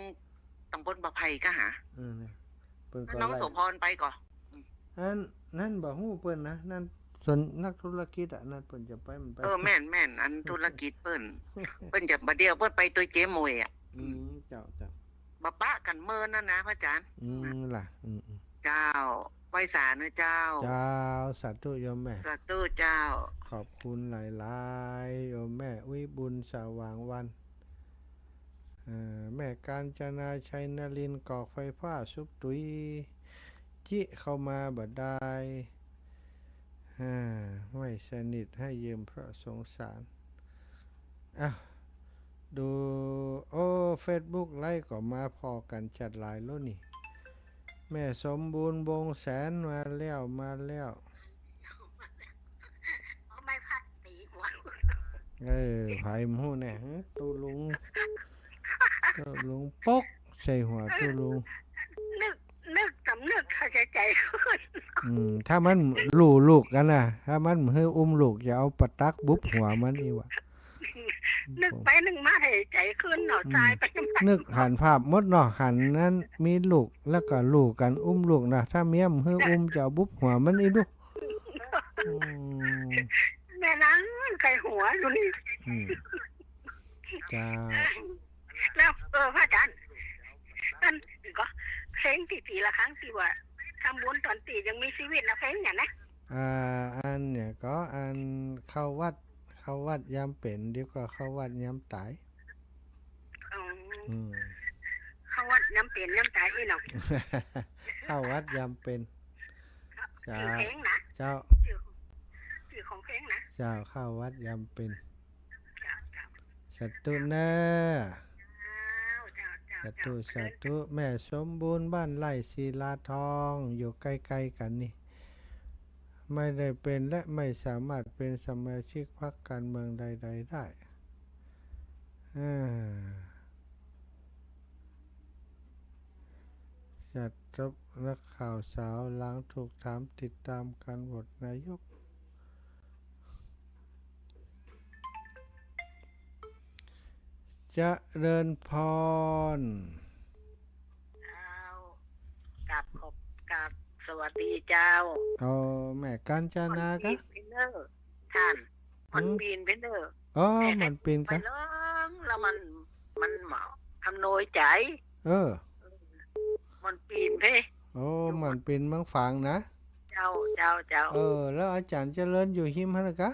ตำบลป่าไผ่กะหา เออ เนี่ย เปิ้นก็ น้อง ไล่ โสมพรไปก่อ อันนั้นบ่ฮู้เปิ้นนะ นั่นส่วนนักธุรกิจอะ นั่นเปิ้นจะไป มันไป เออ แม่น แม่น อันธุรกิจเปิ้น เปิ้นจะบ่าเดี่ยวเปิ้นไปตวยเจ๊หมวยอะ อืม เจ้า เจ้า บ่ปะกั๋นเมินนั่นนะ พระอาจ๋ารย์ อืม ล่ะ อืม อืม เจ้า ไหว้สาเนาะเจ้า เจ้า สาธุโยมแม่ สาธุเจ้า ขอบคุณหลายๆ โยมแม่วิบุญสว่างวัน เอ่อ แม่กาญจนา ชัยนรินทร์ กอกไฟฟ้า สุบตุ๊ย จิเข้ามาบ่ได้ อ่า ไม่สนิท ให้ยืมเพราะสงสาร อ้าว ดู โอ้ เฟซบุ๊กไลฟ์ก็มาผ่อกั๋นจัดหลายแล้วนี่ แม่สมบูรณ์ วงศ์แสน มาแล้ว มาแล้ว เอาไม้พัดตีหัว เออ ไผบ่ฮู้แน่ ฮะ ตุ๊ลุง ตุ๊ลุงปกใส่หัวตุ๊ลุง นึก นึกสำนึกเข้าใจใจ๋ขึ้น อืม ถ้ามันฮู้ลูกกั๋นนะ ถ้ามันหื้ออุ้มลูก จะเอาปะตั๊กบุบหัวมันอี้วะ นึกไปนึกมาให้ใจ๋ขึ้นเนาะ อืม ต๋ายไป นึกหันภาพหมดเนาะ หันนั้นมีลูก แล้วก็ฮู้กั๋นอุ้มลูกนะ ถ้าเมียบ่หื้ออุ้ม จะเอาบุบหัวมันอี้ดู อืม แม่นั่งใค่หัวอยู่นี่ อืม เจ้า แล้ว เออ พระอาจ๋ารย์ อันก็เพลงตี้ปี๋ละครั้งตี้ว่าทำบุญต๋อนตี้ยังมีชีวิตนะ เพลงหยังนะ อ่า อันเนี่ยก็อันเข้าวัด เข้าวัดยามเป๋น ดีกว่าเข้าวัดยามต๋าย อ๋อ อืม เข้าวัดยามเป๋นยามต๋ายอี้เนาะ เข้าวัดยามเป๋น จื้อเพลงนะ เจ้า จื้อ จื้อของเพลงนะ เจ้า เข้าวัดยามเป๋น เจ้า เจ้า สาธุเน่อ เจ้า เจ้า สาธุ เจ้า สาธุ แม่สมบูรณ์ บ้านไร่ศิลาทอง อยู่ใก้ๆ กั๋นนี่ ไม่ได้เป็นและไม่สามารถเป็นสมาชิกพรรคการเมืองใดๆ ได้ อ่า จัดทบนักข่าวสาว หลังถูกถามติดตามการโหวตนายก เจริญพร เจ้า กราบขอบ กราบสวัสดีเจ้า อ๋อ แม่กาญจนา ม่อนปี๋น กะ ไปเน่อ ท่าน ม่อนปี๋น หืม ไปเน่อ อ๋อ แม่ ม่อนปี๋น ไป กะ เลิง แล้วมัน มันบ่อำนวยใจ๋ เออ ม่อนปี๋นเพ่ โอ้ อยู่ ม่อนปี๋นเมืองฝางนะ เจ้า เจ้า เจ้า เออ แล้วอาจ๋ารย์เจริญอยู่ฮิมหั้นกะ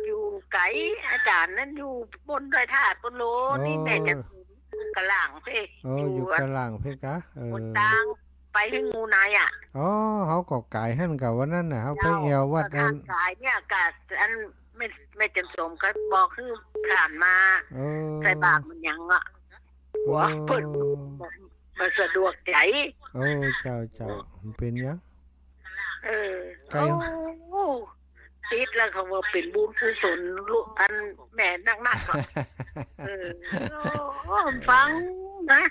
อยู่ไก๋ อาจ๋ารย์นั้นอยู่บนดอยธาตุปุ้นโล อ๋อ นี่แม่จะอยู่กะหล่างเพ่ อ๋อ อยู่ อยู่กะหล่างเพ่กะ เออ บนตางไปถึงงูในอะ อ๋อ เฮาก็ก๋ายหั้นกะวันนั้นน่ะ เฮาไป เจ้า แอ่ววัด ก็ อัน ก๋ายเนี่ยกะ อันแม่ แม่จันสมก็บอกหื้อผ่านมา เออ ใส่บาตรมันยังอะ หัว โอ้ เปิ้น บ่สะดวกใจ๋ โอ้ เจ้า เจ้า มันเป๋นหยัง เออ ไก๋ โอ้ ติดแล้วเขาว่าเป๋นบุญกุศลลูกอันแม่นักๆ อะ เออ โอ้ ฟังนะ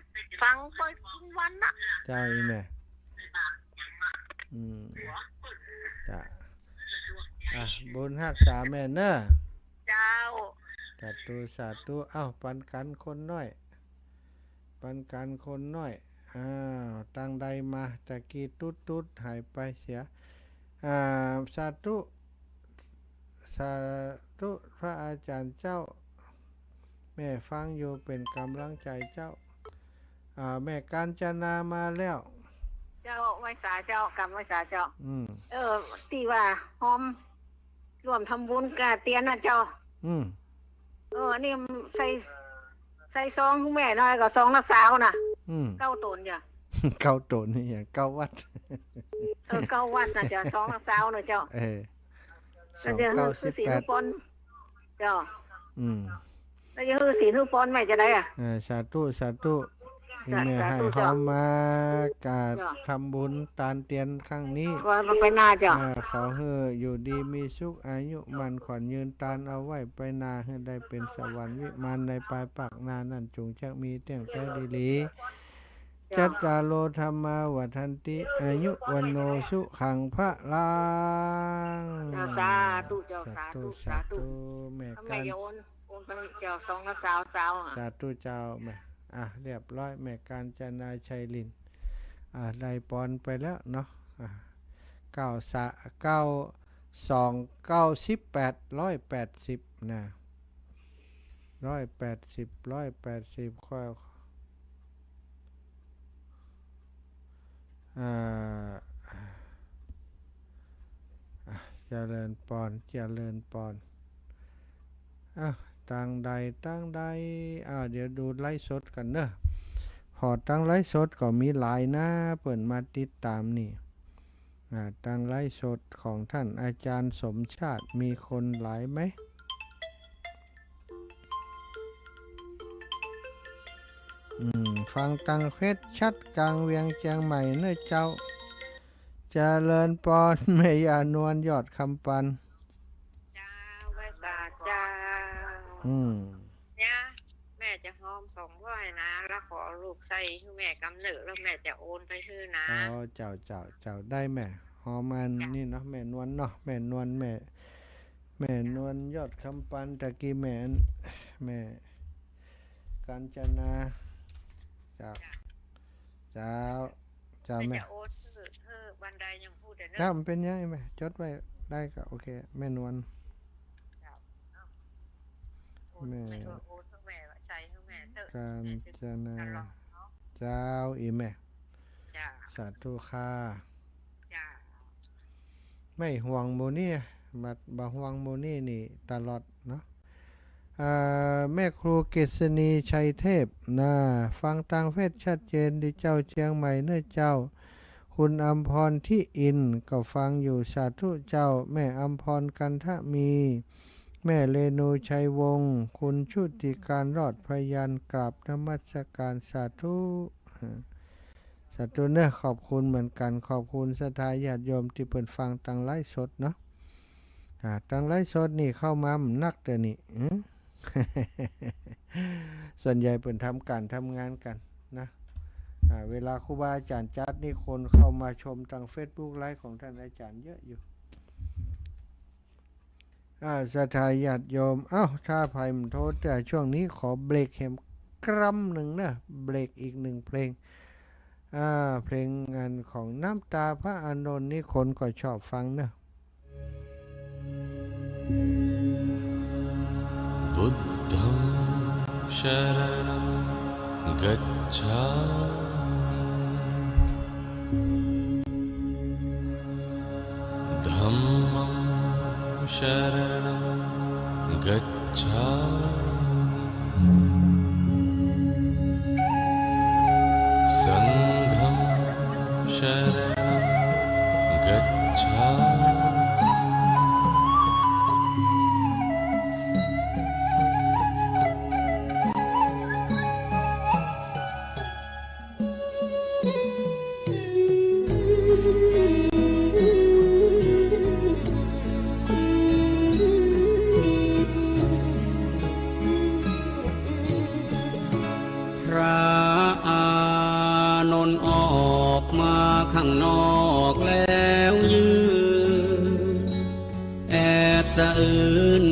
ฟังไปทุกวันนะ เจ้าอีแม่ อืม จ้ะ อ่ะ บุญฮักษาแม่เน่อ เจ้า สาธุ สาธุ เอ้า ปันกั๋นคนน้อย ปันกั๋นคนน้อย อ้าว ตางใดมา ตะกี้ตุ๊ดๆ หายไปเสีย อ่า สาธุ สาธุ พระอาจารย์เจ้า แม่ฟังอยู่เป๋นก๋ำลังใจ๋เจ้า อ่า แม่กาญจนามาแล้ว เจ้า ไหว้สาเจ้า กราบไหว้สาเจ้า อืม เออ ตี้ว่าฮอม ร่วมทำบุญกับเตียนน่ะเจ้า อืม เออ นี่ใส่ ใส่ซองหื้อแม่น้อยก็ซองละซาวน่ะ อืม เก้าต๋นเจ้า เก้าต๋นนี่หยัง เก้าวัตต์ เออ เก้าวัตต์น่ะเจ้า ซองละซาวน่ะเจ้า เออ แล้วจะหื้อ สองเก้า สิบแปด หื้อศีลหื้อปอน เจ้า อืม แล้วจะหื้อศีลหื้อปอนแม่จะได้อะ เออ สาธุ สาธุ สาธุ อีแม่ สาธุ หื้อเฮา เจ้า มา กา เจ้า ทำบุญตานเตียนครั้งนี้ ว่ามันไปหน้าเจ้า เออ ขอหื้ออยู่ดีมีสุข อายุมั่นขวัญยืน ตานเอาไว้ไปหน้า หื้อได้เป๋นสวรรค์วิมานในปายปากหน้านั้น จุ่งจักมีเตี้ยงแต๊ดีหลี เจ้า จัตตาโร ธัมมา วัฑฒันติ อายุ วัณโณ สุขัง พลัง เจ้า สาธุเจ้า สาธุ สาธุ สาธุ สาธุ แม่ แม่ กาญ อย่าโอน โอนไปเจ้า ซองละซาว ซาวอะ สาธุเจ้าแม่ อ่ะ เรียบร้อย แม่กาญจนา ชัยรินทร์ อ่ะ ได้ปอนไปแล้วเนาะ อ่ะ เก้า สา เก้า สอง เก้า สิบแปด ร้อยแปดสิบ นะ ร้อยแปดสิบ ร้อยแปดสิบ ค่อย อ่า อ่ะ เจริญปอน เจริญปอน อ่ะ ตางใด ตางใด อ่า เดี๋ยวดูไลฟ์สดกั๋นเนาะ ผ่อตางไลฟ์สดก็มีหลายนะ เปิ้นมาติดต๋ามนี่ อ่า ตางไลฟ์สดของต้านอาจ๋ารย์สมชาติ มีคนหลายไหม อืม ฟังตางเฟซชัดกลางเวียงเจียงใหม่เนาะเจ้า เจริญปอน แม่ย่านวล ยอดคำปัน เจ้า ไหว้สาเจ้า อืม เนี่ย แม่จะฮอมสองร้อยนะ แล้วขอลูกใส่หื้อแม่กำเนิด แล้วแม่จะโอนไปหื้อนะ อ๋อ เจ้า เจ้า เจ้า ได้แม่ ฮอมอัน เจ้า นี่เนาะ แม่นวลเนาะ แม่นวล แม่ แม่นวล ยอดคำปัน ตะกี้แม่อัน แม่กาญจนา เจ้า เจ้า เจ้า เจ้า แม่ แม่จะโอนหื้อ หื้อวันใดยังพูดได้เนาะ เจ้า มันเป๋นยังไงแม่ จดไว้ได้ก็โอเค แม่นวล เจ้า แม่ แม่ก็โอนหื้อแม่ ใส่หื้อแม่เต๊อะ กาญจนา แม่จะตลอดเนาะ เจ้า อีแม่ เจ้า สาธุค่ะ เจ้า ไม่ห่วงหมู่นี่ บัดบ่ห่วงหมู่นี่นี่ตลอดเนาะ อ่า แม่ครูเกษณี ชัยเทพ นะ ฟังตางเฟซชัดเจนดีเจ้า เจียงใหม่เนาะเจ้า คุณอำพร ทิอินทร์ ก็ฟังอยู่ สาธุเจ้า แม่อำพร กันทะมี แม่เรนู ชัยวงศ์ คุณชุติการ รอดพยาน กราบนมัสการ สาธุ สาธุเนาะ ขอบคุณเหมือนกั๋น ขอบคุณศรัทธาญาติโยมตี้เปิ้นฟังตางไลฟ์สดเนาะ อ่า ตางไลฟ์สดนี่เข้ามาบ่นักเตื้อนี่ อืม ส่วนใหญ่เปิ้นทำก๋านทำงานกั๋นนะ อ่า เวลาครูบาอาจ๋ารย์จัดนี่คนเข้ามาชมตางเฟซบุ๊กไลฟ์ของต้านอาจ๋ารย์เยอะอยู่ อ่า ศรัทธาญาติโยม เอ้า ถ้าใผบ่โทร แต่ช่วงนี้ขอเบรกแหมกรำนึ่งเนาะ เบรกอีกนึ่งเพลง อ่า เพลงอันของน้ำตาพระอานนท์นี่คนก็ชอบฟังเนาะ बुद्धं शरणं गच्छामि। धम्मं शरणं गच्छामि। सङ्घं शरणं गच्छामि। สะอื้น